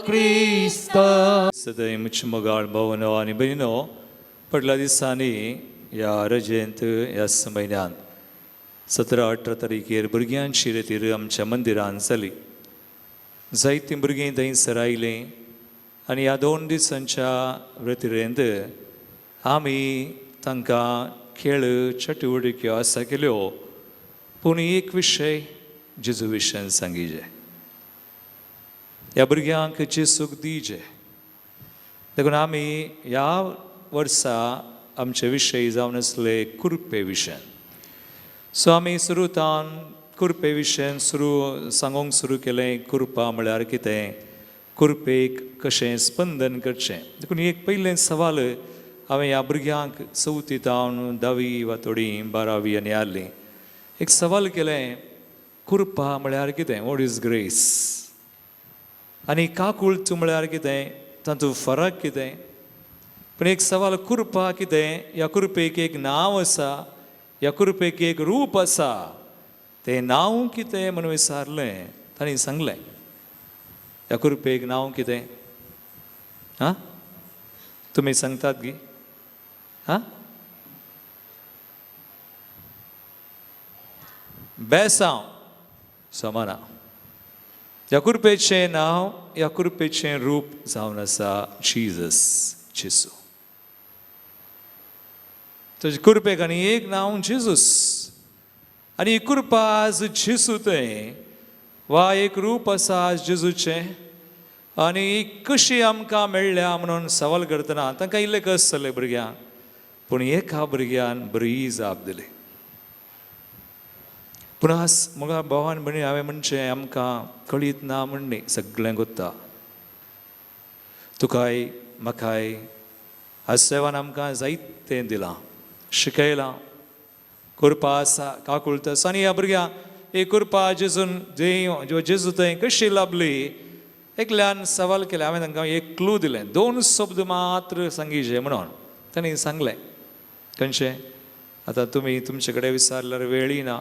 क्रिस्ता. सदैमच मोगाळ भावनो आनी भयणो, फाटल्या दिसांनी ह्या रजेंत ह्याच म्हयन्यांत 17-18 तारखेर भुरग्यांची रेतीर आमच्या मंदिरांत जाली. जायतीं भुरगीं थंयसर आयलीं आनी ह्या 2 दिसांच्या व्यतिरेंत आमी तांकां खेळ चटुवटिक्यो आसा केल्यो. पूण एक विशय जेजू विशयान सांगिजे, ह्या भुरग्यांक जेजूक दिजे. देखून आमी ह्या वर्सा आमचे विशय जावन आसले कुरपे विशयान. सो आमी सुरूतान कुरपे विशयान सुरू सांगूंक सुरू केलें. कुरपा म्हळ्यार कितें, कुरपेक कशें स्पंदन करचें. देखून एक पयलें सवाल हांवें ह्या भुरग्यांक चवथी तावन 10वी वा थोडीं 12वी आनी आसलीं एक सवाल केलें, कुरपा म्हळ्यार कितें, what is grace, आनी काकुळट म्हळ्यार कितें, तातूंत फरक कितें. पूण एक सवाल कुरपा कितें, ह्या कुरपेक एक नांव आसा, ह्या कुरपेक एक रूप आसा, तें नांव कितें म्हणून विचारलें. तांणी सांगलें ह्या कुरपेक नांव कितें. आं, तुमी सांगतात गी? आं, बेसांव समाना. ह्या कुरपेचें नांव, ह्या कुरपेचें रूप जावन आसा जिजस, जेजू. ताचे कुरपेक आनी एक नांव जेजूस. आनी ही कुरपा आज जेजू थंय वा एक रूप आसा आज जेजूचें. आनी कशी आमकां मेळ्ळ्या म्हणून सवाल करतना तांकां इल्लें कस जालें भुरग्यांक. पूण एका भुरग्यान बरी जाप दिली. पूण आज म्हज्या भावान भयणी हांवें म्हणचें आमकां कळीत ना म्हण न्ही, सगळें गोत्ता. तुकाय म्हाकाय आज देवान आमकां जायतें दिलां, शिकयलां. कुरपा आसा, काकुळट आसा. आनी ह्या भुरग्यांक एक कुरपा जेजून जेजू थंय कशी लाभली एकल्यान सवाल केलें. हांवें तांकां एक क्लू दिलें, 2 शब्द मात्र सांगिजे म्हणून. तांणी सांगलें खंयचें आतां तुमी तुमचे कडेन विचारल्यार वेळय ना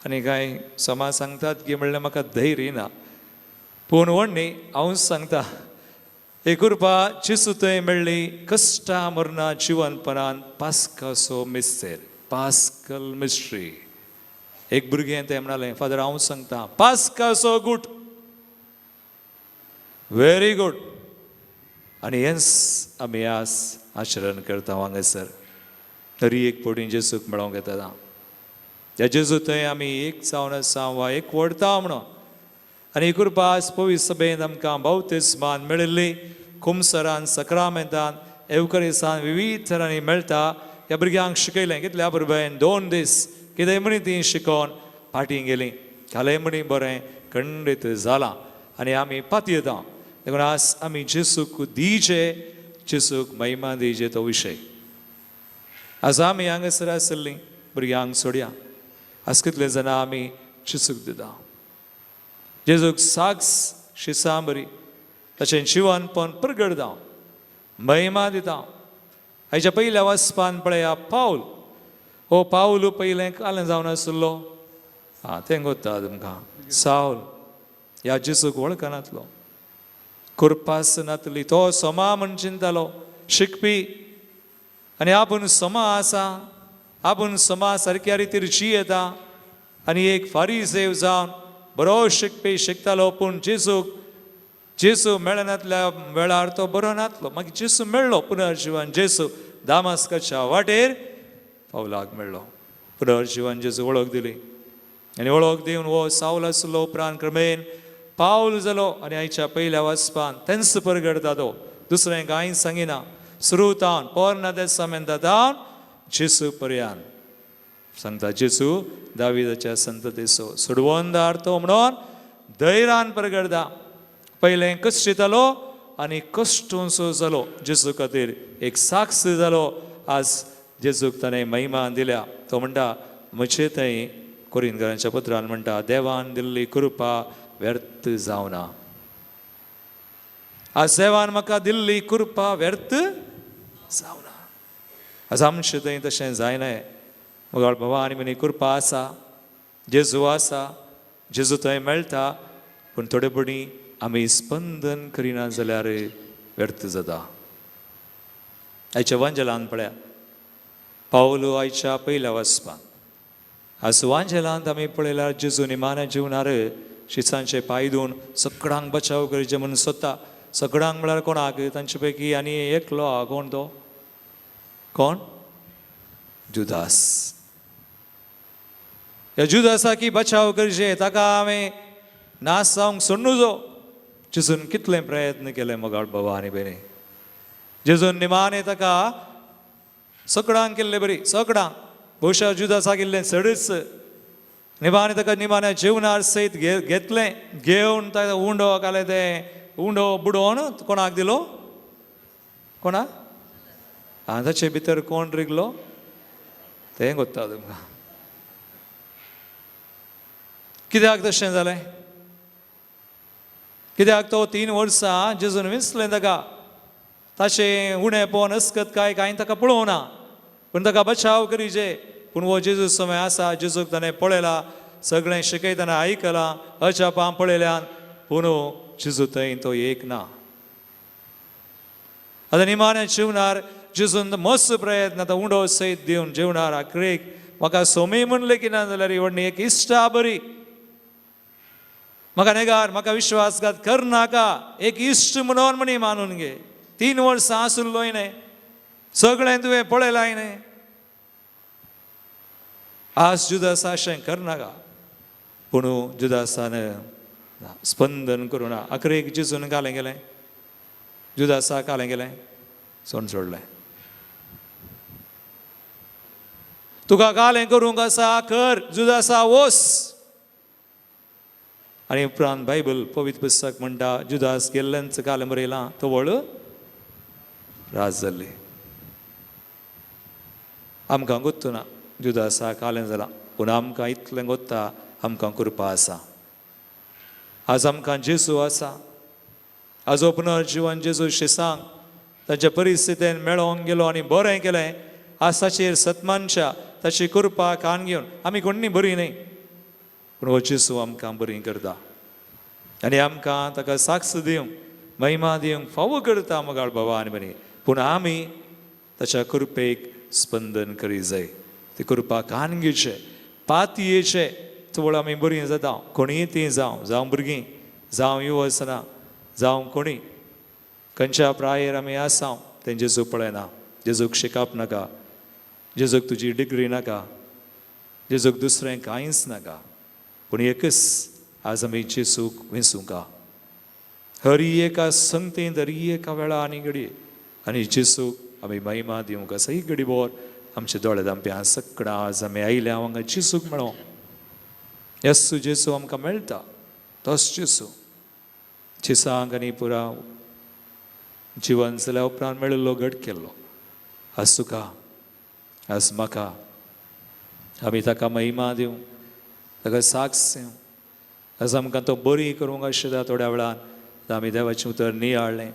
आनी कांय समाज सांगतात की म्हणल्यार म्हाका धैर्य ना. पूण व्हडली हांवूच सांगता, एक कुरपा जेजू थंय मेळ्ळी कश्टा मरना जिवनपणान पास्काचो मिस्तेर, पास्कल मिस्ट्री. एक भुरगें तें म्हणालें, फादर हांव सांगता पास्काचो गूट, व्हेरी गुड. आनी हेंच आमी आज आचरण करता हांगासर. तरी एक पटी जेजूक मेळोवंक येता. ह्या जेजू थंय आमी एक जावन आसा वा एक व्हडता म्हणून. आनी कृपा आज पवित्र सभेंत आमकां बावतिस्मान मेळिल्ली, कुमसरान, सक्रामेंतान, एवकरिसान विविध तरांनी मेळटा. ह्या भुरग्यांक शिकयलें कितल्या बरोबर 2 दीस कितें म्हणी तीं शिकोवन फाटीं गेलीं. घालें म्हणी बरें खंडीत जालां आनी आमी पातयेता. देखून आज आमी जेजूक दिजे, जेजूक महिमा दिजे तो विशय. आज आमी हांगासर आसलीं भुरग्यांक सोडया. आज कितले जाणां आमी जेजूक दिता, जेजूक साक्ष शिसां बरी ताचें जिवनपण परगडता, महिमा दिता. आयच्या पयल्या वाचपान पळया पावल, हो पावल पयलें कालें जावन आशिल्लो. आं, तें गोत्ता तुमकां. सावल ह्या जेजूक वळखनातलो, कुरपास नातली, तो सोमा म्हण चिंतालो, शिकपी. आनी आपूण सोमा आसा, आपूण सोमा सारक्या रितीर जियेता. आनी एक फारीसेव जावन बरो शिकपी शिकतालो. पूण जेजूक जेजू मेळनातल्या वेळार तो बरो नातलो. मागीर जेजू मेळ्ळो पुनर्जिवन. जेजू दामास्काच्या वाटेर पावलाक मेळ्ळो. पुनर्जिवन जेजू वळख दिली आनी वळख दिवन हो सावल आसलो. उपरांत क्रमेन पावल जालो. आनी आयच्या पयल्या वाचपान तेंच परगडता तो, दुसरें कांय सांगिना. सुरू तावन पोरना देसामेंता जेजू पर्यान सांगता, जेजू दाविदाच्या संततेचो सोडवणदार तो म्हणून धैर्यान परगडता. पयलें कश्टितालो आनी कश्टोसो जालो जेजू खातीर, एक साक्ष जालो. आज जेजूक ताणें महिमा दिल्या. तो म्हणटा म्हजे थंय कोरिंदकारांच्या पत्रान म्हणटा, देवान दिल्ली कृपा व्यर्थ जावना. आज देवान म्हाका दिल्ली कृपा व्यर्थ जावना. आज आमचें थंय तशें जायना. मुगाळ बाबा आनी म्हणी कृपा आसा, जेजू आसा, जेजू थंय मेळटा. पूण थोडे पणी आमी स्पंदन करिना जाल्यार व्यर्थ जाता. आयच्या वांजेलान पळया पावलो आयच्या पयल्या वचपान. आज वांजेलांत आमी पळयल्यार जेजू निमाण्या जिवनार शिसांचे पांय धुवन सगळ्यांक बचाव करचें म्हणून सोदता. सगळ्यांक म्हळ्यार कोणाक? तांचे पैकी आनी एकलो आहा. कोण तो? कोण? जुदास. ह्या जुदासाकी बचाव करचे, ताका हांवें नाश जावंक सोडूं जो. जेजून कितले प्रयत्न केले मोगाळ बाबा आनी भयणी. जेजून निमाणे ताका सगळ्यांक केल्ले बरी, सगळ्यांक भोवशा जुदासाक इल्लें चडच. निमाणे ताका निमाण्या जेवणार सयत घेतलें, घेवन ताका उंडो घालें, तें उंडो बुडोवन कोणाक दिलो? कोणाक? आं, ताचे भितर कोण रिगलो तें गोत्ता तुमकां. कित्याक तशें जालें? कित्याक तो 3 वर्सां जेजून विसलें ताका, ताचें उणेपण अस्कत काय कांय ताका पळोवना, पूण ताका बचाव करीजे. पूण हो जेजू समय आसा, जेजूक ताणें पळयला, सगळें शिकयतना आयकलां, अजापां पळयल्यान, पूण जेजू थंय तो एक ना. आतां निमाण्या जेवणार जेजून मस्त प्रयत्न आतां उंडो सयत दिवन जेवणार आखरेक म्हाका सोमी म्हणलें की ना जाल्यार व्हडली एक इश्टा बरी, म्हाका नेगार, म्हाका विश्वासघात करनाका, एक इश्ट म्हणून म्हणी मानून घे. 3 वर्सां आसुल्लोय न्हय, सगळें तुवें पळयलाय न्हय, आज जुदासा अशें करनाका. पूण जुदासान स्पंदन करूं ना. आखरेक जेजून घालें गेलें, जुदासाक घालें गेलें, सोण सोडलें. तुका घालें करूंक आसा कर, जुदासा वोस. आनी उपरांत बायबल पवित्र पुस्तक म्हणटा जुदास गेल्ल्यान घालें बरयलां तवळ राज जाल्ली. आमकां गोत्तू ना जुदासा कालें जालां, पूण आमकां इतलें गोत्ता आमकां कृपा आसा. आज आमकां जेजू आसा, आज पुनर्जिवन जेजू शिसांक ताच्या परिस्थितीन मेळोंक गेलो आनी बरें केलें. आज ताचेर सतमानशा ताची कृपा कान घेवन आमी कोण्णी बरी न्हय, पूण हो जेजू आमकां बरी करता आनी आमकां ताका साक्ष दिवंक, महिमा दिवंक फावो करता मोगाळ बाबा आनी बरी. पूण आमी ताच्या कृपेक स्पंदन करी जाय, ती कृपा कान घेवचें, पातयेचें. चवळ आमी बरीं जाता, कोणीय ती जावं, जावं भुरगीं, जावं युवसना, जावं कोणी, खंयच्या प्रायेर आमी आसा तें जेजू पळयना. जेजूक शिकप नाका, जेजूक तुजी डिग्री नाका, जेजूक दुसरें कांयच नाका, पूण एकच आज आमी जेजूक विसूंका हरी एका संगतींत, हरी एका वेळा आनी घडये, आनी जेजूक आमी महिमा दिवंक आसा. ही घडी भर आमचे दोळे धांप्या सगळां आज आमी आयल्या हांगा जेजूक मेळों. येसू जेजू आमकां मेळटा, तोच जेजू जेसांक आनी पुरा जिवन जाल्या उपरांत मेळिल्लो, घट केल्लो. आज तुका, आज म्हाका आमी ताका महिमा दिवं, ताका साक्ष दिवं. आज आमकां तो बरी करूंक आशिल्ल्या थोड्या वेळान आमी देवाचें उतर नियाळ्ळें,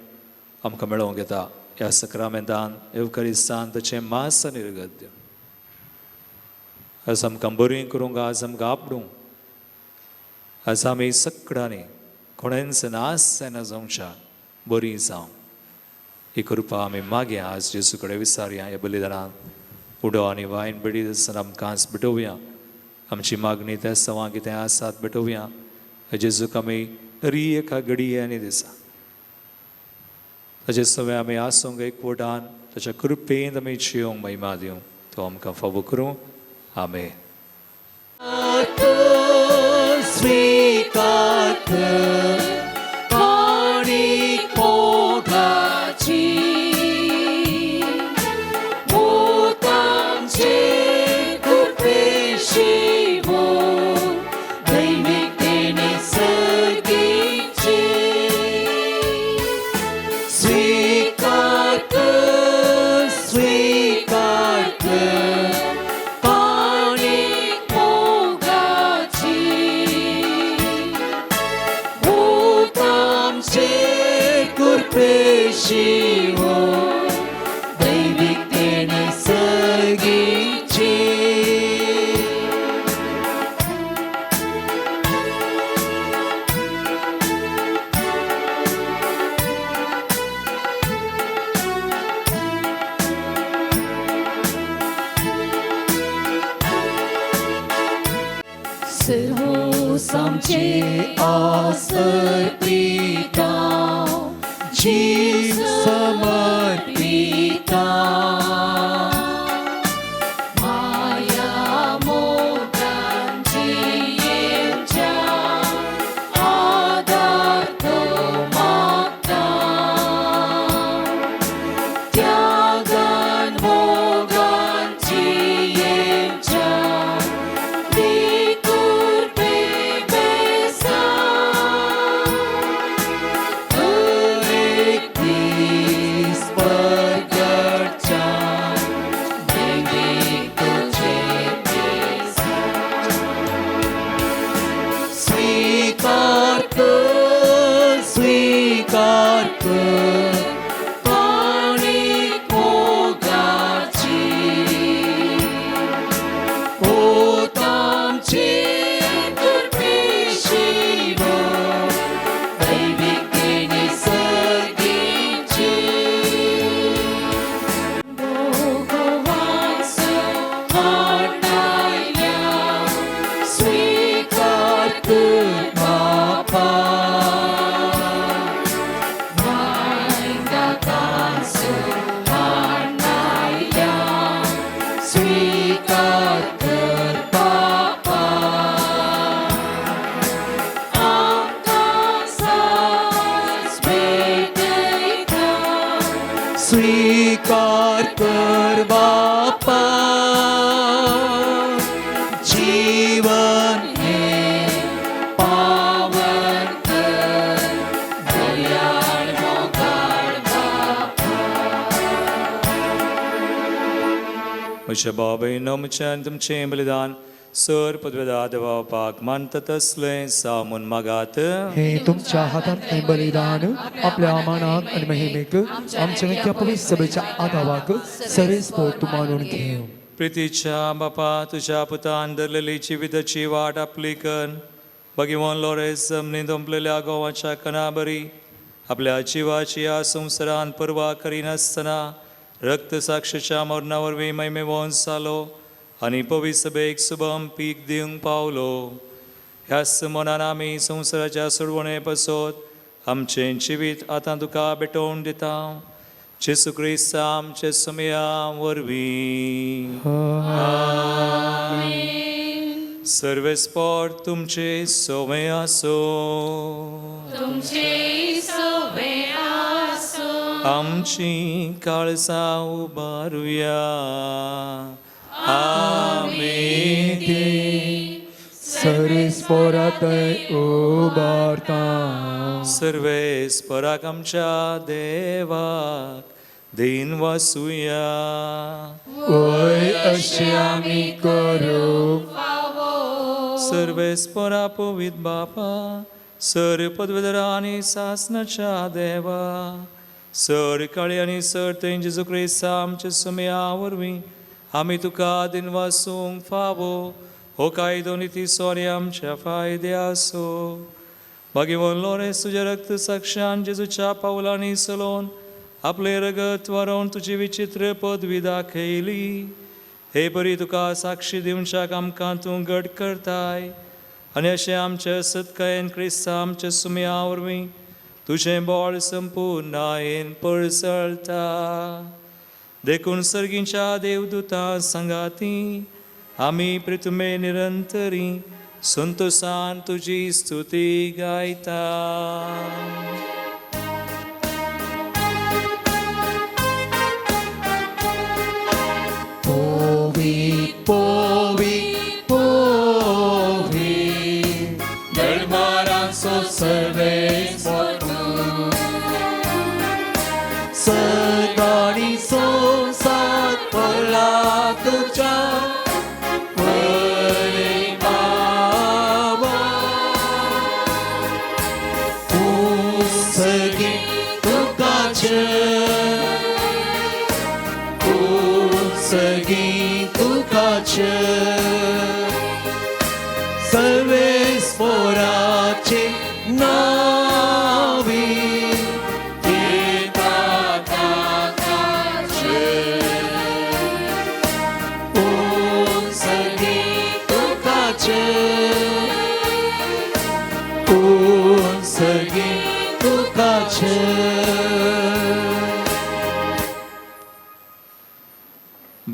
आमकां मेळोवंक येता ह्या सक्रामेंतान, येवकारिस्तान ताचें मास आनी रगत दिवन. आज आमकां बरी करूंक, आज आमकां आपडूंक, आज आमी सगळ्यांनी कोणेंच नाश जायना जावच्या बरी जावं ही कृपा आमी मागया. आज जेजू कडेन विचारया. ह्या बलिदानान उडो आनी वायन बेडी आसतना आमकां आज भेटोवया. आमची मागणी त्या सवां कितें आसात भेटोवया. जेजूक आमी तरी एका घडये आनी दिसा ताचे सवे आमी आसूंक एकवटान, ताच्या कृपेन आमी जियोंक महिमा दिवंक तो आमकां फावो करूं. आमेन. स्वीकार कर काणीक मोगाची, भूतांचे कृपेशी भोग, दैवीक देणे सर्गीची. स्वीकार कर, स्वीकार कर काणीक मोगाची, भूतांचे कृपेशी. आमचे आस अर्पिता, जीव समर्पिता. माया मोगांची येवच्या आदार तो मागता, त्यागान मोगांची येवच्या दी कृपे बेसा. एक दीस परगटच्या देवीक तुझे देसा. स्वीकार कर, स्वीकार कर काणीक मोगाची, होत आमची कृपेशिव दैवीक देणी सर्गीची. भोगवांसो हाडणायल्या स्वीकार कर बापा, वायदाकांसो हाडणायल्या स्वीकार कर बापा. आमकां सास भेटयता, स्वीकार कर बापा, जीवन हे पावन कर दयाळ मोगाळ बापा. म्हज्या बाबायनो म्हजें आनी तुमचें बलिदान सर पदवेदा देवा बापाक मानता तसलें सामून मागात. हे तुमच्या हातांतलें बलिदान आपल्या मानाक आनी महिमेक आमच्या नित्य पवित्र सभेच्या आदावाक सरेस्पोट तूं मानून घेव. प्रितीच्या बापा, तुझ्या पुतान धरलेली जिविताची वाट आपली कर भगिवन लोरेस जमनीत ओंपलेल्या गोवाच्या कणाबरी आपल्या जिवाची ह्या संवसारान पर्वा करिनासतना रक्तसाक्षीच्या मरणा वरवीं महिमेवंत जालो आनी पवित्र सभेक सुबम पीक दिवंक पावलो. ह्याच मनान आमी संवसाराच्या सोडवणे पासत आमचें जिवीत आतां तुका भेटोवन दिता, जेसू क्रिस्त आमचे सुमया वरवीं. सर्वेस्पोर तुमचे सोवे आसो. तुमचे सवे आसो. आमची काळजां उबारुया. आमी ती सरेस्पोरात उबारता. सर्वेस्पराक आमच्या देवाक दीन वासुया. वय अशें आमी करूं. सर्वेस्परा पवित बापा, सर पदवेधरा आनी सासनाच्या देवा, सर काळी आनी सर थंय जेजू क्रिस्ता आमच्या सुमया वरवीं आमी तुका दिनवासूंक फावो हो कायदो नितीचो आनी आमच्या फायद्याचो. भगिवन लोरेस तुज्या रक्त साक्षान जेजूच्या पावलांनी चलोवन आपलें रगत वारोवन तुजी विचित्र पदवी दाखयली. हे परी तुका साक्षी दिवच्याक आमकां तूं घट करताय आनी अशें आमच्या सत्कायेन क्रिस्ता आमच्या सुमया वरवीं तुजें बळ संपुर्णायेन पळसळटा. देखून सर्गींच्या देवदूतां सांगाती आमी प्रितुमे निरंतरी संतोसान तुजी स्तुती गायता. पोवी पोवी पोवी दरबारांचो सर्वेस्पर तूं, सदांनी संवसार पडला तुज्या वैभावा. तूं सगळी तुकाचे, तूं सगळी तुकाचे, सर्वेस्पोराचे नावी घेता ताकाचे. तूं सगळी तुकाचे,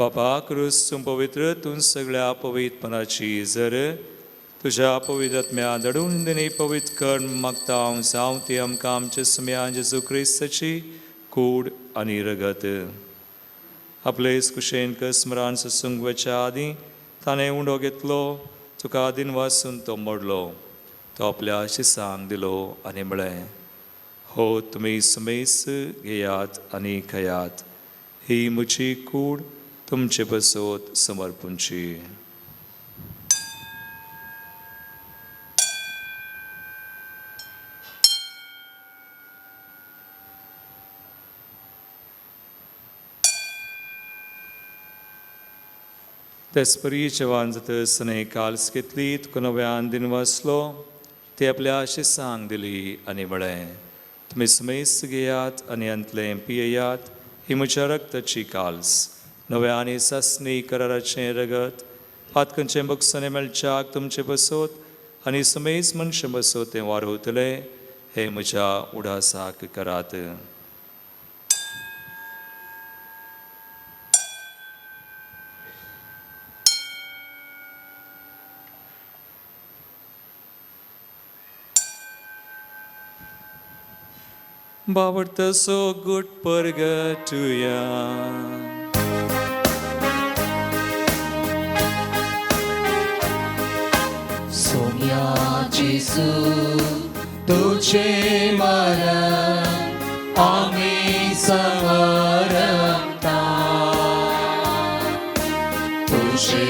बापा क्रूस तूं पवित्र तूं सगळ्या पवित्रपणाची जर तुज्या पवित्र आत्म्या धाडून दिनी पवित्र कर मागता हांव जावं ती आमकां आमच्या सुम्या जेजू क्रिस्ताची कूड आनी रगत. आपले कुशेन स्मरान ससूंक वचच्या आदीं ताणें उंडो घेतलो, तुका दिनवासून तो मोडलो, तो आपल्या शिसांक दिलो आनी म्हळें, हो तुमी सुमेस घेयात आनी खायात, ही म्हजी कूड तुमचे पसत समर्पूंची. तेचपरी जेवण जातच ताणें काल्स घेतली, तुका नव्यान दिनवासलो, ती आपल्या शिसांक दिली आनी म्हळें, तुमी सुमेस घेयात आनी अंतलें पियेयात, ही म्हज्या रक्ताची काल्स, नव्या आनी सासणी कराराचें रगत, पातकांचें बक्षणें मेळच्याक तुमचें बसोत आनी सुमेस मनशां बसोत तें वारवतलें, हें म्हज्या उडासाक करात. बावडतसो गुट परगटुया. सोम्या जेजू तुझे मरण आमी समरता, तुझे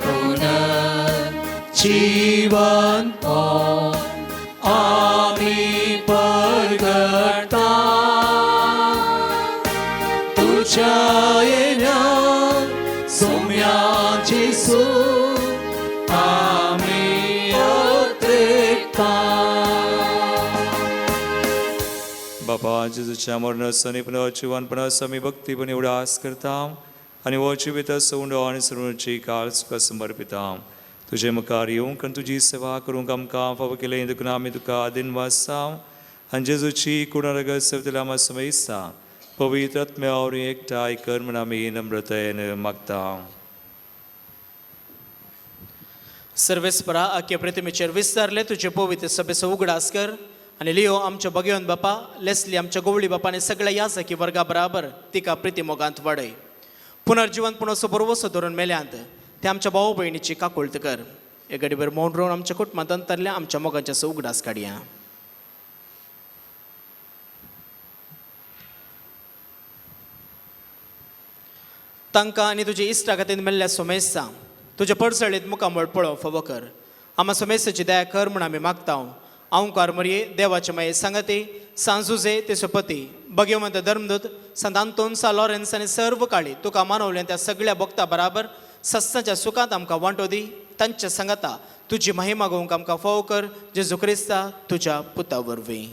पुनर्जीवन आमी परगटा, तुझ्या येण्या सोम्या जेजू आमी अत्रेकता. बाबा जेजूच्या मरणाचो आनी पुनर्जिवनपणाचो आमी भक्तीपणी उडास करता आनी हो जिविताचो उंडो आनी सर्वची काळ तुका समर्पिता. तुजे मुखार येवंक आनी तुजी सेवा करूंक आमकां फावो केलें देखून आमी तुका दिनवासा आनी जेजूची कुणरगत सेवतल्या आमकां समयसा पवित्र आत्म्या वरवीं एकठांय कर म्हूण आमी नम्रतायेन मागता. सर्वेस्परा आख्या प्रतिमेचेर विस्तारले तुजे पवित्र सभेचो उगडास कर आनी लियो आमच्या बगेवन बापा, लेस्ली आमच्या गोवळी बापा आनी सगळ्या याजकी वर्गा बराबर तिका प्रिती मोगांत वाडय. पुनर्जिवन पुणसो बरवसो धरून मेल्यांत ते आमच्या भाव भयणीची काकुळट कर. हे घडीभर मौन रावन आमच्या कुटुंबांत अंतरल्या आमच्या मोगांच्या उगडास काडया. तांकां आनी तुजे इश्टा खातीर मेल्ल्या सोमेस्ता तुज्या पडसळीत मुखामळ पळोवंक फावो कर. आमा सोमेस्ताची दया कर म्हूण आमी मागता. आंवकार मरये देवाचे माये सांगते सांजुजे ते सोपती बगेवंत धर्मदूत संत आंतोन सा लॉरेन्स आनी सर्व काळी तुका मानवलें त्या सगळ्या भक्ता बराबर सस्ताच्या सुखांत आमकां वांटो दी. तांच्या सांगाता तुजी महिमा गोवंक आमकां फावो कर, जेजू क्रिस्ता तुज्या पुता वरवीं.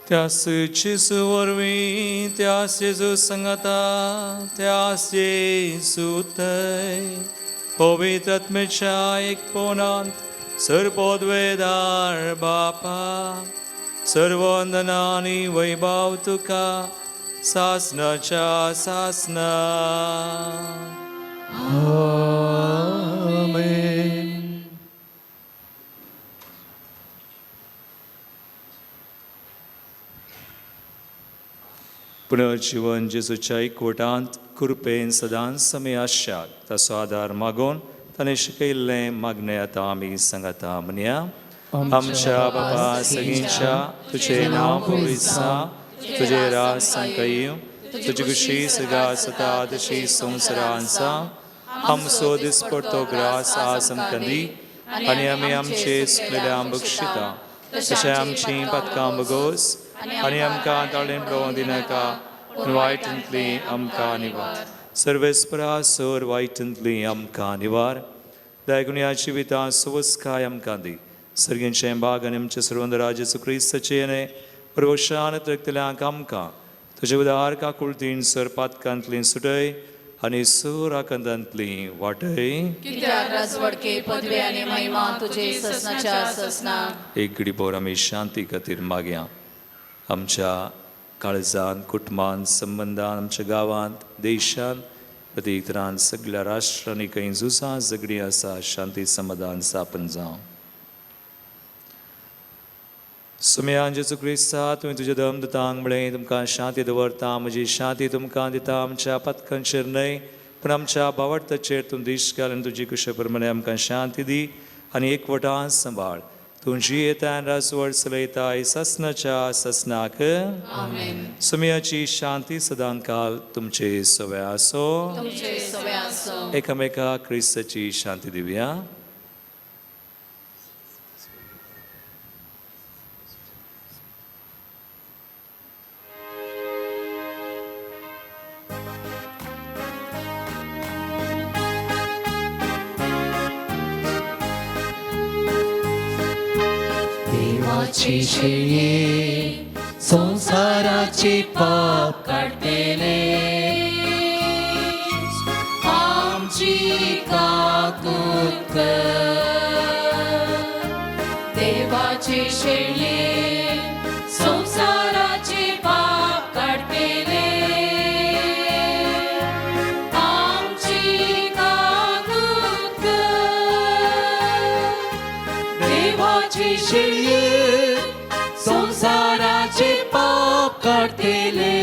त्यास जेजू वरवीं, त्यास जेजू संगता, त्यास जेजू थंय पवित्र आत्म्याच्या एकपणांत सर्वोद्वेदार बापा, सर्वंदना आनी वैभव तुका सासनाच्या सासना. आमेन. पुनर्जिवन जेजूच्या एकवटांत कृपेन सदांच समी आश्याक ताचो आदार मागोवन ताणें शिकयल्लें मागणें आतां आमी सांगाता म्हणया. आमच्या बाबा सगळींच्या तुजें नांव पवित्र जावं, तुजें राज सामकें येवं, तुजी खुशी सगळ्या जाता तशी संवसारांत जावं. आमचो दिसपडतो ग्रास आज आमकां दी आनी आमी आमचे चुकलेल्या बक्षिता तशें आमचीं पातकां बगोस आनी आमकां ताळें पळोवंक दिनाका, पूण वायटांतली आमकां निवार. सर्वेस्परा सर वायटांतली आमकां निवार. दयागुण्या जिवितां सुवस्काय आमकां दी. सर्गींचें बाग आनी आमचें सर्वंद राजेचो क्रिस्ताचें न्हय परवशान रक्तल्यांक आमकां तुजे उदार काकुळतीन सर पातकांतली सुटय आनी सूर आकांतांतली वाटय. कित्याक राजवडके पदवी आनी महिमा तुजे ससनाच्या ससना. एक घडीभर आमी शांती खातीर मागया. आमच्या काळजान, कुटुंबान, संबंदान, आमच्या गांवांत, देशांत, प्रत्येक सगळ्या राष्ट्रांनी खंय झुजां झगडीं आसा, शांती समाधान स्थापन जावं. सुम्यान जेजू क्रिस्ता, तुवें तुज्या दम दितांक म्हळें, तुमकां शांती दवरता, म्हजी शांती तुमकां दिता. आमच्या पथकांचेर न्हय पूण आमच्या बावडताचेर तूं दीश घाल आनी तुजी कुशे प्रमाणे आमकां शांती दी आनी एकवटान सांबाळ. तूं जियेता आनी राजवट चलयताय ससनाच्या ससनाक. सुम्याची शांती सदांकाल तुमचे सवे आसो. तुमचे सवे आसो. एकामेका क्रिस्ताची शांती दिवया. देवाची शेळये संसाराचे पाप काडटेले आमची काकूत कर. देवाची शेळये संसाराचे पाप काडटेले आमची काकूत कर. देवाची शेळये संसाराचे पाप काडटेले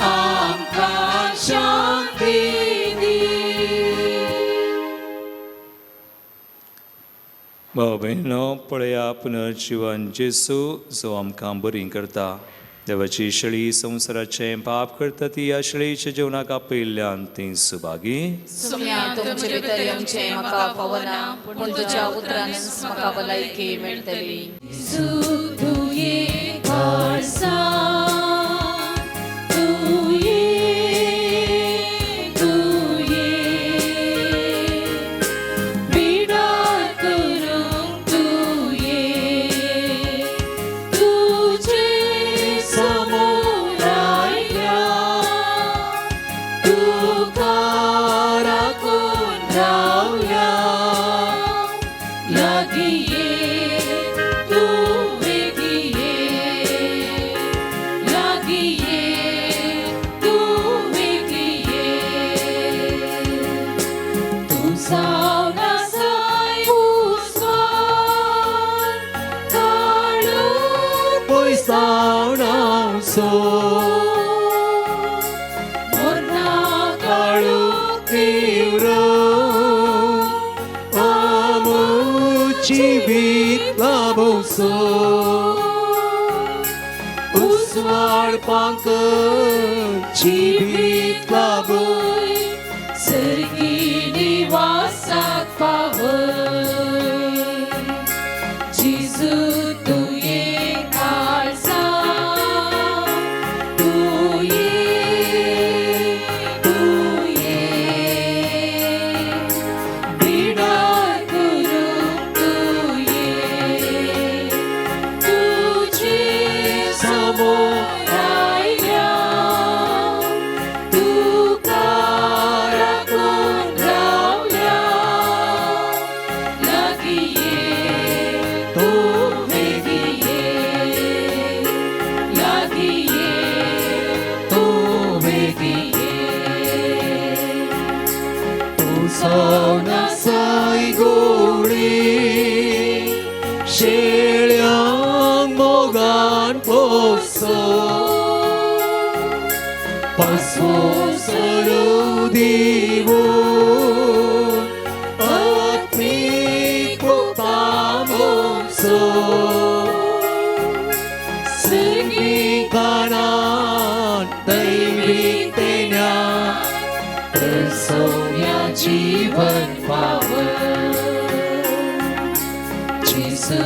आमकां शांती दी. भाव भयणो, पळया पुनर्जिवन जेसू जो आमकां बरी करता. देवाची शेळी संवसाराचें पाप करता ती ह्या शेळीच्या जेवणाक आपयिल्ल्यान ती सुभागी. सुम्या तुमचे भितर येवचें म्हाका फावना, पूण तुज्या उतरानच म्हाका भलायकी मेळटली. तुये काळसा तुये तुये बिडार करूंक तुये तुजे समोर आयल्या, तुका राखून रावल्या. लागीं ये तूं वेगीं ये, लागीं ये तूं वेगीं ये. तूं जावन आसाय उजवाड, काळोख पयसावणासो मोरना काळोख तीव्र आमची भीत लाभोसो उजवाड पांक जिवीत लाभो सर्गी निवासाक पावय. जेजू तुये काळजा तुये तुये बिडार करूंक तुये तुजे समोर आयल्या, तुका राखून रावल्या. लागीं ये तूं वेगीं ये, लागीं ये तूं वेगीं ये. तूं जावन आसाय गोडी शेळ्यांक मोगान पोसो पासो सरू दिवून आत्मीक मुक्तामोसो सर्गी कानान दैवी तेन्या सौम्या जीवन पावय. जेजू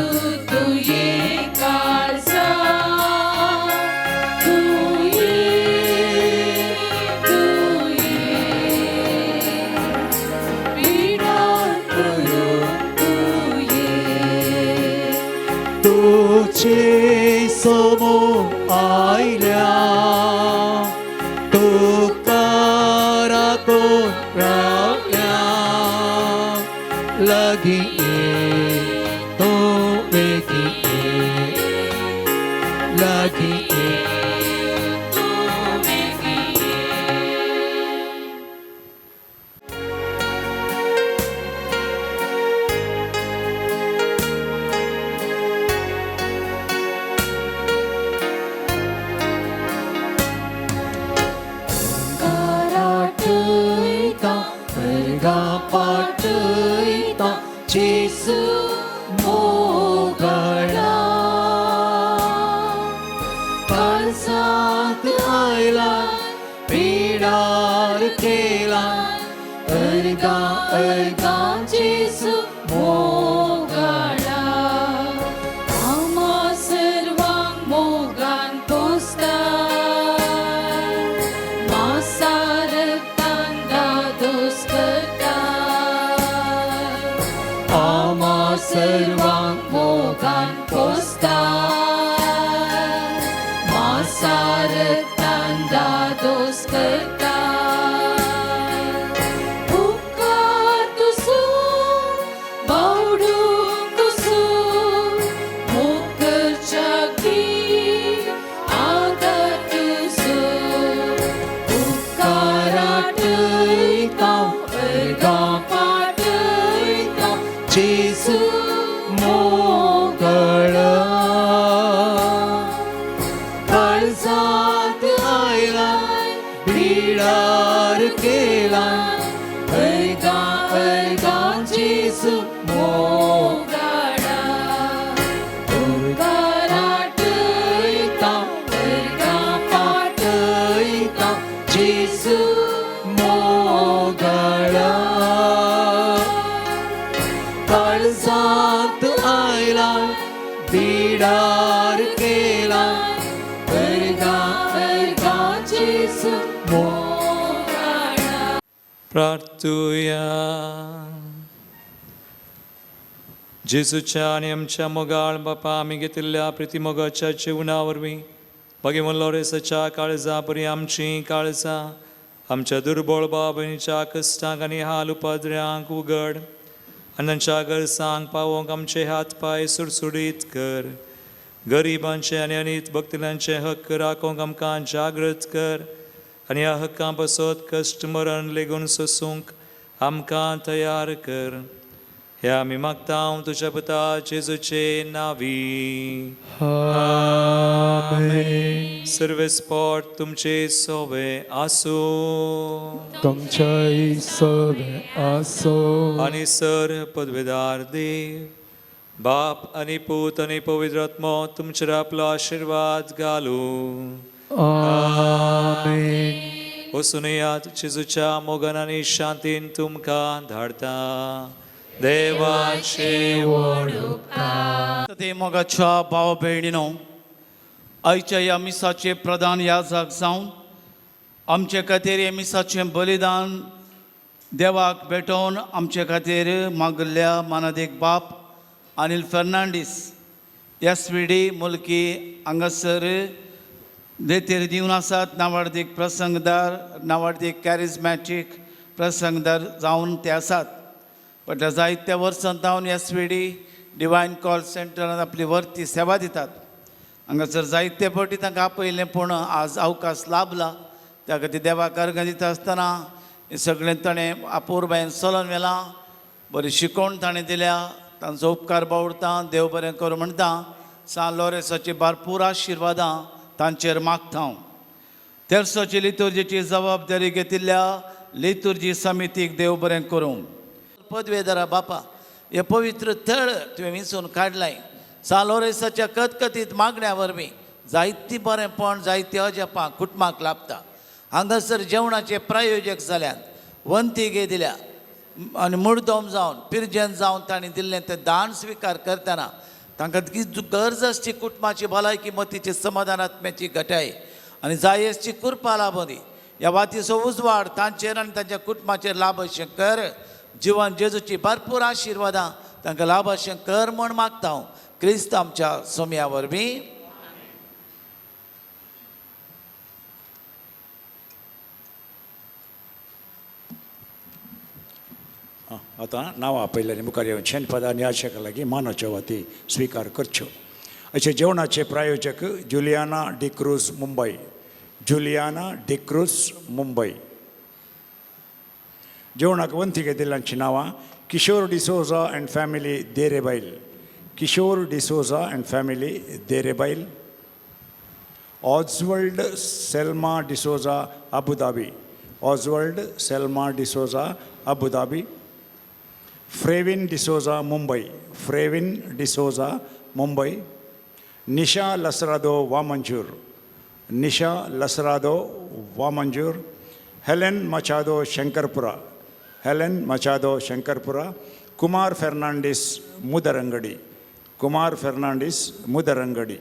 तुये काळजा तुये तुये बिडार करूंक तुये तुझे समोर आयल्या, तुका लागीं लागीं पाटयता अर्गां पाटयता जेजू मोगाळा काळजांत आयला पिडार केला अर्गां अर्गां जेजू मोगाळा आमा सर्वांक मोगान पोसता मासा रक्तान दादोस करता आमा सर्वांक मोगान पोसता मासा रक्तान दादोस करता उपकार तुजो बावडूंक तुजो मोग करच्याक दी आदार तुजो उपकार आटयता अर्गां पाटयता जेजू मोगाळा काळजांत आयला बिडार केला अर्गां अर्गां जेजू मोगाळा उपकार आटयता अर्गां पाटयता जेजू मोगाळा काळजांत आयला बिडार केला अर्गां अर्गां जेजू मोगाळा प्रार्थुया. जेजूच्या आनी आमच्या मोगाळ बापा आमी घेतिल्ल्या प्रितीमोगाच्या जिवना वरवीं भगवान लोरेसाच्या काळजा परी आमचीं काळजां आमच्या दुर्बळ भाव भयणीच्या कश्टांक आनी हाल उपद्र्यांक उगड आनी तांच्या गरजांक पावोवंक आमचे हात पांय सुडसुडीत कर. गरिबांचे आनी अनीत भक्तल्यांचे हक्क राखोवंक आमकां जागृत कर आनी ह्या हक्कां पासत कश्ट मरण लेगून सोसूंक आमकां तयार कर. ह्या आमी मागता तुज्या पुता जेजूचे नावी. आमेन. सर्वेस्पोट तुमचे सोवे आसूं. तुमच्याय सवे आसो. आनी सर पदवेदार देव बाप आनी पूत आनी पवित्र आत्मो तुमचेर आपलो आशिर्वाद घालूं. आमेन. वचून येयात. जेजूच्या मोगान आनी शांतीन तुमकां धाडता. देवाचे व्हड ते मोगाच्या भाव भयणीनो, आयच्या ह्या मिसाचे प्रधान याजक जावन आमचे खातीर हे मिसाचें बलिदान देवाक भेटोवन आमचे खातीर मागल्ल्या मानादीक बाप Anil Fernandes S V D मुल्की हांगासर देतेर दिवन आसात. नावाडदीक प्रसंगदार, नावाडदीक कॅरिजमॅटीक प्रसंगदार जावन ते आसात. फाटल्या जायत्या वर्सां जावन S V D Divine call सेंटरान आपली वर्ती सेवा दितात. हांगासर जायते फावटी तांकां आपयलें पूण आज अवकाश लाभला. त्या खातीर देवाक अर्गां दिता आसतना हें सगळें ताणें अपुरबायेन चलोवन व्हेलां. बरी शिकवण ताणें दिल्या. तांचो उपकार बावडता. देव बरें करूं म्हणटा. सान लोरेसाची भरपूर आशिर्वादां तांचेर मागता हांव. तेर्साची लितुर्जीची जबाबदारी घेतिल्ल्या लितुर्जी समितीक देव बरें करूं. पदवेदारा बापा, हे पवित्र थळ तुवें विंचून काडलाय. सान लोरेसाच्या कतकतीत मागण्या वरवीं जायतीं बरेंपण, जायतीं अजापां कुटुंबाक लाभता. हांगासर जेवणाचे प्रायोजक जाल्यात, वंती गे दिल्या आनी मुर्दम जावन पिर्जन जावन तांणी दिल्लें तें दान स्विकार करतना तांकां गरज आसची कुटुंबाची भलायकी, मतीची समाधान, आत्म्याची घटाय आनी जाय आसची कृपा लाभली. ह्या वातीचो उजवाड तांचेर आनी तांच्या कुटुंबाचेर लाभ अशें कर. जिवन जेजूची भरपूर आशिर्वादां तांकां लाभ अशें कर म्हूण मागता हांव क्रिस्त आमच्या सोम्या वरवीं. आतां नांवां आपयल्यांनी मुखार येवन शेनपदां आनी आशेका लागीं मानाच्यो वाती स्विकार करच्यो. अशें जेवणाचे प्रायोजक जुलियाना डिक्रूज, मुंबय. जुलियाना डिक्रूज, मुंबय. जेवणाक वंती घेतिल्ल्यांची नांवां: Kishore D'Souza and family, Derebail. Kishore D'Souza and family, Derebail. Oswald Selma D'Souza, Abu Dhabi. Oswald Selma D'Souza, Abu Dhabi. Frevin D'Souza, Mumbai. Frevin D'Souza, Mumbai. Nisha Lasrado, Vamanjoor. Nisha Lasrado, Vamanjoor. Helen Machado, Shankarpura. Helen Machado, Shankarpura. Kumar Fernandes, Mudarangadi. Kumar Fernandes, Mudarangadi.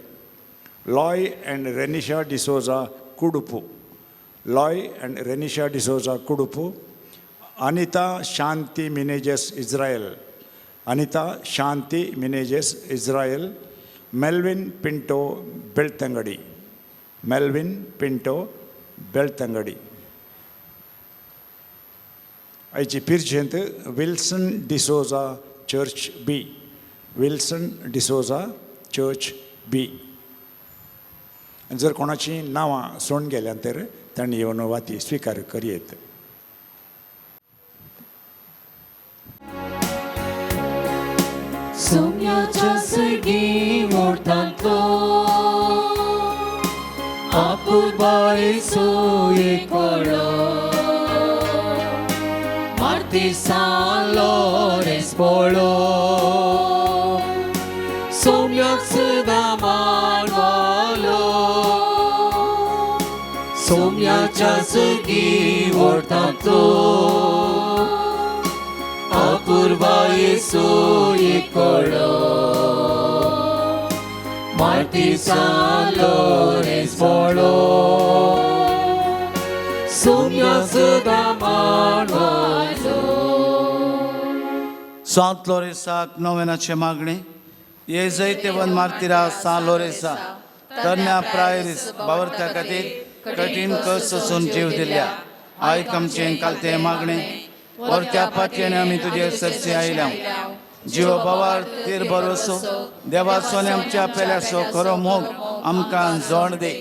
Loy and Renisha D'Souza, Kudupu. Loy and Renisha D'Souza, Kudupu. Anita Shanti Menezes, Israel. Anita Shanti Menezes, Israel. Melvin Pinto, बेಳ್ತಂಗಡಿ. Melvin Pinto, बेಳ್ತಂಗಡಿ. आयची पिर्जेंत विल्सन डिसोजा, चर्च बी. विल्सन डिसोजा, चर्च बी. आनी जर कोणाची नांवां सोडून गेल्यात तर तांणी येवन वाती स्विकार करयेत. सोम्याच्या सर्गी ओढतांतलो अपुरबाय सोय कोडो मार्ती लोरेस पोळो सोम्याक सदां मानवालो. सोम्याच्या सर्गी ओढतांतलो अपुरबाय सोय कोडो मार्ती लोरेस पोळो सोम्या सदां मानवालो. सांत लोरेसाक नोवेनाचें मागणें. ये जैतेवन मार्तिरा सान लोरेसा, तरण्या प्रायरीस बावरत्या खातीर कठीण कस सोसून जीव दिल्या, आयक आमचें कालतें मागणें. वरत्या पातयेन आमी तुजे सरसे आयल्या. जीव बावार तीर भरोसो देवाचो आनी आमच्या पेल्याचो खरो मोग आमकां जोड दी.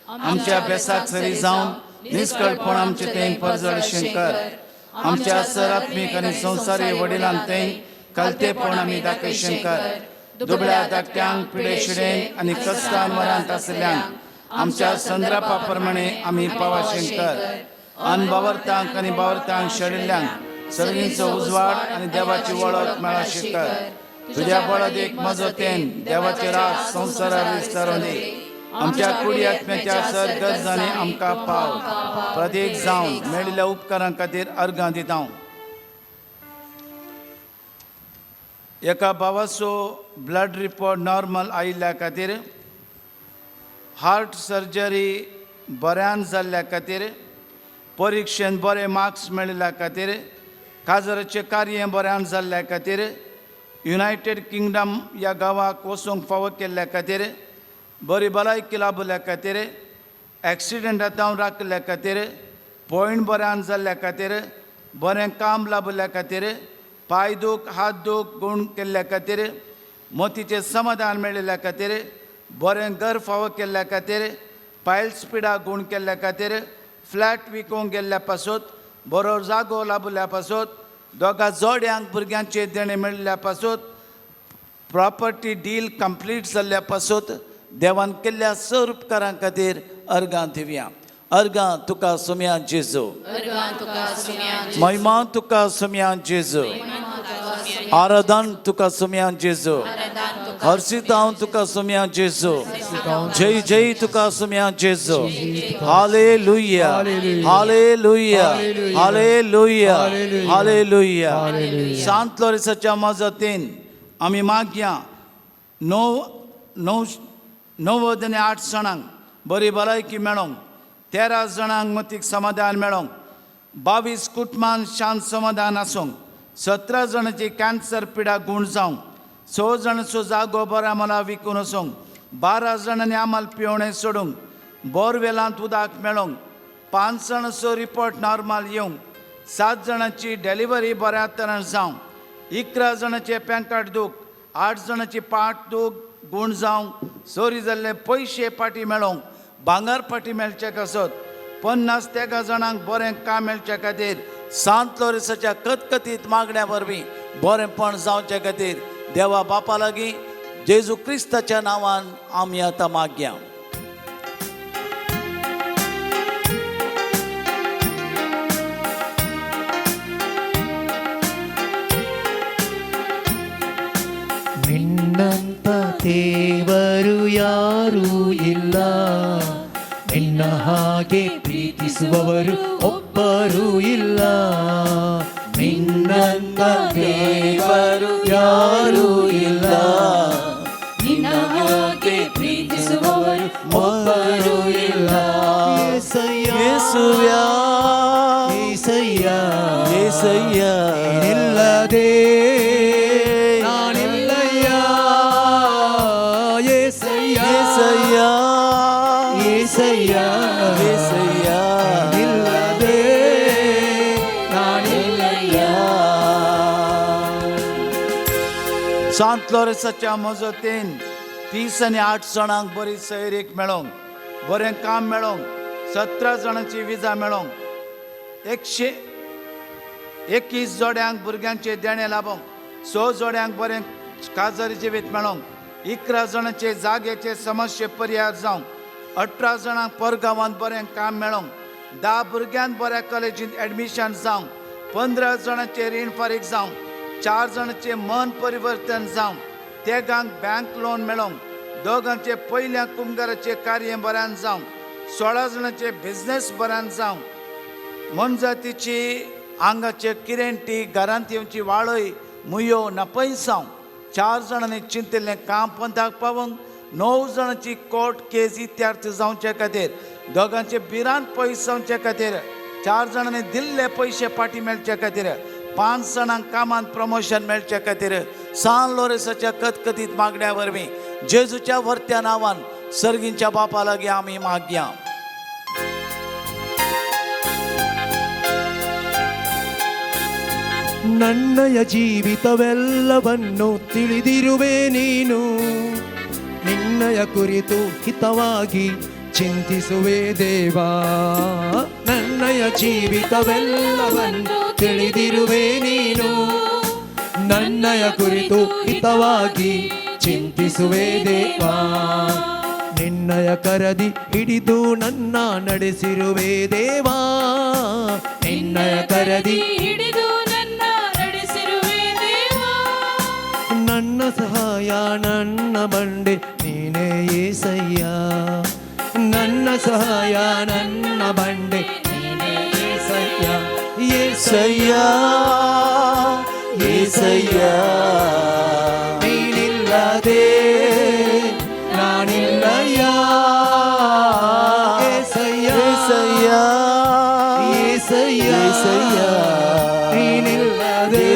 आमच्या बेसाक सरी जावन निस्कळपण आमचें तें परजळशें कर. आमच्या सरात्मीक आनी संवसारी वडिलांक तें कलतेपण आमी दाखयशें कर. दुबळ्या धाकट्यांक, पिडे शिडेन आनी कश्टान मरांत आशिल्ल्यांक आमच्या संद्रापा प्रमाणे आमी पावाशें कर. अनबावरतांक आनी बावरतांक शेडिल्ल्यांक सर्गींचो उजवाड आनी देवाची वळख मेळाशें कर. तुज्या बळदेक मजतेन देवाचे राज संवसारार विस्तारून दी. आमच्या कुडी आत्म्याच्या सर गरजांनी आमकां पाव. प्रत्येक जावन मेळिल्ल्या उपकारां खातीर अर्गां दिता. एका भावाचो ब्लड रिपोर्ट नॉर्मल आयिल्ल्या खातीर, हार्ट सर्जरी बऱ्यान जाल्ल्या खातीर, परिक्षेन बरे मार्क्स मेळिल्ल्या खातीर, काजराचें कार्य बऱ्यान जाल्ल्या खातीर, युनायटेड किंगडम ह्या गांवाक वचूंक फावो केल्ल्या खातीर, बरी भलायकी लाभल्या खातीर, एक्सिडंटांत राखिल्ल्या खातीर, पॉयंट बऱ्यान जाल्ल्या खातीर, बरें काम लाभल्या खातीर, पांय दूख हात दूख गूण केल्ल्या खातीर, मोतीचें समाधान मेळिल्ल्या खातीर, बरें घर फावो केल्ल्या खातीर, पायल्स पिडा गूण केल्ल्या खातीर, फ्लॅट विकूंक गेल्ल्या पासत, बरो जागो लाभल्या पासत, दोगा जोड्यांक भुरग्यांचें देणें मेळिल्ल्या पासत, प्रॉपर्टी डील कंप्लीट जाल्ल्या पासत देवान केल्ल्या सर उपकारां खातीर अर्गां दिवया. अर्गां तुका सुम्या जेजू. अर्गां तुका सुम्या. महिमा तुका सुम्या जेजू. आराधन तुका सुम्या जेजू. हर्षितांव तुका सुम्या जेजू. जय जय तुका सुम्या जेजू. Hallelujah, hallelujah, hallelujah, hallelujah. सांत लोरेसाच्या मजतीन आमी मागया, णव णव 98 जाणांक बरी भलायकी मेळोंक, 13 जाणांक मतीक समाधान मेळोंक, 22 कुटुंबान शांत समाधान आसूंक, 17 जाणांची कॅन्सर पिडा गूण जावंक, 6 जाणांचो जागो बरा मला विकून वचूंक, 12 जाणांनी आमाल पिवणें सोडूंक, बोरवेलांत उदक मेळोंक, 5 जाणांचो रिपोर्ट नॉर्मल येवंक, 7 जाणांची डिलिव्हरी बऱ्या तरान जावंक. 11 जाणांचे पॅन कार्ड दूख, 8 जाणांची पाट दूख गूण जावंक, चोरी जाल्ले पयशे पाटी मेळोंक, भांगर पाटी मेळचे आसत, 50 जाणांक बरें काम मेळचे खातीर, सांत लोरेसाच्या कतकतीत मागण्या वरवीं बरेंपण जावचे खातीर देवा बापा लागीं जेजू क्रिस्ताच्या नांवान आमी आतां मागया. ನಿನ್ನಂತ ದೇವರು ಯಾರೂ ಇಲ್ಲ, ನಿನ್ನ ಹಾಗೆ ಪ್ರೀತಿಸುವವರು ಒಬ್ಬರೂ ಇಲ್ಲ. ನಿನ್ನಂತ ದೇವರು ಯಾರೂ ಇಲ್ಲ, ನಿನ್ನ ಹಾಗೆ ಪ್ರೀತಿಸುವವರು ಒಬ್ಬರೂ ಇಲ್ಲ. ಯೇಸುವ್ಯಾ, ಯೇಸಯ್ಯ, ಯೇಸಯ್ಯ, ನೀನಿಲ್ಲದೆ ನಾನಿಲ್ಲಯ್ಯ. ಯೇಸಯ್ಯ, ಯೇಸಯ್ಯ, ಯೇಸಯ್ಯ, ಯೇಸಯ್ಯ, ನೀನಿಲ್ಲದೆ ನಾನಿಲ್ಲಯ್ಯ. सांत लोरेसाच्या मजतीन 38 जाणांक बरी सैरीक मेळोंक, बरें काम मेळोंक, 17 जाणांची विजा मेळोंक, 121 जोड्यांक भुरग्यांचे देणें लाभोंक, 6 जोड्यांक बरें काजरी जिवीत मेळोंक, 11 जाणांचे जाग्याचे समस्ये परिहार जावंक, 18 जाणांक परगांवांत बरें काम मेळोंक, 10 भुरग्यांक बऱ्या कॉलेजींत एडमिशन जावंक, 15 जाणांचे रीण फारीक जावंक, 4 जाणांचे मन परिवर्तन जावंक, 3 बँक लोन मेळोंक, 2 पयल्या कुमगाराचे कार्य बऱ्यान जावंक, 16 जाणांचे बिजनेस बऱ्यान जावंक, मोनजातीची आंगाचे किरेंटी घरांत येवची वाळय मुयो नपयसांव, 4 जाणांनी चिंतिल्लें काम पंथाक पावोवंक, 9 जाणांची कोर्ट केस इत्यार्थ जावचे खातीर, 2 भिरांत पयस जावचे खातीर, 4 जाणांनी दिल्ले पयशे फाटीं मेळचे खातीर, 5 जाणांक कामांत प्रमोशन मेळचे खातीर, सान लोरेसाच्या कतकतीत मागण्या वरवीं जेजूच्या वर्त्या नांवान सर्गींच्या बापा लागीं आमी मागया. ನನ್ನಯ ಜೀವಿತವೆಲ್ಲವನ್ನು ತಿಳಿದಿರುವೆ ನೀನು, ನಿನ್ನಯ ಕುರಿತು ಹಿತವಾಗಿ ಚಿಂತಿಸುವೆ ದೇವಾ. ನನ್ನಯ ಜೀವಿತವೆಲ್ಲವನ್ನು ತಿಳಿದಿರುವೆ ನೀನು, ನನ್ನಯ ಕುರಿತು ಹಿತವಾಗಿ ಚಿಂತಿಸುವೆ ದೇವಾ. ನಿನ್ನಯ ಕರದಿ ಹಿಡಿದು ನನ್ನ ನಡೆಸಿರುವೆ ದೇವಾ, ನಿನ್ನಯ ಕರದಿ ಹಿಡಿದು ನನ್ನ ನಡೆಸಿರುವೆ ದೇವಾ. ನನ್ನ ಸಹಾಯ ನನ್ನ ಬಂಡೆ ನೀನೇ ಏಸಯ್ಯ, ನನ್ನ ಸಹಾಯ ನನ್ನ ಬಂಡೆ ನೀನೇ ಏಸಯ್ಯ. ಏಸಯ್ಯ, ಏಸಯ್ಯ, ನೀನಿಲ್ಲದೆ ನಾನಿಲ್ಲಯ್ಯ. ಏಸಯ್ಯ, ಏಸಯ್ಯ, ಏಸಯ್ಯ, ಏಸಯ್ಯ, ನೀನಿಲ್ಲದೆ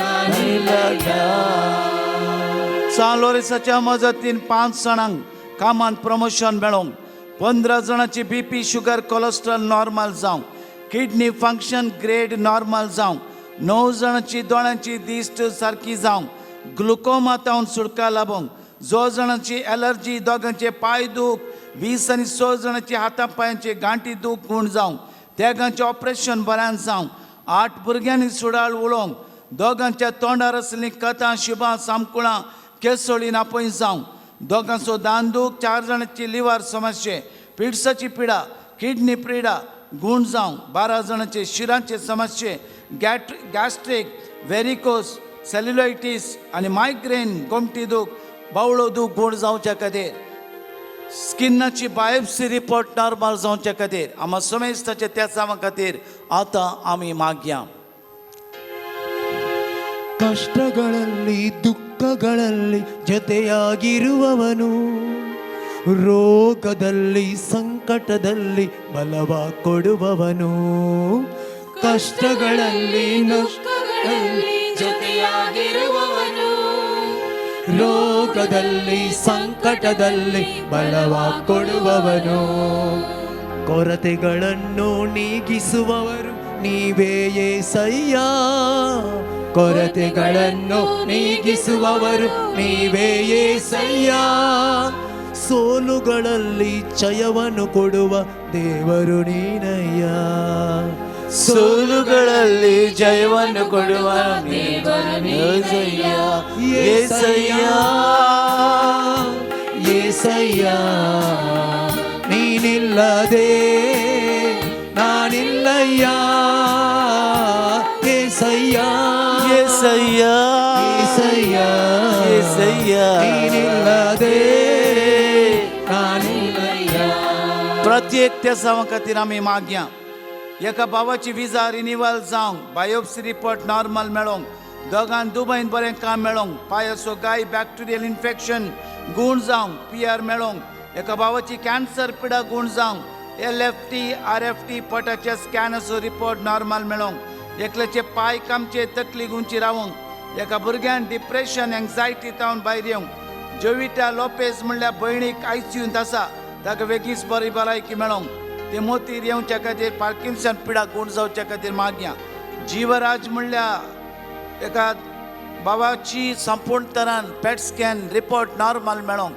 नानिल्लया. सान लोरेसाच्या मजतीन 5 जाणांक कामांत प्रमोशन मेळोंक, 15 जाणांची बीपी शुगर कोलेस्ट्रॉल नॉर्मल जावंक, किडनी फंक्शन ग्रेड नॉर्मल जावंक, 9 जाणांची दोळ्यांची दिश्ट सारकी जावंक, ग्लुकोमा तावन सुटका लाभोंक, 2 जाणांची एलर्जी, 2 पांय दूख, 20 आनी 6 जाणांची हाता पांयांची गांठी दूख गूण जावंक, 3 ऑपरेशन बऱ्यान जावंक, 8 भुरग्यांनी सुडाळ उलोवंक, 2 तोंडार आसलीं कथां शिबां सामकुळां केसोळी नापय जावंक, 2 दान दूख, 4 जाणांची लिव्हर समस्ये, पिड्साची पिडा, किडनी पिडा गूण जावंक, 12 जाणांचे शिरांचे समस्ये, गॅस्ट्रीक, व्हेरिकोस, सेल्युलायटीस आनी मायग्रेन, गोमटी दूख, बावळो दूख गूण जावच्या खातीर, स्किनाची बायोप्सी रिपोर्ट नॉर्मल जावचे खातीर, आमा समेस्ताचे तेसांवा खातीर आतां आमी मागया. ಕಷ್ಟಗಳಲ್ಲಿ ದುಃಖಗಳಲ್ಲಿ ಜೊತೆಯಾಗಿರುವವನು, ರೋಗದಲ್ಲಿ ಸಂಕಟದಲ್ಲಿ ಬಲವ ಕೊಡುವವನು. ಕಷ್ಟಗಳಲ್ಲಿ ದುಃಖಗಳಲ್ಲಿ ಜೊತೆಯಾಗಿರುವವನು, ರೋಗದಲ್ಲಿ ಸಂಕಟದಲ್ಲಿ ಬಲವ ಕೊಡುವವನು. ಕೊರತೆಗಳನ್ನು ನೀಗಿಸುವವರು ನೀವೇ ಏಸಯ್ಯ, ಕೊರತೆಗಳನ್ನು ನೀಗಿಸುವವರು ನೀವೇ ಯೇಸಯ್ಯ. ಸೋಲುಗಳಲ್ಲಿ ಜಯವನ್ನು ಕೊಡುವ ದೇವರು ನೀನಯ್ಯ. ಸೋಲುಗಳಲ್ಲಿ ಜಯವನ್ನು ಕೊಡುವ ದೇವರು ನೀನಯ್ಯ. ಯೇಸಯ್ಯ, ಯೇಸಯ್ಯ, ನೀನಿಲ್ಲದೆ ನಾನಿಲ್ಲಯ್ಯ. ಯೇಸಯ್ಯ, ಯೇಸಯ್ಯ, ಯೇಸಯ್ಯ, ಯೇಸಯ್ಯ, ನೀನಿಲ್ಲದೆ ನಾನಿಲ್ಲಯ್ಯ. प्रत्येक तेसांवा खातीर आमी मागया. एका भावाची विजा रिनिवल जावंक, बायोप्सी रिपोर्ट नॉर्मल मेळोंक, दोगान दुबयन बरें काम मेळोंक, पायसो गाय बॅक्टेरियल इन्फेक्शन गूण जावंक, पी आर मेळोंक, एका भावाची कॅन्सर पिडा गूण जावंक, L F T R F T पोटाचे स्कॅनाचो रिपोर्ट नॉर्मल मेळोंक, एकल्याचे पांय कामचे तकली गुंची रावंक, एका भुरग्यान डिप्रेशन एन्जायटी तावन भायर येवंक, जोविटा लोपेज म्हणल्यार भयणीक आयसीयूंत आसा ताका वेगीच बरी भलायकी मेळोंक, ते मोतीर येवच्या खातीर पार्किन्सन पिडा गूण जावच्या खातीर मागया. जीवराज म्हणल्यार एका बाबाची संपूर्ण तरान पेट स्कॅन रिपोर्ट नॉर्मल मेळोंक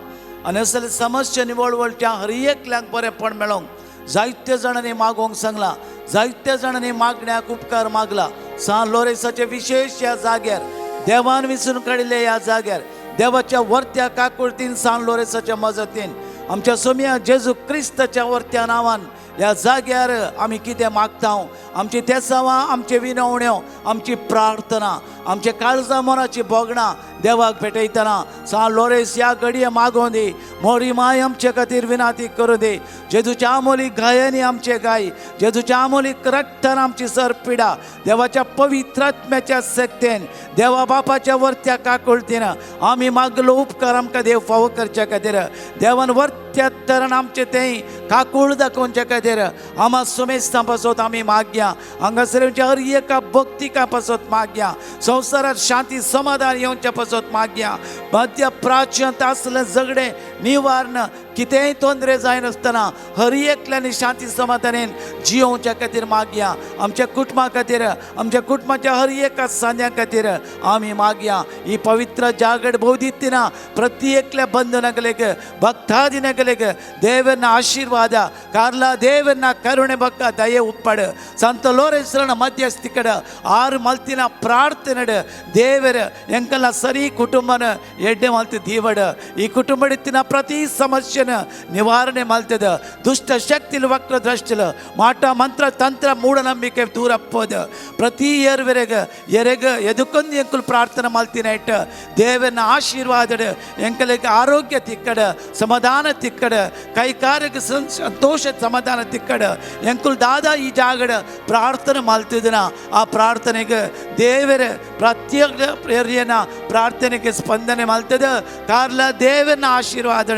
आनी असले समस्या निवळ वळच्या हर एकल्याक बरेंपण मेळोंक. जायते जाणांनी मागोवंक सांगलां, जायत्या जाणांनी मागण्याक उपकार मागला. सान लोरेसाचे विशेश ह्या जाग्यार देवान विसरून काडिल्ले ह्या जाग्यार देवाच्या वर्त्या काकुळतीन सान लोरेसाच्या मजतीन आमच्या सोम्या जेजू क्रिस्ताच्या वर्त्या नांवान ह्या जाग्यार आमी कितें मागता, आमची तेसावां, आमचे विनवण्यो, आमची प्रार्थना, आमचे काळजा मनाची भोगणां देवाक भेटयतना सान लोरेस ह्या घडये मागोवं दी. मोरी माय आमचे खातीर विनाती करूं दी. जेजूच्या आमोलीक गायांनी आमचे गाय, जेजूच्या आमोलीक रक्तान आमची सर पिडा देवाच्या पवित्र आत्म्याच्या शक्तेन देवा बापाच्या वर्त्या काकुळतीन आमी मागलो उपकार आमकां देव फावो करच्या खातीर देवान वर्त्या तरान आमचे तें काकूळ दाखोवच्या खातीर आमा सुमेस्तां पासत आमी मागया. हांगासर येवच्या हर एका भक्तिका पासत मागया. संवसारात शांती समाधान येवच्या पासत मागया. मध्य प्राच्यांत आसलें झगडें निवारण कितेंय तोंदरे जायनासतना हर एकल्यानी शांती समाधानेन जियोवच्या खातीर मागया. आमच्या कुटुंबा खातीर, आमच्या कुटुंबाच्या हर एका सांद्या खातीर आमी मागया. ही पवित्र जागड बोधितना प्रत्येकल्या बंधनागलेक भक्तादिनगलेक ದೇವನ ಆಶೀರ್ವಾದ ಕಾರ್ಲ ದೇವನ ಕರುಣೆ ಬಕ್ಕ ದಯೆ ಉಪ್ಪಡು ಸಂತ ಲೋರೆಸ್ರನ ಮಧ್ಯಸ್ಥಿಕಡ ಆರು ಮಲ್ತಿನ ಪ್ರಾರ್ಥನೆಡು ದೇವರ ಎಂಕಲ್ನ ಸರಿ ಕುಟುಂಬನ ಎಡ್ಡೆ ಮಲ್ತಿ ದೀವಡ ಈ ಕುಟುಂಬಡಿತ್ತಿನ ಪ್ರತಿ ಸಮಸ್ಯೆನ ನಿವಾರಣೆ ಮಲ್ತದ. ದುಷ್ಟ ಶಕ್ತಿಲು ವಕ್ರ ದೃಷ್ಟಿಲು ಮಾಟ ಮಂತ್ರ ತಂತ್ರ ಮೂಢನಂಬಿಕೆ ದೂರ ಪೋದ ಪ್ರತಿ ಏರ್ವೆರೆಗ ಎರೆಗ ಎದುಕೊಂದು ಎಂಕುಲು ಪ್ರಾರ್ಥನೆ ಮಲ್ತಿನ ಇಟ್ಟು ದೇವನ ಆಶೀರ್ವಾದಡು ಎಂಕಲಿಗೆ ಆರೋಗ್ಯ ತಿಕ್ಕಡ ಸಮಾಧಾನ ತಿಕ್ಕಡ ಕೈಕಾರ್ಯಕ್ಕೆ ಸಂತೋಷ ಸಮಾಧಾನ ತಿಕ್ಕಡ ಎಂಕುಲು ದಾದಾ ಈ ಜಾಗಡ ಪ್ರಾರ್ಥನೆ ಮಲ್ತಿದಿನ ಆ ಪ್ರಾರ್ಥನೆಗೆ ದೇವರ ಪ್ರತ್ಯೇಕ ಪ್ರೇರಿಯನ ಪ್ರಾರ್ಥನೆಗೆ ಸ್ಪಂದನೆ ಮಲ್ತದ. ಕಾರ್ಲ ದೇವನ ಆಶೀರ್ವಾದ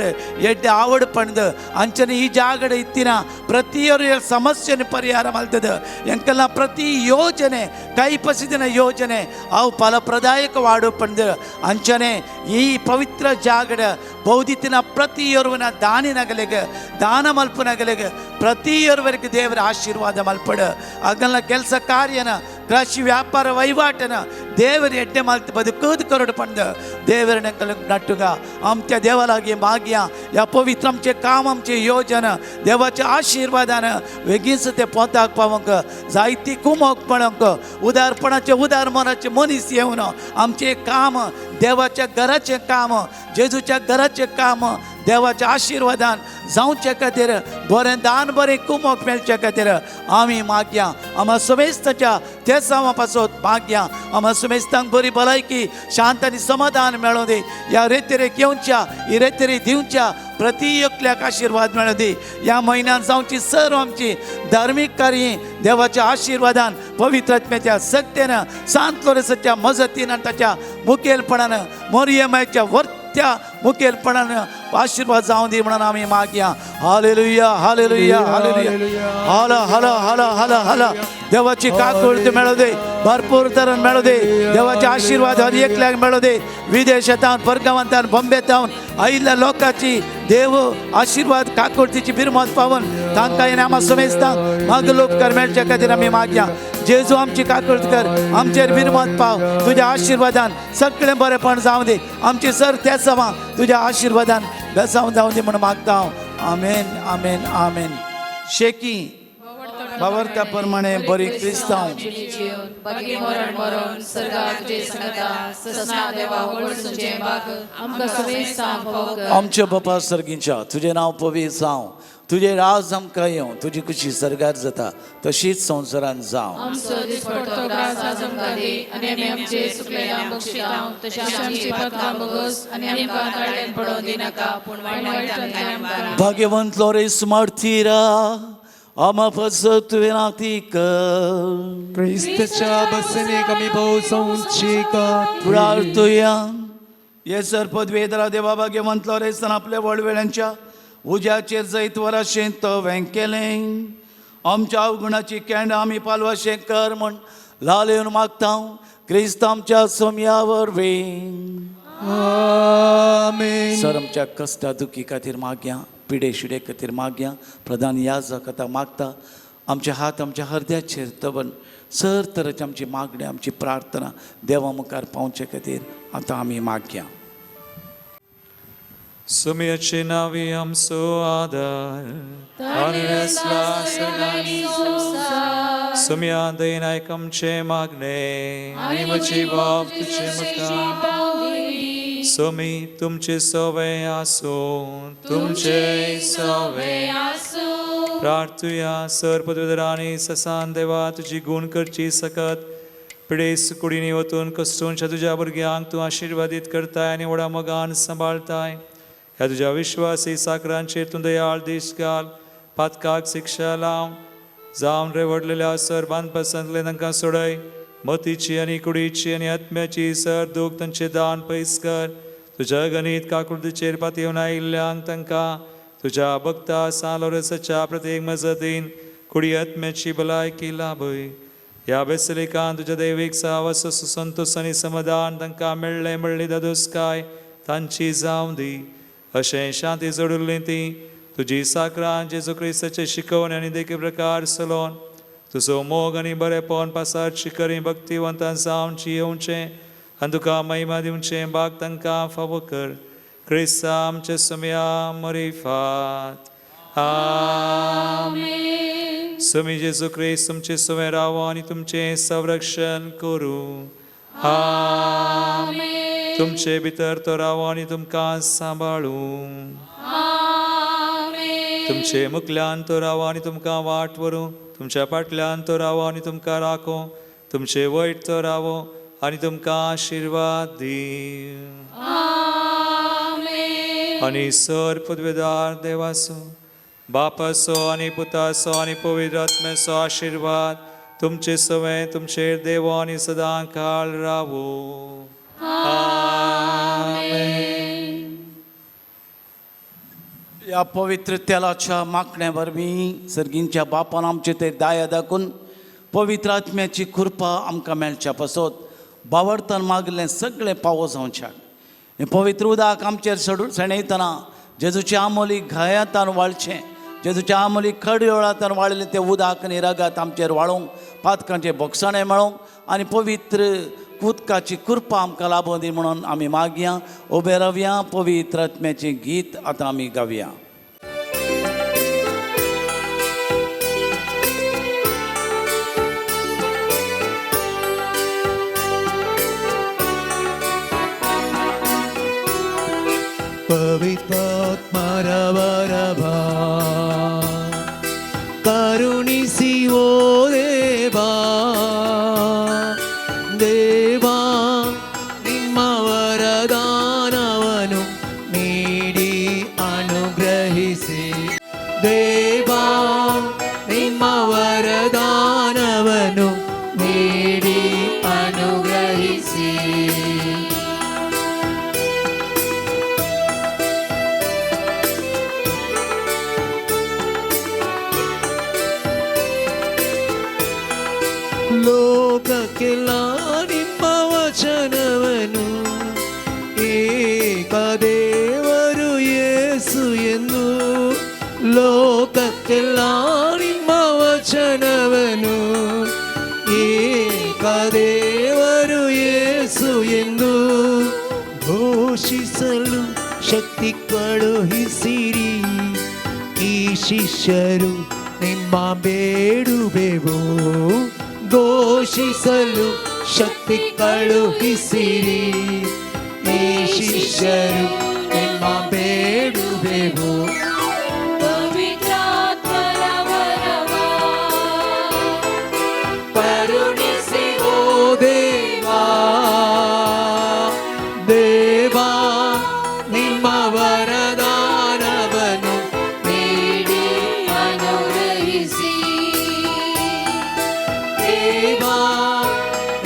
ಎಡ್ಡೆ ಆವಡು ಪಂಡು ಅಂಚನೆ ಈ ಜಾಗಡ ಇತ್ತಿನ ಪ್ರತಿಯೊರ ಸಮಸ್ಯೆನ ಪರಿಹಾರ ಮಲ್ತದ. ಎಂಕಲ್ನ ಪ್ರತಿ ಯೋಜನೆ ಕೈಪಸಿದಿನ ಯೋಜನೆ ಅವು ಫಲಪ್ರದಾಯಕವಾಡು ಪಂಡು ಅಂಚನೆ ಈ ಪವಿತ್ರ ಜಾಗಡ ಬೌದ್ಧಿತಿನ ಪ್ರತಿಯೊರ್ವನ ದಾನಿನಗಲಿಗೆ ದಾನ ಮಲ್ಪುನಗಲಿಗೆ ಪ್ರತಿಯೊರ್ವರಿಗೆ ದೇವರ ಆಶೀರ್ವಾದ ಮಲ್ಪಡು. ಅಗಲ್ನ ಕೆಲಸ ಕಾರ್ಯನ ಕೃಷಿ ವ್ಯಾಪಾರ ವಹಿವಾಟನ ದೇವರ ಎಡ್ಡೆ ಮಲ್ತು ಬದುಕುದು ಕರಡು ಪಂಡು ದೇವರ ನಟ್ಟುಗ आमच्या देवालागी मागया. ह्या पवित्र आमचे काम आमचे योजन देवाच्या आशिर्वादान वेगींच ते पोंताक पावंक जायती कुमोक पळोवंक उदारपणाचे उदार मनाचे मनीस येवन आमचें काम देवाच्या घराचें काम जेजूच्या घराचें काम देवाच्या आशिर्वादान जावचे खातीर बरें दान बरें कुमोक मेळचे खातीर आमी मागया. आमा सुमेस्ताच्या तेसांवा पासत मागया. आमा सुमेस्तांक बरी भलायकी शांत आनी समाधान मेळों दी. ह्या रेतेरेक येवच्या ही रेतेरी दिवच्या प्रति एकल्याक आशिर्वाद मेळों दी. ह्या म्हयन्यान जावची सर्व आमची धार्मीक कार्य देवाच्या आशिर्वादान पवित्र आत्म्याच्या सक्तेन सांत लोरेसाच्या मजतीन आनी ताच्या मुखेलपणान मोरियमाच्या वर्त्या मुखेलपणान आशीर्वाद जावं दी म्हणून आमी मागया. हालेलुया हालेलुया हालेलुया हल हल हल हल हल. देवाची काकुळती मेळों दे, भरपूर तरान मेळों दे. देवाचे आशीर्वाद हर एकल्याक मेळों दे. विदेशांत परगावांत बॉम्बेतावन आयिल्ल्या लोकांची देव आशिर्वाद काकुळतीची बिरमत पावन तांकां आनी आमा समेस्तांक मागलो उपकार मेळच्या खातीर आमी मागया. जेजू आमची काकुळत कर, आमचेर बिरमत पाव, तुज्या आशिर्वादान सगळें बरेंपण जावं दी, आमची सर त्या समा तुज्या आशिर्वादान बेसांव जावं दी म्हूण मागता हांव. आमेन आमेन आमेन. शेकी बावरत्या प्रमाणे बरी क्रिस्तांव आमच्या बापा सर्गींच्या तुजें नांव पवित्र जावं, तुजें राज आमकां येवं, तुजी खुशी सर्गार जाता तशीच संवसारान जावं. आमचो दिसपडतो ग्रास आज आमकां दी आनी आमी आमचे सुकलेल्या बक्षितांव तशें आमची पातकां भोगोस आनी आमकां काडल्यान पडोवं दिनाका पूण वायटांतल्यान आमकां भाग्यवंत लोरेस मार्तीरा आमा पासत तुवें नाती कर. क्रिस्तच्या बसने कमी भोवसंची प्रार्थुया. ये सर पदवेदरा देवा भाग्यवंत लोरेसान आपल्या वडवेळ्यांच्या उज्याचेर जैत वराशें तवें केलें. आमच्या अवगुणाची केंडां आमी पालवाशें कर म्हूण लाल येवन मागता क्रिस्त आमच्या सोमया वरवीं. आमेन. सर आमच्या कश्टा दुखी खातीर मागया, पिडे शिडे खातीर मागया, प्रधान याजक आतां मागता आमचे हात आमच्या हरद्याचेर तवन सर तरेची आमची मागणी आमची प्रार्थना देवा मुखार पावचे खातीर आतां आमी मागया. सुमयाचे नावी आमचो आदार आनी आसला सदांच. सुमया दयेन आयक आमचें मागणें आनी म्हजी बाप तुजे मुखार. सुमी तुमचे सवे आसूं, तुमचे सवे प्रार्थुया. सर पदवेदरांनी ससान देवा तुजी गूण करची सकत पिडेस कुडीनी वतून कस्तूंच्या तुज्या भुरग्यांक तूं आशिर्वादीत करताय आनी व्हडा मोगान सांबाळताय. ह्या तुज्या विश्वासी साकरांचेर तूं दयाळ दीस घाल, पातकाक शिक्षा लाव जावन रेवडलेल्या सर बांदपासांतले तांकां सोडय. मतीची आनी कुडीची आनी आत्म्याची सर दूख तांचे दान पयस कर. तुज्या गणीत काकुळतीचेर पातयेवन आयिल्ल्यांक तांकां तुज्या भक्ता सालोरसाच्या प्रत्येक मजतीन कुडी आत्म्याची भलायकी लाभय. ह्या बेसलिकान तुज्या दैवीक सावस संतोश आनी समाधान तांकां मेळ्ळें म्हणली दादोसकाय तांची जावं दी. अशें शांती जोडिल्ली ती तुजी साकरान जेजू क्रिस्ताचे शिकवण आनी देखी प्रकार चलोवन तुजो मोग आनी बरेपण पासारची करी भक्तिवंतां जावची येवचें आनी तुका महिमा दिवचें बाग तांकां फावो कर. क्रिस्ता आमचे सुमया मरिफात. आमेन. सुमी जेजू क्रिस्त तुमचे सुवें रावो आनी तुमचें संरक्षण करूं. आमेन. तुमचे भितर तो रावो आनी तुमकां सांबाळूं. तुमचे मुखल्यान तो रावो आनी तुमकां वाट व्हरूं. तुमच्या फाटल्यान तो रावो आनी तुमकां राखो. तुमचे वयर तो रावो आनी तुमकां आशिर्वाद दी. आनी सर पदवेदार देवाचो बापाचो आनी पुताचो आनी पवित्र आत्म्याचो आशिर्वाद तुमचे सवें तुमचेर देवो आनी सदां काळ रावो. आमेन. ह्या पवित्र तेलाच्या मागण्या वरवीं सर्गींच्या बापान आमचे ते दाया दाखोवन पवित्र आत्म्याची कृपा आमकां मेळच्या पासत बावडतान मागलें सगळें पावो जावच्याक. हें पवित्र उदक आमचेर सणयतना जेजूच्या आमोली घायांतान वाळचें, जेजूच्या आमोली खडयोळांतान वाळिल्लें तें उदक आनी रगत आमचेर वाळोवंक पातकांचें भोगसाणें मेळोवंक आनी पवित्र उदकाची कृपा आमकां लाभोवं दी म्हणून आमी मागया. उबे रावया, पवित्र आत्म्याचें गीत आतां आमी गावया. ಪವಿತ್ರಾತ್ಮರವರಭ ಕರುಣಿಸಿ ಓ ದೇವಾ, ದೇವಾ ನಿಮ್ಮ ವರದಾನವನ್ನು ನೀಡಿ ಅನುಗ್ರಹಿಸಿ. ದೇವಾ ನಿಮ್ಮ ವರದಾನವನ್ನು ನೀಡಿ ಅನುಗ್ರಹಿಸಿ. ಲೋಕಕ್ಕೆಲ್ಲ ನಿಮ್ಮ ವಚನವನು ಏಕ ದೇವರು ಯೇಸು ಎಂದು ಘೋಷಿಸಲು ಶಕ್ತಿ ಕಳುಹಿಸಿರಿ. ಈ ಶಿಷ್ಯರು ನಿಮ್ಮ ಬೇಡುವೆವು, ಘೋಷಿಸಲು ಶಕ್ತಿ ಕಳುಹಿಸಿರಿ. ಈ ಶಿಷ್ಯರು ನಿಮ್ಮ ಬೇಡುವೆವು. ಪವಿತ್ರಾತ್ಮರ ವರವ ಕರುಣಿಸಿ ಓ ದೇವಾ, ದೇವಾ ನಿಮ್ಮ ವರದಾನವನು ನೀಡಿ ಅನುಗ್ರಹಿಸಿ. ದೇವಾ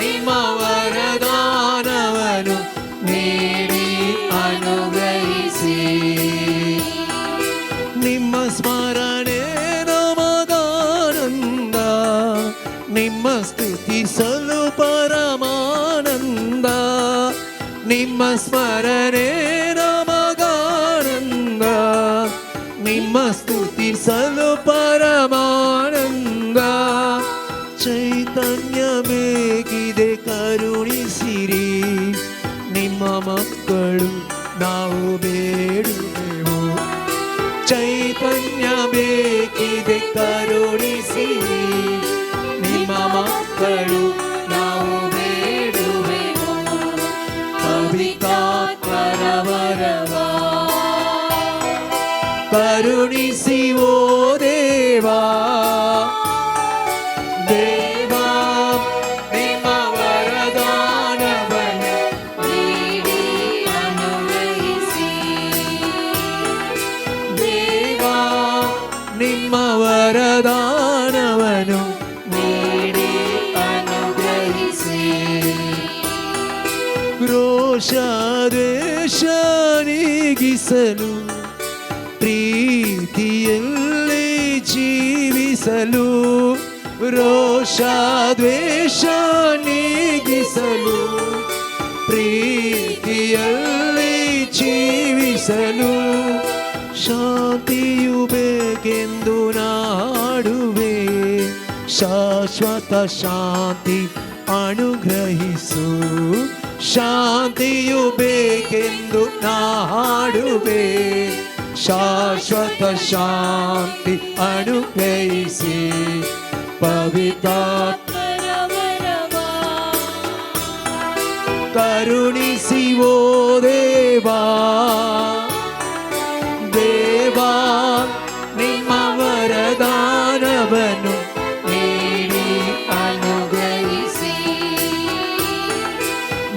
ನಿಮ್ಮ ವರದಾನವನು ನೀಡಿ ಅನುಗ್ರಹಿಸಿ. ನಿಮ್ಮ ಸ್ಮರಣೆ ನಮಗಾನಂದ, ನಿಮ್ಮ ಸ್ತುತಿಸಲು ಪರಮಾನಂದ. ನಿಮ್ಮ ಸ್ಮರಣೆ ನಮಗಾನಂದ, ನಿಮ್ಮ ಸ್ತುತಿಸಲು ಪರಮಾನಂದ. ಚೈತನ್ಯ ಬೇಕಿದೆ ಕರುಣಿಸಿರಿ, ನಿಮ್ಮ ಮಕ್ಕಳು ನಾವು ಬೇಡುವೆವು. ಚೈತನ್ಯ ಬೇಕಿದೆ ಕರುಣಿಸಿರಿ, ನಿಮ್ಮ ಮಕ್ಕಳು ನಾವು ಬೇಡುವೆವು. ಪವಿತ್ರಾತ್ಮರ ವರವ ಕರುಣಿಸಿ ಓ ದೇವಾ, ದೇವಾ ನಿಮ್ಮ ವರದಾನವನ್ನು ನೀಡಿ ಅನುಗ್ರಹಿಸಿ. ದೇವಾ ನಿಮ್ಮ ವರದಾನವನು ನೀಡಿ ಅನುಗ್ರಹಿಸಿ. ರೋಷ ದ್ವೇಷ ನೀಗಿಸಲು, ಪ್ರೀತಿಯಲ್ಲಿ ಜೀವಿಸಲು. ರೋಷ ದ್ವೇಷ ನೀಗಿಸಲು, ಪ್ರೀತಿಯಲ್ಲಿ ಜೀವಿಸಲು. ಶಾಂತಿಯು ಬೇಕೆಂದು ನಾಡುವೆ, ಶಾಶ್ವತ ಶಾಂತಿ ಅನುಗ್ರಹಿಸು. ಶಾಂತಿಯು ಬೇಕೆಂದು ನಾಡುವೆ, ಶಾಶ್ವತ ಶಾಂತಿ ಅನುಗ್ರಹಿಸಿ. ಪವಿತ್ರಾತ್ಮರ ವರವ ಕರುಣಿಸಿ ಓ ದೇವಾ, ದೇವಾ ನಿಮ್ಮ ವರದಾನವನು ನೀಡಿ ಅನುಗ್ರಹಿಸಿ.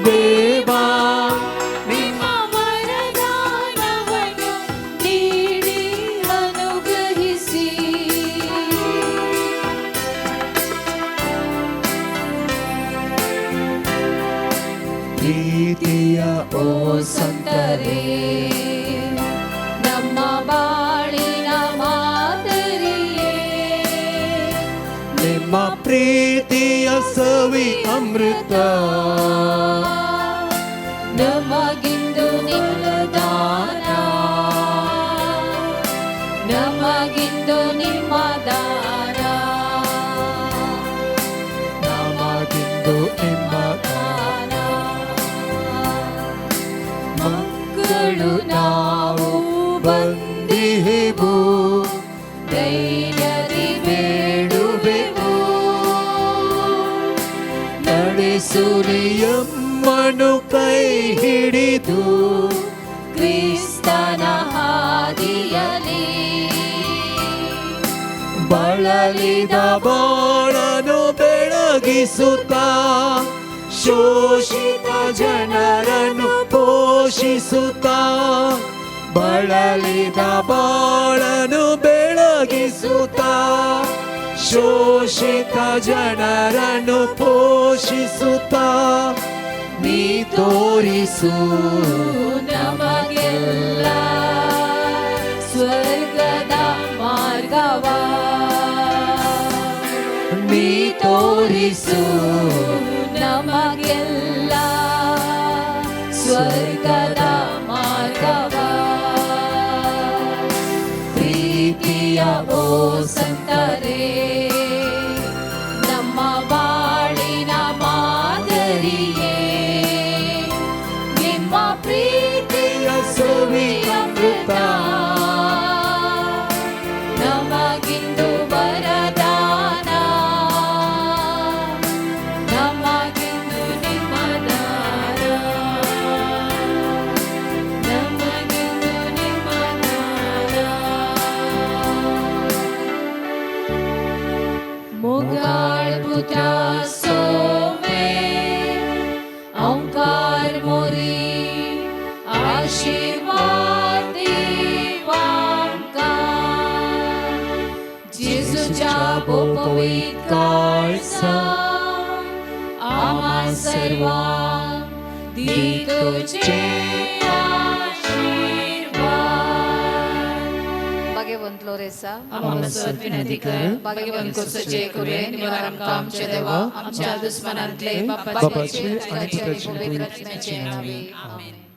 ದೇವಾ ನಿಮ್ಮ ವರದಾನವನ್ನು ನೀಡಿ ಅನುಗ್ರಹಿಸಿ. ಪ್ರೀತಿಯ ಓ ಸಂತರೇ, ನಮ್ಮ ಬಾಳಿನ ಮಾದರಿಯೇ, ನಿಮ್ಮ ಪ್ರೀತಿಯ ಸವಿ ಅಮೃತ ನಮಗಿಂದು ನಿಮ್ಮ ದಾನ, ನಮಗಿಂದು ನಿಮ್ಮ ದಾನ, ನಮಗಿಂದು ನಿಮ್ಮ ದಾನ. ಮಕ್ಕಳು ನಾವು ಬಂದಿಹೆವು, ಧೈರ್ಯದಿ ಬೇಡುವೆವು. ನಡೆಸುರಿಯಮ್ಮನು ಕೈ ಹಿಡಿದು ಕ್ರಿಸ್ತನ ಹಾದಿಯಲಿ, ಬಳಲಿದ ಬಾಳನು ಬೆಳಗಿಸುತ್ತ, ಶೋಷಿತ ಜನರನ್ನು ಪೋಷಿಸುತ್ತ. ಬಳಲಿದ ಬಾಳನು ಬೆಳಗಿಸುತ್ತ, ಶೋಷಿತ ಜನರನ್ನು ಪೋಷಿಸುತ್ತ. ನೀ ತೋರಿಸು ನಮಗೆಲ್ಲ ಸ್ವರ್ಗದ ಮಾರ್ಗವ, ನೀ ತೋರಿಸು ನಮಗೆಲ್ಲ ಸ್ವರ್ಗದ ಮಾರ್ಗವ. ಪ್ರೀತಿಯ ಸಂತರೇ, ನಮ್ಮ ಬಾಳಿನ ಮಾದರಿಯೇ, ನಿಮ್ಮ ಪ್ರೀತಿಯ ಸುವಿ ಅಮೃತ ನಮಗಿಂದು ವರದಾನ, ನಮಗಿಂದು ನಿಮ್ಮ ದಾನ, ನಮಗಿಂದು ನಿಮ್ಮ ದಾನ. मोगाळ पुत्रा सोमे ओंकार मोरी आशीर्वाद दिवांका, जेजूच्या बोपवीत काळसा आम्हा सर्वांक दी तुझे आशीर्वाद. भाग्यवंत लोरेसा, आम्हा विनंती कर. भाग्यवंत कोसचे कुरे निवार आमकां आमचे देवा, आमच्या दुस्मनांतले बापाचे बापाचे आनी पुताचे पवित्र आत्म्याचे नावे. आमेन.